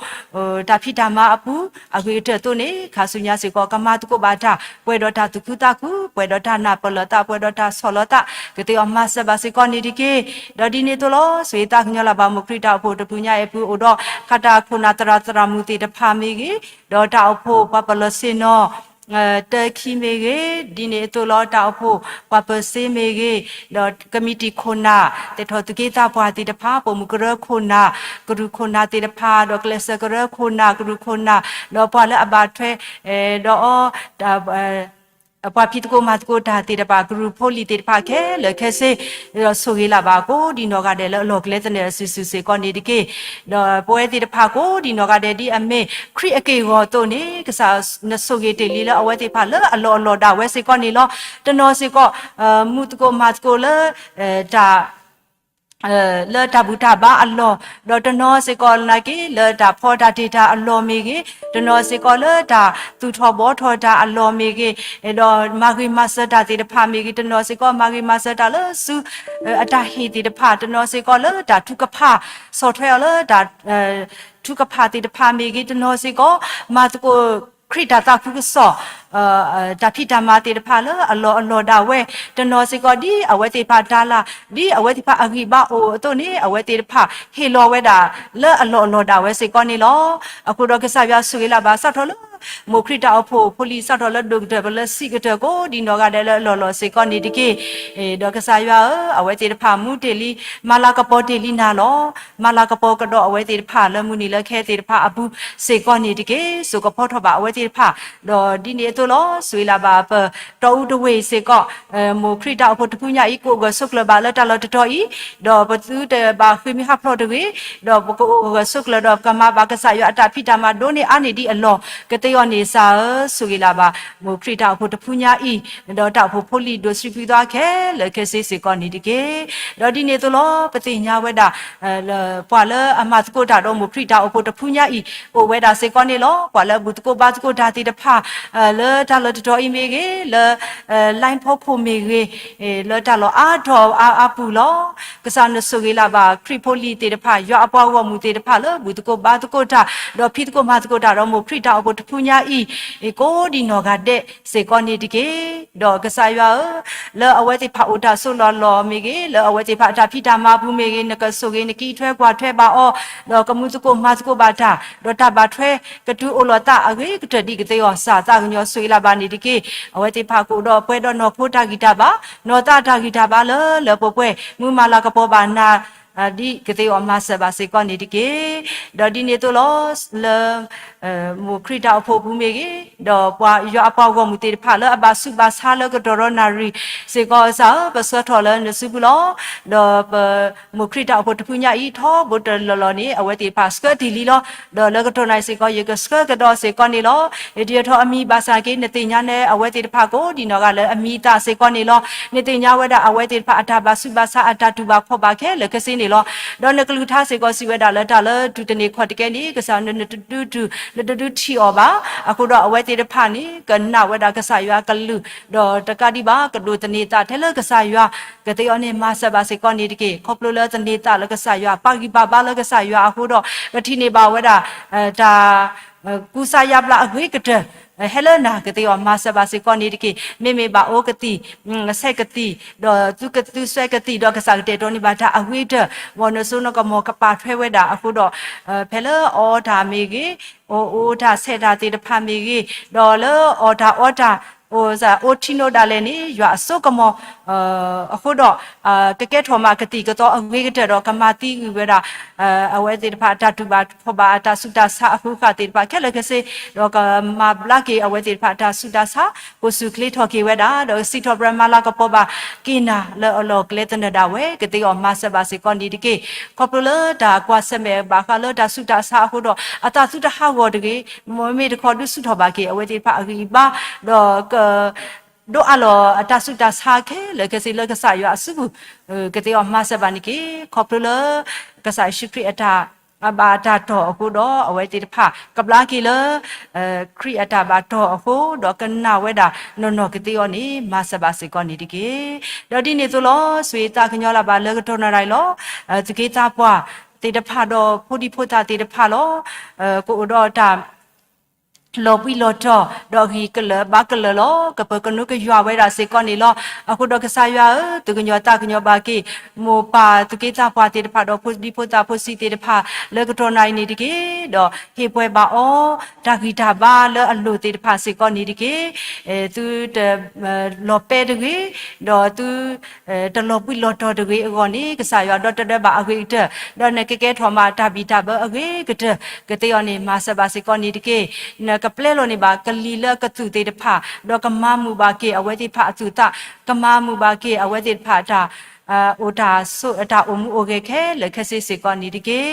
တၢ်ဖံးတၢ်မၤအပူၤ အဂ့ၤကတၢၢ်အသိးန့ၣ် ခါဆူညါစ့ၢ်ကီး ကမၤသကိးဘၣ်တၢ် ပှဲၤဒီးတၢ်သူၣ်ခုသးခု, ပှဲၤဒီးတၢ်နၢ်ပၢၢ်လိာ်သး, ပှဲၤဒီးတၢ်ဆီၣ်လီၤသး, ကသ့အီၤမၤစၢၤဘၣ်စ့ၢ်ကီးန့ၣ်တက့ၢ်. ဒီးဒ်န့ၣ်အသိးလီၤ ဆိၣ်ဂ့ၤသးကညီၤလၢ်ဘၣ် မိၢ်ခရံာ်တၢ်အိၣ်ဖှိၣ်တဖုညါအံၤအပူၤ အိၣ်ဒီး ခးတၢ်ခိၣ်နၢ်သရၣ်သရၣ်မုၣ်သ့ၣ်တဖၣ်မ့ၢ်ဂ့ၤ, ဒီးတၢ်အိၣ်ဖှိၣ်ပှၤပလီၢ်ဆ့ၣ်နီၤ တၢခံမ့ၢ်ဂ့ၤ, ဒ်န့ၣ်အသိးလီၤ တၢ်အိၣ်ဖှိၣ်ပှၤပၢၤစ့မ့ၢ်ဂ့ၤ, ဒီးကမံးတံာ်ခိၣ်နၢ် သဲးထီၣ်သုးက့သးပှၢ်သ့ၣ်တဖၣ်, ပိာ်မုၣ်ကရၢခိၣ်နၢ်, ကရူၢ်ခိၣ်နၢ်သ့ၣ်တဖၣ်, ဒီးကျဲးစၢးကရၢခိၣ်နၢ်, ကရူၢ်ခိၣ်နၢ်, ဒီးပှၤလၢအဘၣ်ထွဲ ဒီးအီၤ ပှၤဖံးသကိးမၤသကိးတၢ်သ့ၣ်တဖၣ်, ကရူၢ်ဖိလံၤသ့ၣ်တဖၣ်ခဲလၢာ်ခဲဆ့, ဒီးဆိၣ်ဂ့ၤလၢ်ဘၣ်ကိးဒံနီၢ်ဂၤဒဲး လၢအလီၢ်ကျဲသနၢၣ်အစုာ်စုာ်စ့ၢ်ကီးန့ၣ်တက့ၢ်. ဒီးပဝဲသ့ၣ်တဖၣ်ကိးဒံနီၢ်ဂၤဒဲး ဒ်အမ့ၢ်ခရံာ်အက့ၢ်အဂီၤအသိးန့ၣ် ကစၢ်နဆိၣ်ဂ့ၤတ့ၢ်လံလၢအဝဲသ့ၣ်တဖၣ်လၢအလီၢ်အလီၢ်ဒၣ်ဝဲစ့ၢ်ကီးန့ၣ်လီၤ. တနီၤစ့ၢ်ကီး မူသကိးမၤသကိးလၢ တၢ် လၢတၢ်ဘူၣ်တၢ်ဘါအလီၢ်, ဒီးတနီၤစ့ၢ်ကီးနာ်က့ လၢတၢ်ဖီတၢ်တ့ၢ်တၢ်အလီၢ်မ့ၢ်ဂ့ၤ, တနီၤစ့ၢ်ကီးလၢတၢ်သူၣ်ထီၣ်ဘှီထီၣ်တၢ်အလီၢ်မ့ၢ်ဂ့ၤ, ဒီးမၤဂ့ၤမၤစၢၤတၢ်သ့ၣ်တဖၣ်မ့ၢ်ဂ့ၤ, တနီၤစ့ၢ်ကီးမၤဂ့ၤမၤစၢၤတၢ်လၢစု အတၢ်ဟ့ၣ်သ့ၣ်တဖၣ်, တနီၤစ့ၢ်ကီးလၢတၢ်ထုကဖၣ်, ဆီၣ်ထွဲအီၤလၢတၢ် ထုကဖၣ်သ့ၣ်တဖၣ်မ့ၢ်ဂ့ၤ, တနီၤစ့ၢ်ကီး မၤသကိးခရံာ်တၢ်သးခုကစီၣ် တၢ်ဖံးတၢ်မၤသ့ၣ်တဖၣ်လၢအလီၢ်အလီၢ်ဒၣ်ဝဲ, တနီၤစ့ၢ်ကီးဒ်အဝဲသ့ၣ်တဖၣ်တၢ်လၤ, ဒ်အဝဲသ့ၣ်တဖၣ်အဂံၢ်ဘါအိၣ်အသိးန့ၣ် အဝဲသ့ၣ်တဖၣ်ဟ့ၣ်လီၤဝဲဒၣ်လၢအလီၢ်အလီၢ်ဒၣ်ဝဲစ့ၢ်ကီးန့ၣ်လီၤ. အဃိဒီးကစၢ်ယွၤဆိၣ်ဂ့ၤလၢ်ဘၣ် စးထီၣ်လၢ မိၢ်ခရံာ်တၢ်အိၣ်ဖှိၣ်ဖိလံၤ စးထီၣ်လၢဒိၣ်ကတၢၢ် ပလၢစံးကတၢၢ်ကိးဒံနီၢ်ဂၤဒဲးလၢအလီၢ်လီၢ်စ့ၢ်ကီးန့ၣ်တက့ၢ်. ဒီးကစၢ်ယွၤဧၢ, အဝဲသ့ၣ်တဖၣ်မူတ့ၢ်လံ, မၤလၤကပီၤတ့ၢ်လံနၤလီၤ. မၤလၤကပီၤကဒီးအဝဲသ့ၣ်တဖၣ်လၢမုၢ်နံၤလၢခဲသ့ၣ်တဖၣ်အပူၤစ့ၢ်ကီးန့ၣ်တက့ၢ်. စိာ်ကဖီထီၣ်ဘၣ်အဝဲသ့ၣ်တဖၣ်, ဒီးဒ်န့ၣ်အသိးလီၤ ဆိၣ်ဂ့ၤလၢ်ဘၣ်ပတီၢ်အူတဝ့ၢ်စ့ၢ်ကီး, မိၢ်ခရံာ်တၢ်အိၣ်ဖှိၣ်တဖုညါအံၤ ကအိၣ်ဂၢၢ်ဆိးကျၢၤဘၣ်လၢတၢ်လီၢ်တတီၤအံၤ, ဒီးပသုတဘၣ်ဃ့ၢ်မှံဟးဖျိးတဂ့ၤ, ဒီးပကအိၣ်ဂၢၢ်ဆိးကျၢၤဒီးပကမၤဘၣ်ကစၢ်ယွၤအတၢ်ဖံးတၢ်မၤဒိၣ်န့ၢ်အါန့ၢ်ဒံးအလီၢ်, ကသ့အီၤန့ၣ်စ့ၢ်ဧၢ, ဆိၣ်ဂ့ၤလၢ်ဘၣ် မိၢ်ခရံာ်တၢ်အိၣ်ဖှိၣ်တဖုညါအံၤ, ဒီးတၢ်အိၣ်ဖှိၣ်ဖိလံၤဒိၣ်ဆံးဖုသီခဲလၢာ်ခဲဆ့စ့ၢ်ကီးန့ၣ်တက့ၢ်. ဒီးဒ်န့ၣ်အသိးလီၤ ပသ့ၣ်ညါဝဲဒၣ် ပှၤလၢအမၤသကိးတၢ်ဒီးမိၢ်ခရံာ်တၢ်အိၣ်ဖှိၣ်တဖုညါအံၤ အိၣ်ဝဲဒၣ်စ့ၢ်ကီးန့ၣ်လီၤ. ပှၤလၢအဘူၣ်သကိးဘါသကိးတၢ်သ့ၣ်တဖၣ် လၢတၢ်လီၢ်တတီၤအံၤမ့ၢ်ဂ့ၤ, လၢ line ဖီခိၣ်မ့ၢ်ဂ့ၤ, လၢတၢ်လီၢ်အါထီၣ်အါအါပူၤလီၤ. ကစၢ်နဆိၣ်ဂ့ၤလၢ်ဘၣ် ခရံာ်ဖိလံၤသ့ၣ်တဖၣ်, ယွၤအပှၤဂီၢ်မုၢ်သ့ၣ်တဖၣ်လၢဘူၣ်သကိးဘါသကိးတၢ်, ဒီးဖံးသကိးမၤသကိးတၢ်ဒီးမိၢ်ခရံာ်တၢ်အိၣ်ဖှိၣ်တဖုညါအံၤ, ကိးဒံနီၢ်ဂၤဒဲးစ့ၢ်ကီးန့ၣ်တက့ၢ်. ဒီးကစၢ်ယွၤဧၢ, လၢအဝဲသ့ၣ်တဖၣ်အိၣ်တၢ်ဆိးလီၢ်လီၢ်မ့ၢ်ဂ့ၤ, လၢအဝဲသ့ၣ်တဖၣ်အတၢ်ဖံးတၢ်မၤပူၤမ့ၢ်ဂ့ၤ, နကဆိၣ်ဂ့ၤနကအံးထွဲကွၢ်ထွဲဘၣ်အီၤ, ဒီးကမူသကိးမၤသကိးဘၣ်တၢ်, ဒီးတၢ်ဘၣ်ထွဲကတုၤအိၣ်လီၤသးအဂ့ၤကတၢၢ်ဒ်ကသ့အီၤစ့ၢ် သးကညီၤဆိၣ်ဂ့ၤလၢ်ဘၣ်န့ၣ်တက့ၢ်. အဝဲသ့ၣ်တဖၣ်ကအိၣ်ဒီးပှဲၤဒီးနီၢ်ခိတၢ်ဂံၢ်တၢ်ဘါ, နီၢ်သးတၢ်ဂံၢ်တၢ်ဘါလၢလၢပှဲၤပှဲၤ, မူမၤလၤကပီၤဘၣ်နၤ ဒ်ကသ့အီၤမၤစၢၤဘၣ်စ့ၢ်ကီးန့ၣ်တက့ၢ်. ဒီးဒ်န့ၣ်အသိးလီၤ လၢ မိၢ်ခရံာ်တၢ်အိၣ်ဖှိၣ်ပူၤမ့ၢ်ဂ့ၤ, ဒီးပှၤယွၤအပှၤဂီၢ်မုၢ်သ့ၣ်တဖၣ်လၢအဘၣ်ဆူးဘၣ်ဆါလၢကတီၢ်ဒီးနၣ်ရံၣ်စ့ၢ်ကီးစ့ၢ်ဧၢ, ပဆၢထီၣ်လၢနစုပူၤလီၤ. ဒီးပမိၢ်ခရံာ်တၢ်အိၣ်ဖှိၣ်တဖုညါအံၤ ထီဘိတလီၢ်လီၢ်န့ၣ် အဝဲသ့ၣ်တဖၣ်ဆှၢတ့ၢ်လံလီၤ. ဒီးလၢကတီၢ်နၣ်ရံၣ်စ့ၢ်ကီး ယကဆှၢကဒီးစ့ၢ်ကီးန့ၣ်လီၤ. ယတယၢၤထီၣ်အမံၤဘၣ်ဆၣ်က့ နသ့ၣ်ညါန့ၣ် အဝဲသ့ၣ်တဖၣ်ကိးဒံနီၢ်ဂၤလၢအမံၤအသၣ်စ့ၢ်ကီးန့ၣ်လီၤ. နသ့ၣ်ညါဝဲဒၣ်အဝဲသ့ၣ်တဖၣ်အတၢ်ဘၣ်ဆူးဘၣ်ဆါ အတၢ်တူၢ်ဘၣ်ခီၣ်ဘၣ်ခဲလၢာ်ခဲဆ့န့ၣ်လီၤ. ဒီးနကလုၢ်ကထါစ့ၢ်ကီးစံးဝဲဒၣ်လၢတၢ်လၢတူၢ်တန့ၢ်ခီၣ်တကဲန့ၣ် ကစၢ်န နတဒုးတူၢ် နတဒုးထံၣ်အီၤဘၣ်. အဃိဒီးအဝဲသ့ၣ်တဖၣ်န့ၣ် ကနာ်ဝဲဒၣ်ကစၢ်ယွၤအကလုၢ်, ဒီးတကးဒံးဘၣ် ကဒိးသန့ၤသးထဲလၢကစၢ်ယွၤ, ကသ့အီၤန့ၣ်မၤစၢၤဘၣ်စ့ၢ်ကီးန့ၣ်တက့ၢ်. ခီဖျိလၢသန့ၤသးလၢကစၢ်ယွၤ ပာ်ဂံၢ်ပာ်ဘါလၢကစၢ်ယွၤအဃိဒီး ကထံၣ်န့ၢ်ဘၣ်ဝဲဒၣ် တၢ် ကူစါယါဘျါအဂ့ၤကတၢၢ် ဟဲလၢနၤ ကသ့အီၤမၤစၢၤဘၣ်စ့ၢ်ကီးန့ၣ်တက့ၢ်. မ့မ့ၢ်ဘၣ်အိၣ်ကသံၣ် ဆဲးကသံၣ် ဒီးသုကသုဆဲးကသံၣ် ဒီးကစၢ်ကတဲာ်ကတီၤန့ၢ်ဘၣ်တၢ်အဂ့ၤကတၢၢ် မ်နစိနကမီၤကပာ်ထွဲဝဲဒၣ်အဃိဒီး ဖဲလၢအီတၢ်မ့ၢ်ဂ့ၤ အိၣ်အိၣ်တၢ်ဆဲးတၢ်သ့ၣ်တဖၣ်မ့ၢ်ဂ့ၤ ဒီးလၢအီၣ်တၢ်အီတၢ် အိၣ်အိၣ်ထံနိဒၣ်လဲာ်န့ၣ် ယွၤအစိကမီၤ အဃိဒီး ကကဲထီၣ်မးကသံၣ်ကသီအဂ့ၤကတၢၢ်ဒီး ကမၤသံဂုာ်ဝဲဒၣ် အဝဲသ့ၣ်တဖၣ်အတၢ်တူၢ်ဘၣ်ခီၣ်ဘၣ် အတၢ်ဆူးတၢ်ဆါအဃုာ်ဃာ်သ့ၣ်တဖၣ်ခဲလၢာ်ခဲဆ့ ဒီးကမၤဘျါက့ၤအဝဲသ့ၣ်တဖၣ်အတၢ်ဆူးတၢ်ဆါ ကိးဆူၣ်ချ့ထီၣ်က့ၤဝဲဒၣ် ဒီးစံးထီၣ်ပတြၢၤမၤလၤကပီၤဘၣ်က့ၤနၤလၢအလီၢ်ကျဲသနၢၣ်ဒၣ်ဝဲ ကသ့အီၤမၤစၢၤဘၣ်စ့ၢ်ကီးန့ၣ်တက့ၢ်. ခီဖျိလၢတၢ်ကွၢ်ဆၢၣ်မဲာ်ဘၣ်ဃးလၢတၢ်ဆူးတၢ်ဆါအဃိဒီး အသးသုတဟးဂီၤတဂ့ၤ မ့မ့ၢ်တခီဒုးဆူၣ်ထီၣ်ဘၣ်က့ၤအဝဲသ့ၣ်တဖၣ်အဂံၢ်အဘါ ဒီးက ဒိးအးလီၤအတၢ်ဆူးတၢ်ဆါခဲလၢာ်ခဲဆ့လၢကစၢ်ယွၤအစုပူၤ ကသ့အီၤမၤစၢၤဘၣ်န့ၣ်တက့ၢ်. ခီဖျိလၢ ကစၢ်ယ့ၣ်ၡူးခရံာ်အတၢ် ဘၣ်တၢ်တီၢ်အဃိဒီး အဝဲသ့ၣ်တဖၣ် ကဘျါက့ၤလၢ ခရံာ်အတၢ်ဘၣ်တီၢ်အဃိ ဒီးကနၣ်ဝဲဒၣ်နီၢ်နီၢ်ကသ့အီၤန့ၣ် မၤစၢၤဘၣ်စ့ၢ်ကီးန့ၣ်တက့ၢ်. ဒီးဒ်န့ၣ်အသိးလီၤ ဆိၣ်ဂ့ၤသးကညီၤလၢ်ဘၣ်လၢကတီၢ်နၣ်ရံၣ်လီၤ. သူၣ်က့သးပှၢ်သ့ၣ်တဖၣ်ဒီးဖိဒံဖိသၣ်သ့ၣ်တဖၣ်လီၤ. ကအိၣ်ဒီးတၢ် လီၤပှံၢ်လီၤတီၤ ဒီးအဂံၢ်ကလၢာ်ဘါကလၢာ်လီၤ. ကပၢၤကနိကယွၤဝဲဒၣ်စ့ၢ်ကီးန့ၣ်လီၤ. အဃိဒီးကစၢ်ယွၤဧၢ, သူၣ်ကညီၤသးကညီၤဘၣ်က့ၤ မိၢ်ပၢ်သူၣ်က့သးပှၢ်သ့ၣ်တဖၣ်ဒီးဖိဒံဖိသၣ်ဖိဆံးသ့ၣ်တဖၣ် လၢကတီၢ်နၣ်ရံၣ်န့ၣ်တက့ၢ်. ဒီးဟ့ၣ်ပှဲၤဘၣ်အီၤ တၢ်ဂံၢ်တၢ်ဘါလၢအလိၣ်သ့ၣ်တဖၣ်စ့ၢ်ကီးန့ၣ်တက့ၢ်. သုတ လီၤပဲတဂ့ၤ, ဒီးသု တလီၤပှံၢ်လီၤတီၤတဂ့ၤအဂီၢ်န့ၣ် ကစၢ်ယွၤဒီတဒၢဘၣ်အဂ့ၤကတၢၢ်, ဒီးနကကဲထီၣ်မးတၢ်ဘံၣ်တၢ်ဘၢအဂ့ၤကတၢၢ် ကသ့အီၤန့ၣ် မၤစၢၤဘၣ်စ့ၢ်ကီးန့ၣ်တက့ၢ်. နကပျဲလီၤန့ၢ်ဘၣ်ကလံၤလၢအကသူၣ်သ့ၣ်တဖၣ်, ဒီးကမၤမုာ်ဘၣ်က့ၤအဝဲသ့ၣ်တဖၣ်အသူၣ်သး, ကမၤမုာ်ဘၣ်က့ၤအဝဲသ့ၣ်တဖၣ်အတၢ် အိၣ်တၢ်ဆိး တၢ်အိၣ်မူအိၣ်ဂဲၤခဲလၢာ်ခဲဆ့စ့ၢ်ကီးန့ၣ်တက့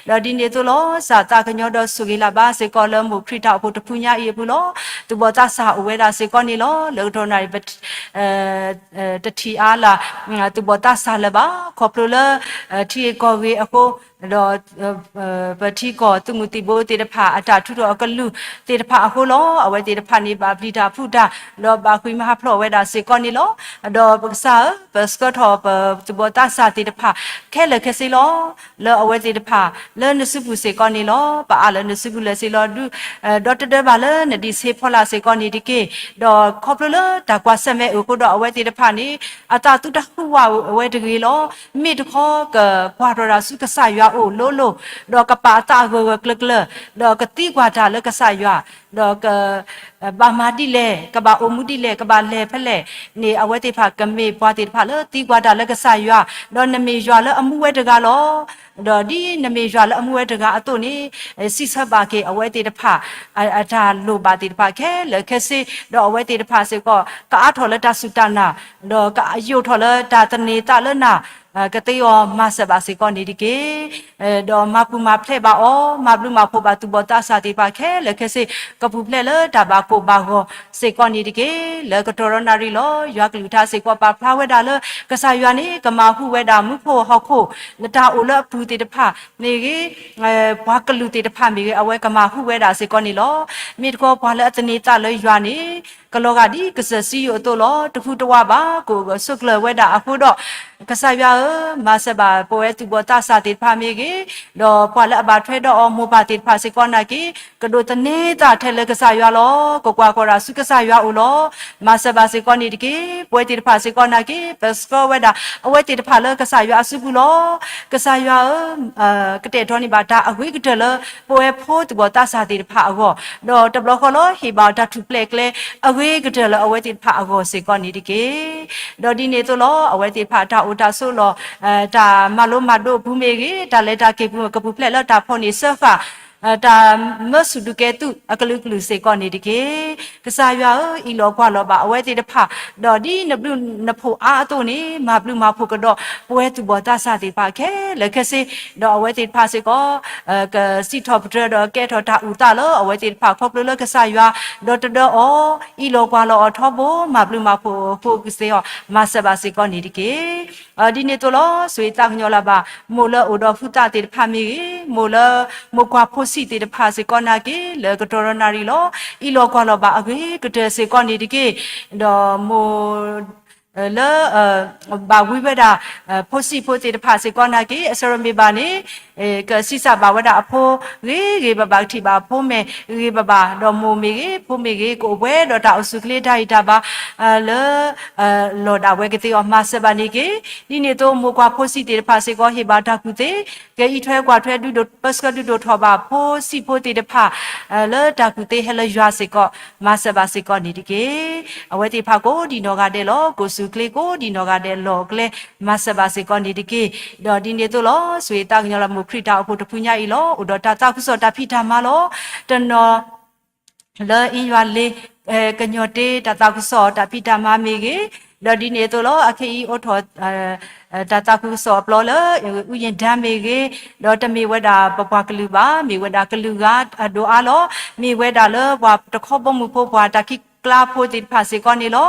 ၢ်. ဒီးဒ်န့ၣ်အသိးလီၤ စၢ်သးကညီၤဒီးဆိၣ်ဂ့ၤလၢ်ဘၣ်စ့ၢ်ကီးလၢမိၢ်ခရံာ်တၢ်အိၣ်ဖှိၣ်တဖုညါအံၤအပူၤလီၤ. သူၣ်ဘီၣ်သးစၢ်အိၣ်ဝဲဒၣ်စ့ၢ်ကီးန့ၣ်လီၤ. လၢကတီၢ်နၣ်ရံၣ် တထံၣ်အါလၢ သူၣ်ဘီၣ်သးစၢ်လၢၤဘၣ်, ခီဖျိလၢ ထံဂ့ၢ်ကီၢ်ဂ့ၢ်အဃိ, ဒီး ပထံကီၢ်သုးမုၢ်သံၣ်ဘိသ့ၣ်တဖၣ် အတၢ်ထုးထီၣ်အကလုၢ်သ့ၣ်တဖၣ်အဃိလီၤ. အဝဲသ့ၣ်တဖၣ်န့ၣ် ဘၣ်ပျံၤတၢ်ဖုးတၢ်, ဒီးဘၣ်ဃ့ၢ်မှံဟးဖျိးဝဲဒၣ်စ့ၢ်ကီးန့ၣ်လီၤ. ဒီးပကစၢ်ဧၢ, ပဆှၢထီၣ်ပသူၣ်ဘီၣ်သးစၢ်သ့ၣ်တဖၣ် ခဲလၢာ်ခဲဆ့လီၤ. လၢအဝဲသ့ၣ်တဖၣ် လၢနစုပူၤစ့ၢ်ကီးန့ၣ်လီၤ. ပအါလၢနစုပူၤလၢာ်ဆ့လီၤဒု, ဒီတဒၢဘၣ်လၢနဒံးဆ့ဖီလာ်စ့ၢ်ကီးန့ၣ်တက့ၢ်. ဒီးခီဖျိလၢတၢ်ကွၢ်ဆၢၣ်မဲာ်အိၣ်အဃိဒီး အဝဲသ့ၣ်တဖၣ်န့ၣ် အသးသူတဟူးဝးဝဲတဂ့ၤလီၤ. မ့ၢ်တခီကကွၢ်ထီၣ်တၢ်ဆူကစၢ်ယွၤအအိၣ်လိၤလိၤ, ဒီးကပာ်အသးဂၢၢ်ဂၢၢ်ကျၢၤကျၢၤ, ဒီးကသံကွၢ်တၢ်လၢကစၢ်ယွၤ, ဒီးက ဘၣ်မၤဒ်လဲၣ်, ကဘၣ်အိၣ်မူဒ်လဲၣ်, ကဘၣ်လဲၤဖဲလဲၣ်န့ၣ် အဝဲသ့ၣ်တဖၣ်ကမ့ၢ်ပှၤသ့ၣ်တဖၣ်လၢသံကွၢ်တၢ်လၢကစၢ်ယွၤ, ဒီးနမ့ၢ်ယွၤလၢအမူဝဲတဂၤလီၤ. ဒီးဒ်နမ့ၢ်ယွၤလၢအမူဝဲတဂၤအသိးန့ၣ် စံးဆၢဘၣ်က့ၤအဝဲသ့ၣ်တဖၣ် အတၢ်လိၣ်ဘၣ်သ့ၣ်တဖၣ်ခဲလၢာ်ခဲဆ့, ဒီးအဝဲသ့ၣ်တဖၣ်စ့ၢ်ကီး ကအါထီၣ်လၢတၢ်စူၢ်တၢ်နာ်, ဒီးကယိာ်ထီၣ်လၢတၢ်သန့ၤသးလၢနၤ, ကသ့အီၤမၤစၢၤဘၣ်စ့ၢ်ကီးန့ၣ်တက့ၢ်. ဒီးမၤပူၤမၤဖျဲးဘၣ်အီၤ, မၤဘျုးမၤဖှိၣ်ဘၣ်သူၣ်ဘီၣ်သးစၢ်သ့ၣ်တဖၣ်ခဲလၢာ်ခဲဆ့, ကပူၤဖျဲးလၢတၢ်ဘၣ်ကိၢ်ဘၣ်ဂီၤစ့ၢ်ကီးန့ၣ်တက့ၢ်. လၢကတီၢ်ဒီးနၣ်ရံၣ်လီၤ. ယွၤကလုၢ်ကထါစ့ၢ်ကီးပာ်ဖျါဝဲဒၣ်လၢ ကစၢ်ယွၤန့ၣ် ကမၤဟူးဝဲဒၣ်မူခိၣ်ဟီၣ်ခိၣ် လၢတၢ်အိၣ်လၢအပူၤသ့ၣ်တဖၣ်မ့ၢ်ဂ့ၤ, ပှၤကလုာ်သ့ၣ်တဖၣ်မ့ၢ်ဂ့ၤ, အဝဲကမၤဟူးဝဲဒၣ်စ့ၢ်ကီးန့ၣ်လီၤ. မ့ၢ်တခီပှၤလၢအသန့ၤသးလၢယွၤန့ၣ် ကလီၤဂာ်ဒ်ကစၢၢ်စံယိၣ်အသိးလီၤ. တဟူးတဝးဘၣ်, ကအိၣ်ဂၢၢ်ဆိးကျၢၤဝဲဒၣ်အဃိဒီး ကစၢ်ယွၤဧၢ, မၤစၢၤဘၣ်ပဝဲသူၣ်ဘီၣ်သးစၢ်သ့ၣ်တဖၣ်မ့ၢ်ဂ့ၤ, ဒီးပှၤလၢအဘၣ်ထွဲဒီးအီၤမိၢ်ပၢ်သ့ၣ်တဖၣ်စ့ၢ်ကီးနာ်က့ၤ, ကဒိးသန့ၤသးထဲလၢကစၢ်ယွၤလီၤ. ကကွၢ်ကီၢ်တၢ်ဆူကစၢ်ယွၤအအိၣ်လီၤ. မၤစၢၤဘၣ်စ့ၢ်ကီးန့ၣ်တက့ၢ်. ပဝဲသ့ၣ်တဖၣ်စ့ၢ်ကီးနာ်က့ၤ, ပဆှၢဝဲဒၣ်အဝဲသ့ၣ်တဖၣ်လၢကစၢ်ယွၤအစုပူၤလီၤ. ကစၢ်ယွၤဧၢ, ကတဲာ်ကတီၤန့ၢ်ဘၣ်တၢ်အဂ့ၤကတၢၢ်လၢ ပဝဲဖိသူၣ်ဘီၣ်သးစၢ်သ့ၣ်တဖၣ်အဂီၢ်, ဒီးတဘျီဃီလီၤ ဟ့ၣ်ဘၣ်တၢ်ထူၣ်ဖျဲးကျဲအဂ့ၤကတၢၢ်လၢအဝဲသ့ၣ်တဖၣ်အဂီၢ်စ့ၢ်ကီးန့ၣ်တက့ၢ်. ဒီးဒ်န့ၣ်အသိးလီၤ အဝဲသ့ၣ်တဖၣ်တၢ်အိၣ်တၢ်ဆိးလီၢ်, တၢ်မၤလိမၤဒိးအပူၤမ့ၢ်ဂ့ၤ, တၢ်လဲၤတၢ်က့ၤပူၤ ကပူၤဖျဲးလၢတၢ်ဖီၣ်န့ၢ်စၢဃာ် တၢ်မၢဆူၣ်ဒုးကဲသုးအကလုာ်ကလုာ်စ့ၢ်ကီးန့ၣ်တက့ၢ်. ကစၢ်ယွၤဧၢ, အံးလီၤကွၢ်လီၤဘၣ်အဝဲသ့ၣ်တဖၣ်, ဒီးဒ်နဘျုးနဖှိၣ်အါအသိးန့ၣ် မၤဘျုးမၤဖှိၣ်ကဒီး ပဝဲသူၣ်ဘီၣ်သးစၢ်သ့ၣ်တဖၣ်ခဲလၢာ်ခဲဆ့, ဒီးအဝဲသ့ၣ်တဖၣ်စ့ၢ်ကီး ကစံးထီၣ်ပတြၢၤဒီးကဲထီၣ်တၢ်အုၣ်သးလၢအဝဲသ့ၣ်တဖၣ်ခီဖျိလၢကစၢ်ယွၤ ဒီးတဒၢအီၤ, အံးလီၤကွၢ်လီၤအီၤထီဘိ, မၤဘျုးမၤဖှိၣ်အဃိကသ့အီၤ မၤစၢၤဘၣ်စ့ၢ်ကီးန့ၣ်တက့ၢ်. ဒ်န့ၣ်အသိးလီၤ ဆိၣ်ဂ့ၤသးကညီၤလၢ်ဘၣ် မိၢ်လၢအိၣ်ဒီးဟုသးသ့ၣ်တဖၣ်မ့ၢ်ဂ့ၤ, မိၢ်လၢမိၢ်ကွၢ်ဖိဆံးသ့ၣ်တဖၣ်စ့ၢ်ကီးနာ်က့ၤ လၢကတီၢ်ဒီးနၣ်ရံၣ်လီၤ အံးလီၤကွၢ်လီၤဘၣ်အဂ့ၤကတၢၢ်စ့ၢ်ကီးန့ၣ်တက့ၢ်. ဒီးမိၢ် လၢ ဘၣ်ဝံဝဲဒၣ် ဖိဆံးဖိသ့ၣ်တဖၣ်စ့ၢ်ကီးနာ်က့ၤ အဆၢမ့ၢ်ဘၣ်န့ၣ် ကဆံးစၢ်ဘၣ်ဝဲဒၣ်အဖိဂ့ၤဂ့ၤဘၣ်ဘၣ်, ကထံၣ်ဘၣ်အဖိမဲာ်ဂ့ၤဘၣ်ဘၣ်, ဒီးမိၢ်မ့ၢ်ဂ့ၤ ဖိမ့ၢ်ဂ့ၤ ကအိၣ်ပှဲၤဒီးတၢ်အိၣ်ဆူၣ်ချ့တၢ်ဂံၢ်တၢ်ဘါ လၢ လီၢ်ဒၣ်ဝဲကသ့အီၤ မၤစၢၤဘၣ်န့ၣ်တက့ၢ်. ဒ်န့ၣ်အသိး မိၢ်ကွၢ်ဖိဆံးသ့ၣ်တဖၣ်စ့ၢ်ကီး ဟ့ၣ်ဘၣ်တၢ်ကူၣ်သ့, ကအံးထွဲကွၢ်ထွဲ ပၢဆှၢဒုးဒိၣ်ထီၣ်ဘၣ်ဖိဆံးဖိသ့ၣ်တဖၣ် လၢတၢ်ကူၣ်သ့ဟဲလၢယွၤစ့ၢ်ကီး မၤစၢၤဘၣ်စ့ၢ်ကီးန့ၣ်တက့ၢ်. အဝဲသ့ၣ်တဖၣ်ကိးဒံးနီၢ်ဂၤဒဲးလီၤ. ကအိၣ်ဆူၣ်ချ့ကိးဒံးနီၢ်ဂၤဒဲးလီၢ်ကျဲ မၤစၢၤဘၣ်စ့ၢ်ကီးန့ၣ်တက့ၢ်. ဒီးဒ်န့ၣ်အသိးလီၤ ဆိၣ်ဂ့ၤသးကညီၤလၢမိၢ်ခရံာ်တၢ်အိၣ်ဖှိၣ်တဖုညါအံၤလီၤ. အိၣ်ဒီးတၢ်သးခုကစီၣ်တၢ်ဖံးတၢ်မၤလီၤ. တနီၤ လၢအ့ယွၤလ့ ကညီၤတ့တၢ်သးခုကစီၣ်တၢ်ဖံးတၢ်မၤမ့ၢ်ဂ့ၤ, ဒီးဒ်န့ၣ်အသိးလီၤ အခဲအံၤအိးထီၣ် တၢ်သးခုကစီၣ်အပျီလၢ အူယ့ၣ်ဒၢမ့ၢ်ဂ့ၤ, ဒီးတမ့ၢ်ဝဲဒၣ်ပပှၤကလုာ်ဘၣ်, မ့ၢ်ဝဲဒၣ်ကလုာ်ဂၤအဒိၣ်အါလီၤ. မ့ၢ်ဝဲဒၣ်လၢပှၤတခီဘီမုၢ်ဖိ ပှၤတၢ်ခံ ကျါဖိသ့ၣ်တဖၣ်စ့ၢ်ကီးန့ၣ်လီၤ.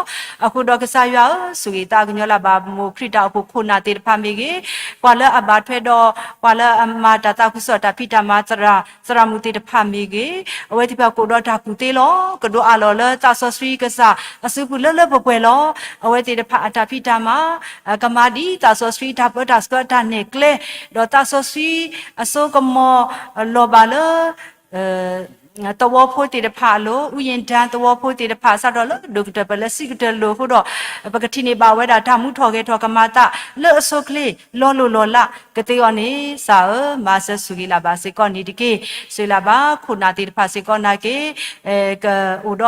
အဃိဒီးကစၢ်ယွၤဧၢ, ဆိၣ်ဂ့ၤသးကညီၤလၢ်ဘၣ် မိၢ်ခရံာ်တၢ်အိၣ်ဖှိၣ်ခိၣ်နၢ်သ့ၣ်တဖၣ်မ့ၢ်ဂ့ၤ, ပှၤလၢအဘၣ်ထွဲဒီး ပှၤလၢအမၤတၢ်သးခုကစီၣ်တၢ်ဖံးတၢ်မၤသရၣ် သရၣ်မုၣ်သ့ၣ်တဖၣ်မ့ၢ်ဂ့ၤ, အဝဲသ့ၣ်တဖၣ်ကအိၣ်ဒီးတၢ်ကူၣ်သ့လီၤ. ကဒိးအးလီၤလၢသးစီဆှံကစၢ်အစုပူၤလၢလၢပှဲၤပှဲၤလီၤ. အဝဲသ့ၣ်တဖၣ်အတၢ်ဖံးတၢ်မၤ ကမၤဒ်သးစီဆှံတၢ်ပၢတၢ်ဆှၢတၢ်နဲၣ်ကျဲ, ဒီးသးစီဆှံအစိကမီၤလီၤဘၣ်လၢ သဝီဖိသ့ၣ်တဖၣ်အလိၤ, အူယ့ၣ်တၢ်သဝီဖိသ့ၣ်တဖၣ် စးထီၣ်လၢဒိၣ်ကတၢၢ်ပၢၢ်လၢဆံးကတၢၢ်လိၤအဃိဒီး ပကထံၣ်န့ၢ်ဘၣ်ဝဲဒၣ်တၢ်မူထီၣ်ဂဲၤထီၣ်ကမၤသးလၢအဆိအချ့ လီၤလိၢ်လီၤလးကသ့အီၤန့ၣ် ကစၢ်ဧၢ, မၤစၢၤဆိၣ်ဂ့ၤလၢ်ဘၣ်စ့ၢ်ကီးန့ၣ်တက့ၢ်. ဆိၣ်ဂ့ၤလၢ်ဘၣ်ခိၣ်နၢ်သ့ၣ်တဖၣ်စ့ၢ်ကီးနာ်က့ ကအိၣ်ဒီး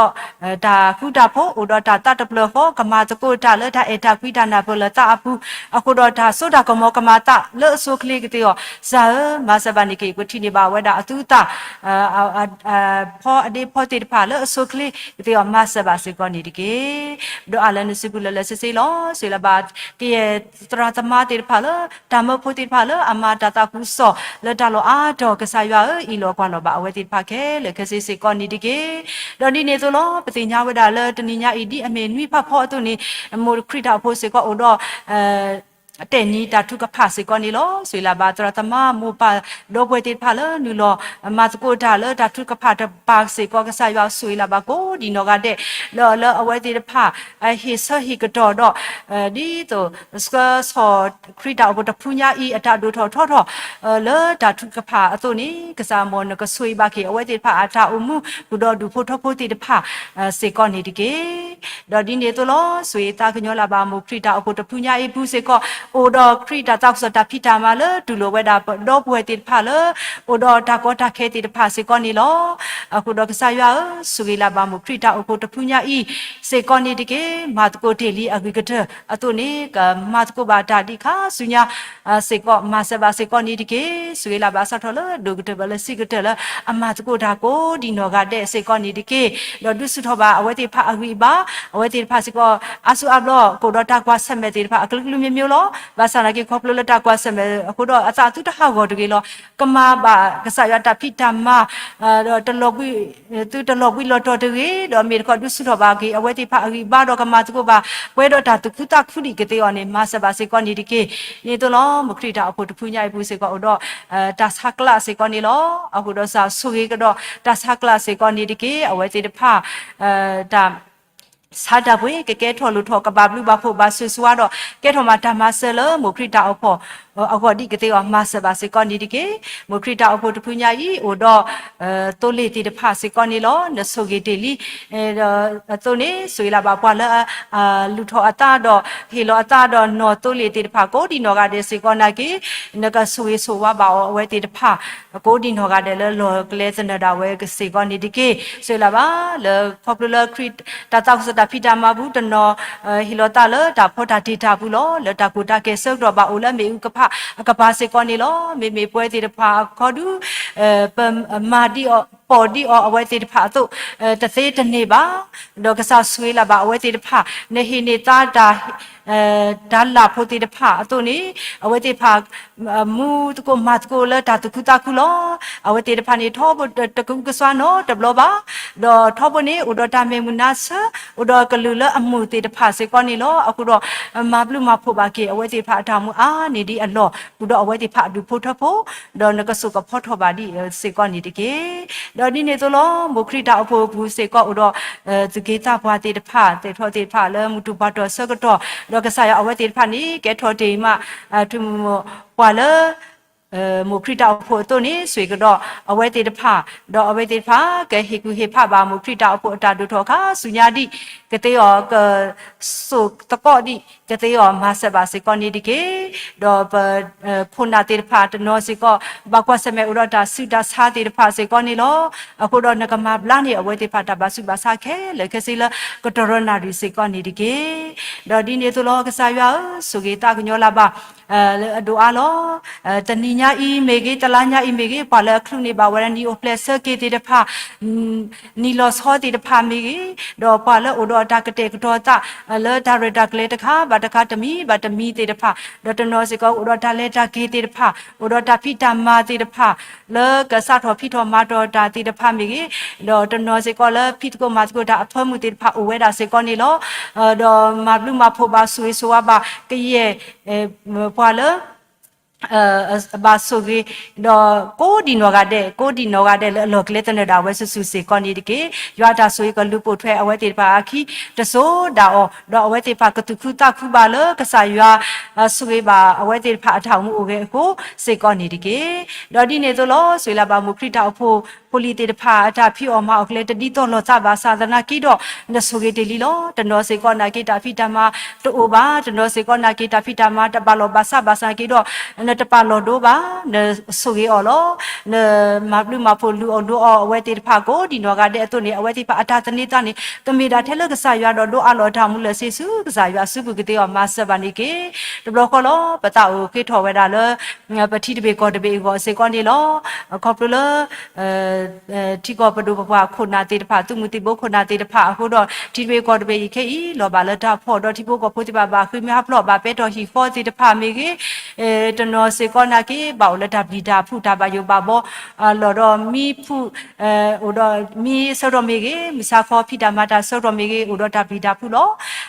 တၢ်ဃူတၢ်ဖိး အိၣ်ဒီးတၢ်သးတဖျၢၣ်ဃီ ကမၤသကိးတၢ်လၢတၢ်အဲၣ်တၢ်ကွံတၢ်နၢ်ပၢၢ်လၢသးအပူၤ, အဃိဒီးတၢ်စိတၢ်ကမီၤကမၤသးလၢအဆိအချ့ကသ့အီၤ, ကစၢ်ဧၢ, မၤစၢၤဘၣ်န့ၣ်က့ၤ ပထံၣ်န့ၢ်ဘၣ်ဝဲဒၣ်အသူအသၣ် ဖီအဒ့ဖီသ့ၣ်တဖၣ်လၢအဆိအချ့ကသ့အီၤ မၤစၢၤဘၣ်စ့ၢ်ကီးန့ၣ်တက့ၢ်. ဒိးအးလၢနစုပူၤလၢလၢဆ့ဆ့လီၤ. ဆိၣ်ဂ့ၤလၢ်ဘၣ် ကယဲၢ်သရၣ်သမါသ့ၣ်တဖၣ်လၢ တၢ်မၢဖိသ့ၣ်တဖၣ်လၢအမၤတၢ်သးခုကစီၣ်လၢတၢ်လီၢ်အါတီၢ် ကစၢ်ယွၤဧၢ, အံးလီၤကွၢ်လီၤဘၣ်အဝဲသ့ၣ်တဖၣ်ခဲလၢာ်ခဲဆ့စ့ၢ်ကီးန့ၣ်တက့ၢ်. ဒီးဒ်န့ၣ်အသိးလီၤ. ပသ့ၣ်ညါဝဲဒၣ်လၢတနံၤညါအံၤ ဒ်အမ့ၢ်နွံဖးဖီအသိးန့ၣ် မိၢ်ခရံာ်တၢ်အိၣ်ဖှိၣ်စ့ၢ်ကီးအိၣ်ဒီး တဲာ်နံၤတၢ်ထုကဖၣ်စ့ၢ်ကီးန့ၣ်လီၤ. ဆိၣ်ဂ့ၤလၢ်ဘၣ်သရၣ်သမါမိၢ်ပၢ်ဒီပုၢ်ဝဲၢ်သ့ၣ်တဖၣ်လၢနုာ်လီၤ မၤသကိးတၢ်လၢတၢ်ထုကဖၣ်တပၤစ့ၢ်ကီး ကစၢ်ယွၤဆိၣ်ဂ့ၤလၢ်ဘၣ်ကိးဒံနီၢ်ဂၤဒဲး လၢ လၢအဝဲသ့ၣ်တဖၣ် ဟ့ၣ်ဆၢဟ့ၣ်ကတီၢ်ဒီး ဒ်သိး ဆှၢဆီၣ်ခရံာ်တၢ်အိၣ်ဖှိၣ်တဖုညါအံၤ အတၢ်ဒိၣ်ထီၣ်ထီထီၣ် လၢတၢ်ထုကဖၣ်အသိးန့ၣ် ကစၢ်မ်နကဆိၣ်ဂ့ၤဘၣ်က့ၤ အဝဲသ့ၣ်တဖၣ်အတၢ်အိၣ်မူ ဃုာ်ဒီးဒူၣ်ဖိထၢဖိသ့ၣ်တဖၣ် စ့ၢ်ကီးန့ၣ်တက့ၢ်. ဒီးဒ်န့ၣ်အသိးလီၤ. ဆိၣ်ဂ့ၤသးကညီၤလၢ်ဘၣ်မိၢ်ခရံာ်တၢ်အိၣ်ဖှိၣ်တဖုညါအံၤအပူၤစ့ၢ်ကီး အိၣ်ဒီးခရံာ်တၢ်သးခုကစီၣ်တၢ်ဖံးတၢ်မၤလၢတူၢ်လိာ်ဝဲဒၣ်ပဒီပုၢ်ဝဲၢ်သ့ၣ်တဖၣ်လၢ အိၣ်ဒီးတၢ်ကီတၢ်ခဲသ့ၣ်တဖၣ်စ့ၢ်ကီးန့ၣ်လီၤ. အဃိဒီးကစၢ်ယွၤဧၢ, ဆိၣ်ဂ့ၤလၢ်ဘၣ်မိၢ်ခရံာ်တၢ်အိၣ်ဖှိၣ်တဖုညါအံၤ စ့ၢ်ကီးန့ၣ်တက့ၢ်. မၤသကိးတ့ၢ်လံအဂ့ၤကတၢၢ်အသိးန့ၣ် ကမၤသကိးဘၣ်တၢ်ဒ်ခါဆူညါ စ့ၢ်ကီး မၤစၢၤဘၣ်စ့ၢ်ကီးန့ၣ်တက့ၢ်. ဆိၣ်ဂ့ၤလၢ်ဘၣ်စးထီၣ်လၢဒိၣ်ကတၢၢ်ပၢၢ်လၢဆံးကတၢၢ်လၢအမၤသကိးတၢ်ကိးဒံနီၢ်ဂၤဒဲးစ့ၢ်ကီးန့ၣ်တက့ၢ်. ဒီးဒုးဆူၣ်ထီၣ်ဘၣ်အဝဲသ့ၣ်တဖၣ်အဂံၢ်အဘါ, အဝဲသ့ၣ်တဖၣ်စ့ၢ်ကီး အါစုအါဘျီ ကအိၣ်ဒီးတၢ်ကွၢ်ဆၢၣ်မဲာ်သ့ၣ်တဖၣ် အကလုာ်ကလုာ်မ့ၢ်မ့ၢ်လီၤ. ဘၣ်ဆၣ်နာ်က့ခီဖျိလၢတၢ်ကွၢ်ဆၢၣ်မဲာ်အဃိဒီး အသးသုတဟးဂီၤတဂ့ၤလီၤ. ကမၤဘၣ်ကစၢ်ယွၤတၢ်ဖံးတၢ်မၤ ဒီးတလီၤဘှံး သုတလီၤဘှံးလီၤတီၤတဂ့ၤ, ဒီးမ့ၢ်တခီဒုးဆူၣ်ထီၣ်ဘၣ်က့ၤ အဝဲသ့ၣ်တဖၣ်အဂံၢ်အဘါဒီးကမၤသကိးဘၣ် ပှဲၤဒီးတၢ်သူၣ်ခုသးခုဒံးကသ့အီၤန့ၣ် မၤစၢၤဘၣ်စ့ၢ်ကီးန့ၣ်တက့ၢ်. န့ၣ်အသိးလီၤ. မိၢ်ခရံာ်တၢ်အိၣ်ဖှိၣ်တဖုညါအံၤပူၤစ့ၢ်ကီးအိၣ်ဒီး တၢ်ဆါကျးစ့ၢ်ကီးန့ၣ်လီၤ. အဃိဒီးစ့ၢ်ကီးဆိၣ်ဂ့ၤကဒီးတၢ်ဆါကျးစ့ၢ်ကီးန့ၣ်တက့ၢ်. အဝဲသ့ၣ်တဖၣ် တၢ် ဆါတၢ်ပှ့ၤ ကကဲထီၣ်လိၣ်ထီၣ် ကဘၣ်ဘျုးဘၣ်ဖှိၣ်ဘၣ်ဆိၣ်ဂ့ၤဆိၣ်ဝါဒီး ကဲထီၣ်မးတၢ်မၤစၢၤလၢမိၢ်ခရံာ်တၢ်အိၣ်ဖှိၣ် အဂီၢ်ဒံးကသ့အီၤ မၤစၢၤဘၣ်စ့ၢ်ကီးန့ၣ်တက့ၢ်. မိၢ်ခရံာ်တၢ်အိၣ်ဖှိၣ်တဖုညါအံၤ အိၣ်ဒီး သိလ့ၣ်သ့ၣ်တဖၣ်စ့ၢ်ကီးန့ၣ်လီၤ. နဆိၣ်ဂ့ၤတ့ၢ်လံ အသိးန့ၣ် ဆိၣ်ဂ့ၤလၢ်ဘၣ်ပှၤလၢ လူၤထီၣ်အသးဒီး ဟ့ၣ်လီၤအသးဒီးနီၢ်သိလ့ၣ်သ့ၣ်တဖၣ် ကိးဒံနီၢ်ဂၤဒဲးစ့ၢ်ကီးနာ်က့ နကဆိၣ်ဂ့ၤဆိၣ်ဝါဘၣ်အီၤ အဝဲသ့ၣ်တဖၣ် ကိးဒံနီၢ်ဂၤဒဲးလၢလီၢ်ကျဲသနၢၣ်ဒၣ်ဝဲစ့ၢ်ကီးန့ၣ်တက့ၢ်. ဆိၣ်ဂ့ၤလၢ်ဘၣ် လၢခီဖျိလၢခရံာ်တၢ်သးခုကစီၣ်တၢ်ဖံးတၢ်မၤပူၤ တနီၤ ဟ့ၣ်လီၤသးလၢတၢ်ဖီတၢ်တ့ၢ်တၢ်ပူၤလီၤ. လၢတၢ်ကူၣ်တၢ်ကဲၤဆၢကတီၢ်ဘၣ်အိၣ်လၢမ့ၣ်အူကဖၣ်အကပၤစ့ၢ်ကီးန့ၣ်လီၤ. မ့မ့ၢ်ပဝဲသ့ၣ်တဖၣ်အခီဒု ပမၤဒံးအီၤ ပိာ်ဒံးအီၤအဝဲသ့ၣ်တဖၣ်အသိး တသ့တန့ၢ်ဘၣ်. ဒီးကစၢ်ဆိၣ်ဂ့ၤလၢ်ဘၣ်အဝဲသ့ၣ်တဖၣ် နဟ့ၣ်န့ၢ်သါတၢ် တၢ်လၢ်ဖိသ့ၣ်တဖၣ်အသိးန့ၣ် အဝဲသ့ၣ်တဖၣ် မူသကိးမၤသကိးလၢတၢ်သူၣ်ခုသးခုလီၤ. အဝဲသ့ၣ်တဖၣ်န့ၣ် ထီဘိတကအုကစွါနီတဘျီဘၣ်. ဒီးထီဘိန့ၣ် အိၣ်ဒီးတၢ်မဲာ်မုာ်နါဆၢ အိၣ်ဒီးကလုာ်လၢအမုာ်သ့ၣ်တဖၣ်စ့ၢ်ကီးန့ၣ်လီၤ. အဃိဒီး မၤဘျုးမၤဖှိၣ်ဘၣ်က့ၤအဝဲသ့ၣ်တဖၣ်အတၢ်မူအါန့ၢ်ဒံးအလီၢ် ဃုာ်ဒီးအဝဲသ့ၣ်တဖၣ်အဒူၣ်ဖိထၢဖိ ဒီးနကစိာ်ကဖီထီၣ်ဘၣ်ဒံးစ့ၢ်ကီးန့ၣ်တက့ၢ်. ဒီးဒ်န့ၣ်အသိးလီၤ. မိၢ်ခရံာ်တၢ်အိၣ်ဖှိၣ်အပူၤစ့ၢ်ကီးအိၣ်ဒီး သူၣ်က့သးပှၢ်သ့ၣ်တဖၣ် သဲးထီၣ်သ့ၣ်တဖၣ်လၢမုၢ်တူၢ်ပှၢ်တီၢ်ဆၢကတီၢ် ဒီးကစၢ်ယွၤအဝဲသ့ၣ်တဖၣ်န့ၣ် ကဲထီၣ်တ့ၢ်မး ထူၣ်မိၢ်ပှၢ်လၢ မိၢ်ခရံာ်တၢ်အိၣ်ဖှိၣ်အသိးန့ၣ် ဆိၣ်ဂ့ၤကဒီးအဝဲသ့ၣ်တဖၣ် ဒီးအဝဲသ့ၣ်တဖၣ် ကဟ့ၣ်ကူၣ်ဟ့ၣ်ဖးဘၣ်မိၢ်ခရံာ်တၢ်အိၣ်ဖှိၣ်အတၢ်ဒိၣ်ထီၣ်အခါဆူညါဒံးကသ့အီၤ ကစိာ်သကိးဒံးကသ့အီၤ မၤစၢၤဘၣ်စ့ၢ်ကီးန့ၣ်တက့ၢ်. ဒီးပ ခိၣ်နၢ်သ့ၣ်တဖၣ်တနီၤစ့ၢ်ကီး ဘၣ်ကွၢ်ဆၢၣ်မဲာ်အိၣ်ဒီးတၢ်ဆူးတၢ်ဆါသ့ၣ်တဖၣ်စ့ၢ်ကီးန့ၣ်လီၤ. အဃိဒီးနကမၤဘျါန့ၢ် အဝဲသ့ၣ်တဖၣ်တၢ်ဘၣ်ဆူးဘၣ်ဆါခဲလၢာ်ခဲဆ့လၢ ကတရၢနၣ်ရံၣ်စ့ၢ်ကီးန့ၣ်တက့ၢ်. ဒီးဒ်န့ၣ်အသိးလီၤ. ကစၢ်ယွၤဧၢ, ဆိၣ်ဂ့ၤသးကညီၤလၢ်ဘၣ် အဒိၣ်အါလီၤ. တနံၤညါအံၤမ့ၢ်ဂ့ၤ, တလါညါအံၤမ့ၢ်ဂ့ၤ, ပှၤလၢအချုးန့ၢ်ဘၣ်ဝဲဒၣ်နံၣ်အိၣ်ဖျဲၣ်ဆၢက့ၤသ့ၣ်တဖၣ်, နံၣ်လီၤဆီသ့ၣ်တဖၣ်မ့ၢ်ဂ့ၤ, ဒီးပှၤလၢအိၣ်ဒီးတၢ်ကတဲာ်ကတီၤသး လၢတၢ်ရဲၣ်တၢ်ကျဲၤတခါဘၣ်တခါ တမံၤဘၣ်တမံၤသ့ၣ်တဖၣ်, ဒီးတနီၤစ့ၢ်ကီးအိၣ်ဒီးတၢ်လဲၤတၢ်က့ၤသ့ၣ်တဖၣ်, အိၣ်ဒီးတၢ်ဖံးတၢ်မၤသ့ၣ်တဖၣ် လၢကစးထီၣ်ဖံးထီၣ်မၤထီၣ်တၢ်သ့ၣ်တဖၣ်မ့ၢ်ဂ့ၤ, ဒီးတနီၤစ့ၢ်ကီးလၢဖံးသကိးမၤသကိးတၢ်အဖၢမုၢ်သ့ၣ်တဖၣ်အိၣ်ဝဲဒၣ်စ့ၢ်ကီးန့ၣ်လီၤ. ဒီးမၤဘျုးမၤဖှိၣ်ဘၣ်ဆိၣ်ဂ့ၤဆိၣ်ဝါဘၣ်ကယဲၢ် ပှၤလၢ ဘၣ်ဆိၣ်ဂ့ၤ, ဒီးကိးဒံးနီၢ်ဂၤဒဲး, ကိးဒံးနီၢ်ဂၤဒဲးလၢအလီၢ်ကျဲသနၢၣ်ဒၣ်ဝဲစုာ်စုာ်စ့ၢ်ကီးန့ၣ်တက့ၢ်. ယွၤအတၢ်ဆိၣ်ဂ့ၤကလူၤပိာ်ထွဲအဝဲသ့ၣ်တဖၣ်အခံ တစိၤဒၣ်အီၤ, ဒီးအဝဲသ့ၣ်တဖၣ်ကသူၣ်ခုသးခုဘၣ်လၢကစၢ်ယွၤ ဆိၣ်ဂ့ၤဘၣ်အဝဲသ့ၣ်တဖၣ်အတၢ်အိၣ်မူအိၣ်ဂဲၤအဃိစ့ၢ်ကီးန့ၣ်တက့ၢ်. ဒီးဒ်န့ၣ်အသိးလီၤ. ဆိၣ်ဂ့ၤလၢ်ဘၣ်မိၢ်ခရံာ်တၢ်အိၣ်ဖှိၣ်ဖိလံၤသ့ၣ်တဖၣ် အတၢ်ဖံးအီၣ်မၤအီၣ်ကျဲတဒ်သိးလိာ်သးဘၣ်ဆၣ်သနာ်က့ဒီး နဆိၣ်ဂ့ၤတ့ၢ်လံလီၤ. တနီၤစ့ၢ်ကီးနာ်က့တၢ်ဖံးတၢ်မၤတအိၣ်ဘၣ်, တနီၤစ့ၢ်ကီးနာ်က့ တၢ်ဖံးတၢ်မၤတဘၣ်လိာ်ဘၣ်စးဘၣ်ဆၣ်နာ်က့ဒီး နတပာ်လီၤဒိဘၣ်, နဆိၣ်ဂ့ၤအီၤလီၤ. နမၤဘျုးမၤဖှိၣ်လူၤအီၣ်ဒိအီၤအဝဲသ့ၣ်တဖၣ်ကိးဒံးနီၢ်ဂၤဒဲးအသိးန့ၣ် အဝဲသ့ၣ်တဖၣ်အတၢ်သန့ၤသးန့ၣ် ကမ့ၢ်ဒၣ်ထဲလၢကစၢ်ယွၤဒီးဒိအါလီၤအတၢ်အိၣ်မူလၢာ်ဆ့ဆူကစၢ်ယွၤစုပူၤကသ့အီၤမၤစၢၤဘၣ်န့ၣ်တက့ၢ်. တဘျီဃီလီၤ. ပသးအိၣ်ဃ့ထီၣ်ဝဲဒၣ်လၢ ပထံတဘ့ၣ်ကီၢ်တဘ့ၣ်အဂီၢ်စ့ၢ်ကီးန့ၣ်လီၤ. ခီဖျိလၢ ထံကီၢ်ပဒိၣ်ပပှၢ်ခိၣ်နၢ်သ့ၣ်တဖၣ် သုးမုၢ်သံၣ်ဘိခိၣ်နၢ်သ့ၣ်တဖၣ်အဃိဒီး ထံတဘ့ၣ်ကီၢ်တဘ့ၣ်အံၤခဲအံၤ လီၤဘၣ်လၢတၢ်ဖှီၣ်ဒီးထံဖိကီၢ်ဖိသ့ၣ်တဖၣ် ဘၣ်ဃ့ၢ်မှံဟးဖျိးဘၣ်ပဲတြီဟံၣ်ဃီသ့ၣ်တဖၣ်မ့ၢ်ဂ့ၤ, တနီၤစ့ၢ်ကီးနာ်က့ ဘၣ်အိၣ်လၢတၢ်ပျံၤတၢ်ဖုးတၢ်ဘၣ်ယိၣ်ဘၣ်ဘီ လီၤဒီးမံဖုး အိၣ်ဒီးမံဆၢကတီၢ်မ့ၢ်ဂ့ၤ, မုၢ်ဆါခီဖံးတၢ်မၤတၢ်ဆၢကတီၢ်မ့ၢ်ဂ့ၤ အိၣ်ဒီးတၢ်ပျံၤတၢ်ဖုးလီ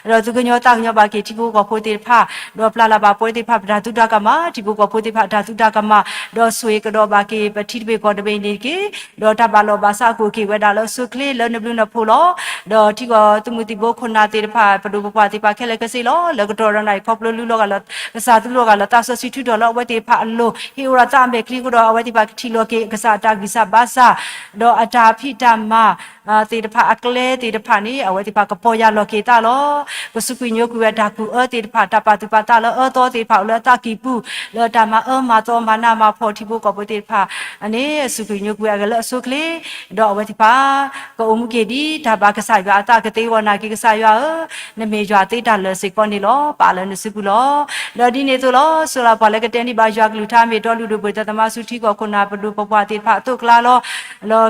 ၤ. ဒီးသူၣ်ကညီၤသးကညီၤဘၣ်က့ၤထံဖိကီၢ်ဖိသ့ၣ်တဖၣ်, ဒီးပျၢ်လၢ်ဘၣ်ပဝဲသ့ၣ်တဖၣ်ပတၢ်သုးတၢ်ကမၣ်, ထံဖိကီၢ်ဖိသ့ၣ်တဖၣ်အတၢ်သုးတၢ်ကမၣ်, ဒီးဆိၣ်ဂ့ၤကဒီးဘၣ်က့ၤပထံတဘ့ၣ်ကီၢ်တဘ့ၣ်န့ၣ်တက့ၢ်. ဒီးတၢ်ဘၣ်လီၢ်ဘၣ်စးကအိၣ်က့ၤဝဲဒၣ်လၢအဆိအချ့လၢနဘျုးနဖှိၣ်လီၤ. ဒီးထံကီၢ်သုးမုၢ်သံၣ်ဘိခိၣ်နၢ်သ့ၣ်တဖၣ် ပဒိၣ်ပပှၢ်သ့ၣ်တဖၣ်ခဲလၢာ်ခဲဆ့လီၤ. လၢကတီၢ်ဒီးနၤအံၤ ခီဖျိလူလီၤဂာ်လီၤ ကစၢ်သူလီၤဂာ်လီၤသးစီဆှံထုးထီၣ်လၢအဝဲသ့ၣ်တဖၣ်အလိၤ ဟ့ၣ်အိၣ်ဒီးသးအမဲာ်ချံအဃိဒီး အဝဲသ့ၣ်တဖၣ်ကထံၣ်လီၤက့ၤကစၢ်အတၢ်ဂံၢ်စၢ်ဘါစၢ် ဒီးအတၢ်ဖံးတၢ်မၤ သ့ၣ်တဖၣ်အကျဲသ့ၣ်တဖၣ်န့ၣ် အဝဲသ့ၣ်တဖၣ်ကပီၢ်ယၢ်လီၤက့ၤသးလီၤ. ကစူးကွံာ်ညိကွံာ်ဝဲတၢ်ကူၣ်အၢသ့ၣ်တဖၣ် တၢ်ပာ်သူၣ်ပာ်သးလၢအၢသီသ့ၣ်တဖၣ်အိၣ်လၢအသးကံၢ်ပူၤ လၢတၢ်မၤအၢမၤသီမၤနးမၤဖှီၣ်ထံဖိကီၢ်ဖိသ့ၣ်တဖၣ်န့ၣ် စူးကွံာ်ညိကွံာ်အဂ့ၢ်လၢအဆိအချ့ ဒီးအဝဲသ့ၣ်တဖၣ် ကအိၣ်မူက့ၤဒ်တၢ်ဘၣ်ကစၢ်ယွၤအသးကသ့အဂီၢ်နာ်က့ ကစၢ်ယွၤဧၢ, နမ့ၢ်ယွၤသ့တၢ်လၢာ်စ့ၢ်ကီးန့ၣ်လီၤ. ပာ်လၢနစုပူၤလီၤ. ဒီးဒ်န့ၣ်အသိးလီၤ. ဆိၣ်လၢ်ပှၤလၢကတဲန့ၢ်ဘၣ်ယွၤကလုၢ်ကထါ မ့ၢ်တီလုၢ်ဒိၣ်ပှ့ၤသးသမါဆူထံကီၢ်ခိၣ်နၢ်ပဒိၣ်ပပှၢ်သ့ၣ်တဖၣ်အသိးအကျါလီၤ. လၢ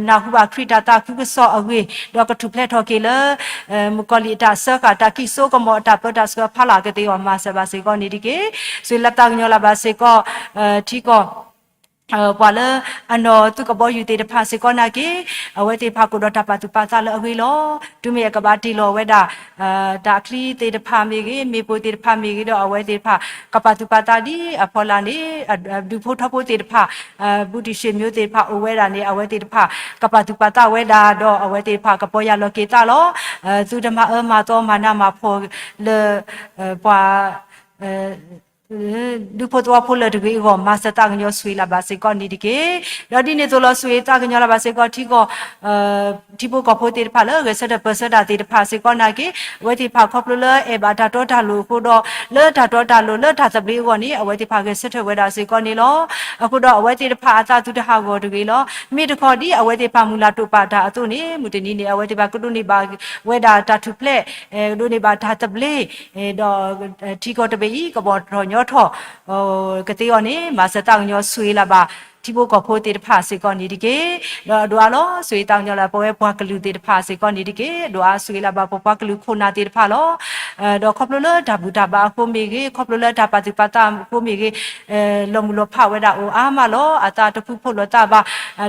နၢ်ဟူဘၣ်ခရံာ်တၢ်သးခုကစီၣ်အဂ့ၢ် ဒီးကထူၣ်ဖျဲးထီၣ်က့ၤလၢ မုၣ်ကီၤလံၢ်အတၢ်စၢဃာ် တၢ်ကံၢ်စိကမီၤအတၢ်ပၢတၢ်ဆှၢဖးလၢ်ကသ့အီၤ မၤစၢၤဘၣ်စ့ၢ်ကီးန့ၣ်တက့ၢ်. ဆိၣ်လၢ်သးကညီၤလၢ်ဘၣ်စ့ၢ်ကီး ထံကီၢ် ပှၤလၢအနီၢ်သုးကဘီယူၤသ့ၣ်တဖၣ်စ့ၢ်ကီးနာ်က့ အဝဲသ့ၣ်တဖၣ်ကအိၣ်ဒီးတၢ်ပာ်သူၣ်ပာ်သးလၢအဂ့ၢ်လီၤ. တုၤမ့ၢ်အကဘၣ်တ့ၢ်လီၤဝဲဒၣ် တၢ်ချံသ့ၣ်တဖၣ်မ့ၢ်ဂ့ၤ, မ့ၣ်ပိၢ်သ့ၣ်တဖၣ်မ့ၢ်ဂ့ၤဒီး အဝဲသ့ၣ်တဖၣ် ကပာ်သူၣ်ပာ်သးဒ်အဖီလာ်န့ၣ် ဒူဖိထီဖိသ့ၣ်တဖၣ် ဘူးတံၢ်ဆ့ၣ်မၠိသ့ၣ်တဖၣ်အိၣ်ဝဲဒၣ်န့ၣ် အဝဲသ့ၣ်တဖၣ် ကပာ်သူၣ်ပာ်သးဝဲဒၣ်ဒီး အဝဲသ့ၣ်တဖၣ်ကပီၢ်ယၢ်လီၤက့ၤသးလီၤ. သုတမၤအၢမၤသီမၤနးမၤဖှီၣ်လၢ ပှၤ ဒူဖိသဝီဖိလၢတဂ့ၤအဂီၢ် မၤစၢၤသးကညီၤဆိၣ်ဂ့ၤလၢ်ဘၣ်စ့ၢ်ကီးန့ၣ်တက့ၢ်. ဒီးဒ်န့ၣ်အသိးလီၤ ဆိၣ်ဂ့ၤသးကညီၤလၢ်ဘၣ်စ့ၢ်ကီး ထံကီၢ် ထံဖိကီၢ်ဖိသ့ၣ်တဖၣ်လၢဂဲၤဆၢထၢၣ်ပၢၢ်ဆၢတၢ်သ့ၣ်တဖၣ်စ့ၢ်ကီးနာ်က့ အဝဲသ့ၣ်တဖၣ်ခီဖျိလၢအဲၣ်ဘၣ်တၢ်တီတၢ်လိၤအဃိဒီး လၢတၢ်တီတၢ်လိၤလၢတၢ်သဘျ့အဂီၢ်န့ၣ် အဝဲသ့ၣ်တဖၣ်ဂဲၤဆၢထၢၣ်ဝဲဒၣ်စ့ၢ်ကီးန့ၣ်လီၤ. အဃိဒီးအဝဲသ့ၣ်တဖၣ်အသးသုတဟးဂီၤတဂ့ၤလီၤ. မ့ၢ်တခီဒ်အဝဲသ့ၣ်တဖၣ်မုၢ်လၢ်တိာ်ပာ်တၢ်အသိးန့ၣ် မုၢ်တနံၤန့ၣ် အဝဲသ့ၣ်တဖၣ်ကဒိးန့ၢ်ဘၣ်ဝဲဒၣ်တၢ်ထူၣ်ဖျဲး ကဒိးန့ၢ်ဘၣ်တၢ်သဘျ့ ဒီးထံကီၢ်တဘ့ၣ်အံၤ ကဘီၣ်ထီၣ်ညီထီၣ် ကသ့အီၤန့ၣ် မၤစၢၤသးကညီၤဆိၣ်ဂ့ၤလၢ်ဘၣ် ထံဖိကီၢ်ဖိသ့ၣ်တဖၣ်စ့ၢ်ကီးန့ၣ်တက့ၢ်. ဒီးအဒိၣ်အါလီၤ ဆိၣ်ဂ့ၤသးကညီၤလၢ် ပဝဲပှၤကလုာ်သ့ၣ်တဖၣ်စ့ၢ်ကီးန့ၣ်တက့ၢ်. အဒိၣ်အါဆိၣ်ဂ့ၤလၢ်ဘၣ်ပပှၤကလုာ်ခိၣ်နၢ်သ့ၣ်တဖၣ်လီၤ. ဒီးခီဖျိလၢတၢ်ဘူၣ်တၢ်ဘါအဃိမ့ၢ်ဂ့ၤ, ခီဖျိလၢတၢ်ပာ်သူၣ်ပာ်သးအဃိမ့ၢ်ဂ့ၤ, လီၤမုၢ်လီၤဖးဝဲဒၣ်အိၣ်အါမးလီၤ. အသးတဖုဖိးလိာ်သးဘၣ်,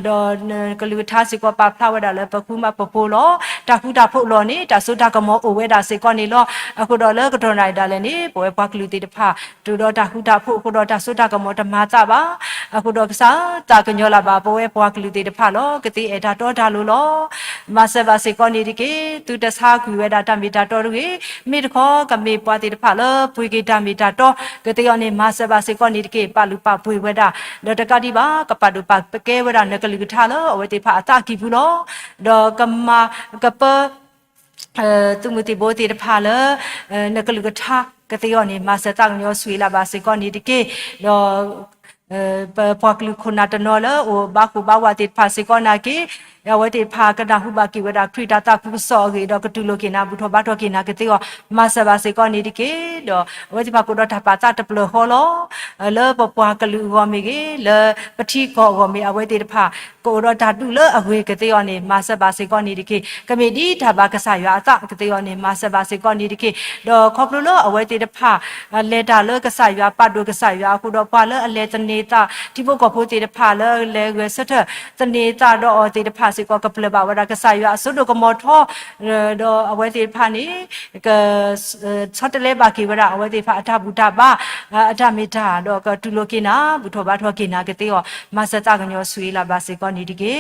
ဒီးကလုၢ်ကထါစ့ၢ်ကီးပာ်ဖျါဝဲဒၣ်လၢပဃုမးပဖိးလီၤ. တၢ်ဃူတၢ်ဖိးအလီၢ်န့ၣ် တၢ်စိတၢ်ကမီၤအိၣ်ဝဲဒၣ်စ့ၢ်ကီးန့ၣ်လီၤ. အဃိဒီးလၢကတီၢ်နၣ်ရံၣ်ဒၣ်လဲာ်န့ၣ် ပဝဲပှၤကလုာ်သ့ၣ်တဖၣ် တုၤဒီးတၢ်ဃူတၢ်ဖိးအဃိဒီးတၢ်စိတၢ်ကမီၤတမၤသးဘၣ်. အဃိဒီးကစၢ်သးကညီၤလၢ်ဘၣ်ပဝဲပှၤကလုာ်သ့ၣ်တဖၣ်လီၤ. ကသ့အဲၣ်တၢ်တီတၢ်လိၤလီၤ. မၤစၢၤဘၣ်စ့ၢ်ကီးန့ၣ်တက့ၢ်. သုတဆါကွံာ်ဝဲဒၣ်တၢ်မ့ၢ်တၢ်တီတဂ့ၤ. မ့ၢ်တခီကမ့ၢ်ပှၤသ့ၣ်တဖၣ်လၢ ပှ့ၤက့ၤတၢ်မ့ၢ်တၢ်တီကသ့အီၤန့ၣ် မၤစၢၤဘၣ်စ့ၢ်ကီးန့ၣ်တက့ၢ်. ပာ်လုၢ်ပာ်ပှ့ၤဝဲဒၣ်, ဒီးတကးဒံးဘၣ် ကပာ်ဒိၣ်ပာ်ကဲဝဲဒၣ်နကလုၢ်ကထါလၢအဝဲသ့ၣ်တဖၣ်အသးကံၢ်ပူၤလီၤ. ဒီးကမၤကပၢ သုးမုၢ်သံၣ်ဘိသ့ၣ်တဖၣ်လၢ နကလုၢ်ကထါကသ့အီၤန့ၣ် မၤစၢၤသးကညီၤဆိၣ်ဂ့ၤလၢ်ဘၣ်စ့ၢ်ကီးန့ၣ်တက့ၢ်. ဒီး ပပှၤကလုာ်ခိၣ်နၢ်တနီၤလၢအိၣ်ဘါဃိၣ်ဘါဝးသ့ၣ်တဖၣ်စ့ၢ်ကီးနာ်က့ အဝဲသ့ၣ်တဖၣ်ကနၢ်ဟူဘၣ်က့ၤဝဲဒၣ်ခရံာ်တၢ်သးခုကစီၣ်အဂ့ၢ် ဒီးကတူၢ်လိာ်က့ၤနၤ ဘူၣ်ထီၣ်ဘါထီၣ်က့ၤနၤကသ့အီၤ မၤစၢၤဘၣ်စ့ၢ်ကီးန့ၣ်တက့ၢ်. ဒီးအဝဲသ့ၣ်တဖၣ်ကအိၣ်ဒီးတၢ်ပာ်သးတပျၢၢ်ဃီလီၤ. လၢပပှၤကလုာ်အဂီၢ်မ့ၢ်ဂ့ၤ, လၢပထံကီၢ်အဂီၢ်မ့ၢ် အဝဲသ့ၣ်တဖၣ် ကအိၣ်ဒီးတၢ်ဒူၣ်လၢအဂ့ၤကသ့အီၤန့ၣ် မၤစၢၤဘၣ်စ့ၢ်ကီးန့ၣ်တက့ၢ်. ကမ့ၢ်ဒ်တၢ်ဘၣ်ကစၢ်ယွၤအသးကသ့အီၤန့ၣ် မၤစၢၤဘၣ်စ့ၢ်ကီးန့ၣ်တက့ၢ်. ဒီးခီဖျိလၢအဝဲသ့ၣ်တဖၣ် လဲၤတၢ်လၢကစၢ်ယွၤ ပာ်ဒိၣ်ကစၢ်ယွၤအဃိဒီး ပှၤလၢအလဲၤသန့ၤသး ထံဖိကီၢ်ဖိသ့ၣ်တဖၣ်လၢလဲၤဂဲၤဆၢထၢၣ်သန့ၤသးဒီးအီၤသ့ၣ်တဖၣ်စ့ၢ်ကီး ကပျၢ်ဘၣ်ဝဲဒၣ်ကစၢ်ယွၤအစိဒိၣ်ကမီၤထီ ဒီးအဝဲသ့ၣ်တဖၣ်န့ၣ် က ဆီတလဲဘၣ်က့ၤဝဲဒၣ် အဝဲသ့ၣ်တဖၣ်အတၢ်ဘူၣ်တၢ်ဘါ အတၢ်မ့ၢ်တၢ် ဒီးကတူၢ်လိာ်က့ၤနၤ ဘူၣ်ထီၣ်ဘါထီၣ်က့ၤနၤကသ့အီၤ မၤစၢၤသးကညီၤဆိၣ်ဂ့ၤလၢ်ဘၣ်စ့ၢ်ကီးန့ၣ်တက့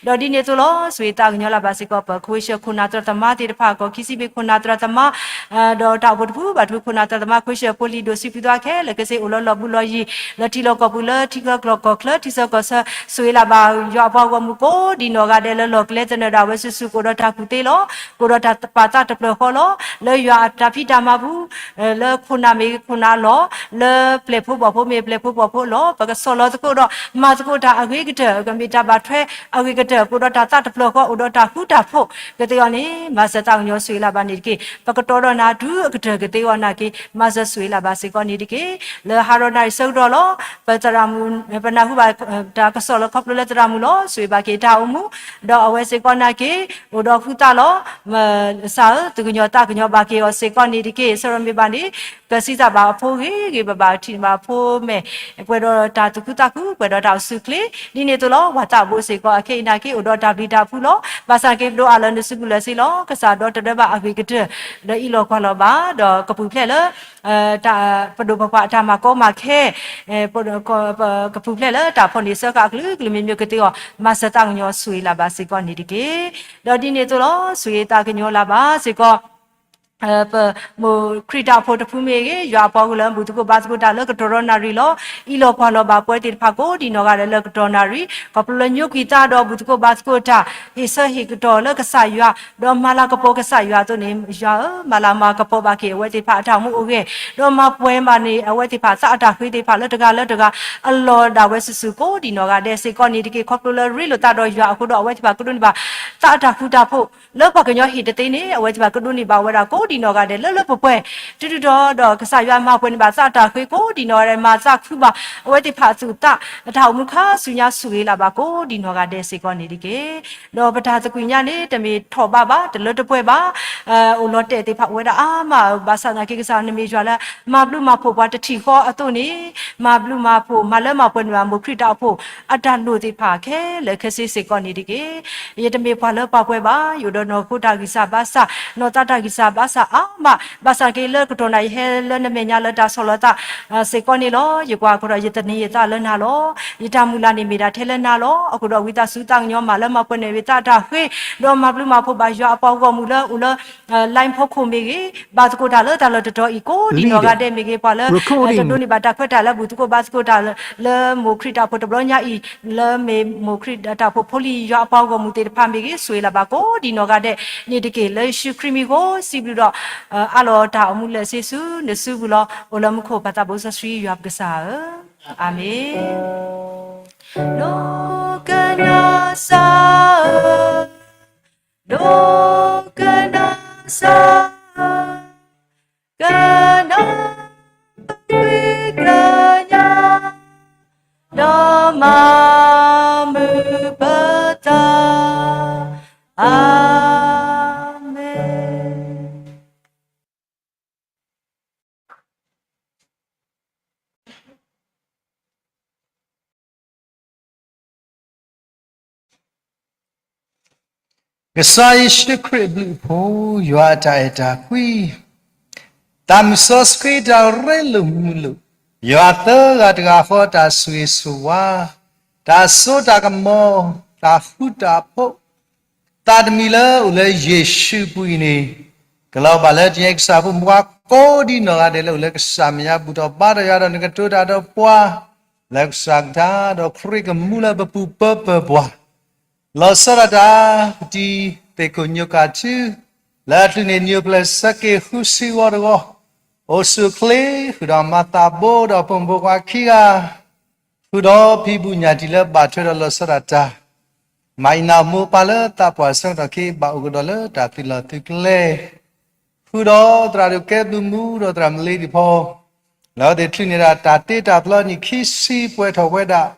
ၢ်. ဒီးဒ်န့ၣ်အသိးလီၤ ဆိၣ်ဂ့ၤသးကညီၤလၢ်ဘၣ်စ့ၢ်ကီး ပခွ့ၡၢၣ်ခိၣ်နၢ်သရၣ်သမါသ့ၣ်တဖၣ် ကီၢ်ခံဆံဘ့ၣ်ခိၣ်နၢ်သရၣ်သမါ ဒီးတၢ်အိၣ်ဖှိၣ်တဖုဘၣ်တဖုခိၣ်နၢ်သရၣ်သမါ ခွ့ၡၢၣ်ဖိလံၤဒိၣ် စံးဖုသီခဲလၢာ် ကစ့အိၣ်လၢလီၢ်ဘူးလီၢ်ယံၤ လၢထံလီၢ်ကီၢ်ပူၤ လၢထံချၢကီၢ်ချၢ ထံဆၢကီၢ်ဆၢ ဆိၣ်ဂ့ၤလၢ်ဘၣ်ယွၤအပှၤဂီၢ်မုၢ်ကိးဒံးနီၢ်ဂၤဒဲး လၢလီၢ်ကျဲသနၢၣ်ဒၣ်ဝဲစုာ်စုာ် ကအိၣ်ဒီးတၢ်ကူၣ်သ့လီၤ. ကအိၣ်ဒီးတၢ်ပာ်သးတပျၢၢ်ဃီလီၤ. လၢယွၤအတၢ်ဖံးတၢ်မၤပူၤ လၢခိၣ်နၢ်မ့ၢ်ခိၣ်နၢ်အလီၢ် လၢပျဲၢ်ဖိဘီၣ်ဖိမ့ၢ်ပျဲၢ်ဖိဘီၣ်ဖိအလီၢ် ပကဆီၣ်လီၤသကိးဒီး မၤသကိးတၢ်အဂ့ၤကတၢၢ် ကမ့ၢ်တၢ်ဘၣ်ထွဲအဂ့ၤကတၢၢ် ကအိၣ်ဒီးတၢ်သးတပျၢၢ်ဃီ အိၣ်ဒီးတၢ်ဃူတၢ်ဖိးကသ့အီၤန့ၣ် မၤစၢၤသးကညီၤဆိၣ်ဂ့ၤလၢ်ဘၣ်န့ၣ်တက့ၢ်. ပကတီဒီးနၤတုၤအကတၢၢ်ကသ့အီၤနာ်က့ မၤစၢၤဆိၣ်ဂ့ၤလၢ်ဘၣ်စ့ၢ်ကီးန့ၣ်တက့ၢ်. လၢဟါရီနၣ်ရံၣ်ဆၢကတီၢ်လီၤ ပသရၣ်မုၣ် ပနၢ်ဟူဘၣ်တၢ်ကစီၣ်လၢခီဖျိလၢသရၣ်မုၣ်လီၤ ဆိၣ်ဂ့ၤဘၣ်က့ၤတၢ်အိၣ်မူ ဒီးအဝဲစ့ၢ်ကီးနာ်က့ အိၣ်ဒီးဃုသးလီၤ. ကစၢ်ဧၢ သုကညီၤသးကညီၤဘၣ်က့ၤအီၤစ့ၢ်ကီးန့ၣ်တက့ၢ်. ဆၢထၢၣ်မ့ၢ်ဘၣ်န့ၣ် ကဆံးစၢ်ဘၣ်အဖိဂ့ၤဂ့ၤဘၣ်ဘၣ် ထံၣ်ဘၣ်အဖိမဲာ် ပှဲၤဒီးတၢ်သူၣ်ခုသးခု ပှဲၤဒီးတၢ်အိၣ်ဆူၣ်အိၣ်ချ့ ဒ်န့ၣ်အသိးလီၤ. ပှၤသးဘိစ့ၢ်ကီး အခဲအံၤနာ်က့ အိၣ်ဒီးတၢ်ဘျုးတၢ်ဖှိၣ်လီၤ. ဘၣ်ဆၣ်က့ ဒိးအးလၢနစုပူၤလၢာ်စ့လီၤ. ကစၢ်ဒီတဒၢဘၣ်အဂ့ၤကတၢၢ် ဒီးအ့ၣ်လိာ်ကွၢ်လိာ်ဘၣ် ဒီးကပူၤဖျဲးလၢ တၢ်ပဒိၣ်ပပှၢ်အတၢ်မၤကီမၤခဲ ကပူၤဖျဲးလၢတၢ်ဖီၣ်န့ၢ်ဆၢဃာ်အကလုာ်ကလုာ်မ့ၢ်မ့ၢ်ကသ့အီၤ မၤစၢၤသးကညီၤဆိၣ်ဂ့ၤလၢ်ဘၣ်စ့ၢ်ကီးန့ၣ်တက့ၢ်. ဒီးဒ်န့ၣ်အသိးလီၤ ဆိၣ်ဂ့ၤသးကညီၤလၢ်ဘၣ်စ့ၢ်ကီး ပမိၢ်ခရံာ်တၢ်အိၣ်ဖှိၣ်တဖုမ့ၢ်ဂ့ၤ ယွၤအပှၤဂီၢ်လၢဘူၣ်သကိးဘါသကိးတၢ်လၢကတီၢ်ဒီးနၣ်ရံၣ်လီၤ. အ့ၣ်လိာ်ကွၢ်လိာ်ဘၣ်ပဝဲသ့ၣ်တဖၣ်ကိးဒံးနီၢ်ဂၤဒဲးလၢကတီၢ်နၣ်ရံၣ် ခီဖျိလၢညိကွံာ်သးဒီးဘူၣ်သကိးဘါသကိးတၢ် ဟ့ၣ်ဆၢဟ့ၣ်ကတီၢ်လၢကစၢ်ယွၤ ဒီးမၤလၤကပီၤကစၢ်ယွၤအသိးန့ၣ် ယွၤဧၢ မၤလၤမၤကပီၤဘၣ်က့ၤအဝဲသ့ၣ်တဖၣ်အတၢ်အိၣ်မူအိၣ်ဂဲၤ ဒီးမၤပှဲၤမးန့ၣ် အဝဲသ့ၣ်တဖၣ်သးအတၢ်ဃ့သ့ၣ်တဖၣ်လၢတဂၤလၢတဂၤအလီၢ်ဒၣ်ဝဲစုာ်စုာ်ကိးဒံးနီၢ်ဂၤဒဲးစ့ၢ်ကီးန့ၣ်တက့ၢ်. ခီဖျိလၢရ့လိာ်သးဒီးယွၤအဃိဒီး အဝဲသ့ၣ်တဖၣ်ကဒိးန့ၢ်ဘၣ် သးအတၢ်ဃူတၢ်ဖိး လၢပှၤကညီဟ့ၣ်တသ့န့ၣ် အဝဲသ့ၣ်တဖၣ်ကဒိးန့ၢ်ဘၣ်ဝဲဒၣ်ကိးဒံးနီၢ်ဂၤဒဲး လၢလၢပှဲၤပှဲၤ တုၤဒၣ်ဒီး ကစၢ်ယွၤမၤပှဲၤန့ၢ်ဘၣ်သးအတၢ်ဃ့ကိးဒံးနီၢ်ဂၤဒဲး မၤသးခုဘၣ် အဝဲသ့ၣ်တဖၣ်အသူၣ်အသး အတၢ်အိၣ်မူခါဆူညါ ဆိၣ်ဂ့ၤလၢ်ဘၣ်ကိးဒံးနီၢ်ဂၤဒဲးစ့ၢ်ကီးန့ၣ်တက့ၢ်. ဒီးပတၢ်သကွံာ်ညါန့ၣ် တမ့ၢ်ထီၣ်ဘးဘၣ် တလၢတပှဲၤဘၣ် အိၣ်လီၤတဲာ်သ့ၣ်တဖၣ်အိၣ်ဝဲဒၣ်အါမး ဘၣ်ဆၣ်သနာ်က့ ကစၢ်နမ့ၢ်ယွၤလၢ မၤဘျုးမၤဖှိၣ်ပှၤတထံၣ်ဃီအသိးန့ၣ် မၤဘျုးမၤဖှိၣ် မၤလၢမၤပှဲၤန့ၢ်ဘၣ် မိၢ်ခရံာ်တၢ်အိၣ်ဖှိၣ် အတၢ်လိၣ်သ့ၣ်တဖၣ်ခဲလၢာ်ခဲဆ့စ့ၢ်ကီးန့ၣ်တက့ၢ်. ယတမ့ၢ်ပှၤလၢပာ်ပှဲၤဘၣ် ယအိၣ်ဒီးနီၢ်ခိတၢ်ဂံၢ်စၢ်ဘါစၢ် နီၢ်သးတၢ်ဂံၢ်စၢ်ဘါစၢ်အါမး ဘၣ်ဆၣ်က့လၢကတီၢ်နၣ်ရံၣ် ယဟဲလၢနမဲာ်ညါလၢတၢ်ဆီၣ်လီၤသး စ့ၢ်ကီးန့ၣ်လီၤ. ယကွၢ်အဃိဒီး ယသန့ၤယသးလၢနၤလီၤ. ယတၢ်မုၢ်လၢ်န့ၣ်မ့ၢ်ဒၣ်ထဲလၢနၤလီၤ. အဃိဒီးဝံသးစူၤသးကညီၤမးလၢမၤပှဲၤန့ၢ် ဝံသးတၢ်ဃ့ ဒီးမၤဘျုးမၤဖှိၣ်ဘၣ်ယွၤအပှၤဂီၢ်မုၢ်လၢအိၣ်လၢ line ဖီခိၣ်မ့ၢ်ဂ့ၤ ဘါသကိးတၢ်လၢတၢ်လီၢ်တတီၤအံၤ ကိးဒံးနီၢ်ဂၤဒဲးမ့ၢ်ဂ့ၤ ပှၤလၢ တဒိးန့ၢ်ဘၣ်တၢ်ခွဲးတၢ်ယာ်လၢဘူၣ်သကိးဘါသကိးတၢ် လၢမိၢ်ခရံာ်တၢ်အိၣ်ဖှိၣ်တဘျီညါအံၤ လၢမ့ၢ်မိၢ်ခရံာ်တၢ်အိၣ်ဖှိၣ်ဖိလံၤ ယွၤအပှၤဂီၢ်မုၢ်သ့ၣ်တဖၣ်မ့ၢ်ဂ့ၤ ဆိၣ်ဂ့ၤလၢ်ဘၣ်ကိးဒံးနီၢ်ဂၤဒဲးန့ၣ်တက့ၢ်. လၢယ့ၣ်ၡူးခရံာ်မံၤအဃိ စံးဘျုးဒီး အးလီၤတၢ်အိၣ်မူလၢာ်ဆ့ဆူနစုပူၤလီၤ. အိၣ်လၢမူခိၣ်ပၢ်သးဘိစီဆှံယွၤပကစၢ်ဧၢ, အၤမ့ၣ်. ဒိကနၣ်စၢ်ဧၢ, ဒိကနၣ်စၢ်ဧၢ, ကနၣ်ကွံာ်ကညး ဒီးမၤမုာ်ပသး, အၤမ့ၣ်. ကစၢ်ယ့ၣ်ၡူးခရံာ်အဘျုးအဖှိၣ်, ယွၤအတၢ်အဲၣ်တၢ်ကွံ, သးမုၢ်စီဆှံတၢ်ရ့လိာ်မုာ်လိာ်, ယွၤသၢဂၤတဂၤဃီတၢ်ဆိၣ်ဂ့ၤဆိၣ်ဝါ, တၢ်စိတၢ်ကမီၤ, တၢ်ဃူတၢ်ဖိး, သးတမံၤလၢအိၣ်လၢယ့ၣ်ၡူးအပူၤအံၤန့ၣ်, ကလီၤဘၣ်လၢတနံၤအံၤကစၢ်ဖိမုၢ်ပှၤကိးဒံးနီၢ်ဂၤဒဲးလၢအိၣ်လၢကစၢ်မဲာ်ညါ ဘူၣ်ထီၣ်ဘါထီၣ်ယွၤဒီးနကတိၤတၢ်ဒီးပှၤ လၢကစၢ်ကဒါဒီးခရံာ်ကမူလၢပပူၤပၢၤပၢၤပှၤ လီၤဆီဒၣ်တၢ် ပတံၤသ့ၣ်ခိၣ်ညိၣ်ကၣ်ထူ လၢအချုးန့ၢ်နံၣ်အိၣ်ဖျဲၣ်ဆၢက့ၤဃုဆံဂီၤတဂီၤ, အိၣ်ဆူၣ်အိၣ်ချ့ဃုာ်ဒီးမၤသးဘိဒီးပိာ်မုၣ်ဖိခွါခံဂၤ, ဃုာ်ဒီးဖံးဘူးညၣ်တံၢ်လၢဘၣ်ထွဲဒီးလီၤဆီဒၣ်တၢ်, မၤအံၤနၤမိၢ်ပၢ်လၢသးပှၢ်ဆၢကတီၢ်ခဲအံၤ ဘၣ်အိၣ်ကဒီးလၢတၢ်သုးလီၢ်သုးကျဲ, ဃုာ်ဒီးသရၣ်ဒိၣ်ကဲသုးမူဒီးသရၣ်မလ့တံၢ်ဖီ, လၢအဝဲသ့ၣ်ချုးန့ၢ်ဒၣ်တၢ်တ့တၢ်ဖျီနံၣ်ခံဆံပှဲၤထီၣ်ဝဲဒၣ်,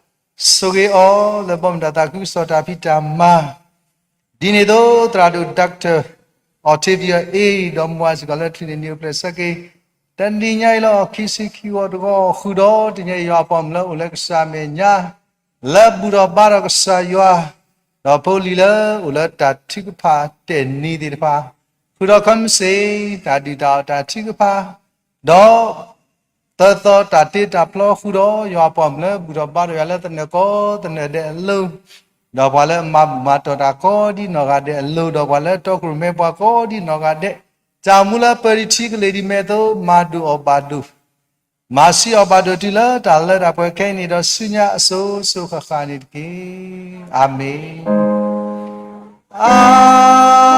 ဆိၣ်ဂ့ၤအီၤလၢဘီမုၢ်တၢ်သးခုကစီၣ်တၢ်ဖံးတၢ်မၤ ဒ်န့ၣ်အသိး သရၣ်ဒိၣ် Doctor Octavia A ဒီးမါစ့ၢ်ကီးလၢချုးန့ၢ်နံၣ်အိၣ်ဖျဲၣ်ဆၢက့ၤ, တနံၤညါအံၤလီၤ ခံဆံခံဂီၤတဂီၤ ဃုာ်ဒီးတနံၤညါအံၤယွၤအပှၤမုၣ်လၢအိၣ်လၢကစၢ်မဲာ်ညါ, လၢဘူၣ်ထီၣ်ဘါထီၣ်ကစၢ်ယွၤ, ဒီးဖိလံၤလၢအိၣ်လၢတၢ်ထုကဖၣ်တဲာ်နံၤသ့ၣ်တဖၣ်, ဃုာ်ဒီးခဲမုၢ်ဆ့ၣ် တၢ်ဒုၣ်တၢ်အီၣ်တၢ်ထုကဖၣ်, ဒီး သၢသီတၢ်တ့တၢ်ဖျီဃုာ်ဒီးယွၤအပှၤမုၣ်လၢဘူၣ်ထီၣ်ဘါထီၣ်ယွၤလၢသနၢၣ်ကိးသနၢၣ်ဒဲးအလိၤ, ဒီးပှၤလၢအမၤဘူၣ်မၤတီၢ်တၢ်ကိးဒ်နီၢ်ဂၤဒဲးအလိၤ, ဒီးပှၤလၢတီခိၣ်ရိၣ်မဲပှၤကိးဒ်နီၢ်ဂၤဒဲး, တၢ်မူလၢပၢၤဒံးထံကလ့ၢ်ဒံးမဲာ်အသိး မၤဒိၣ်အီၣ်ဘၣ်ဒိၣ်, မၤဆံးအီၣ်ဘၣ်ဒိၣ်တုၤလၢတၢ်လၢတၢ်ပှဲၤခဲအံၤန့ၣ်ဒီးဆူညါအစိၤစိၤဃၣ်ဃၣ်န့ၣ်တက့ၢ်. အၤမ့ၣ်. အၤ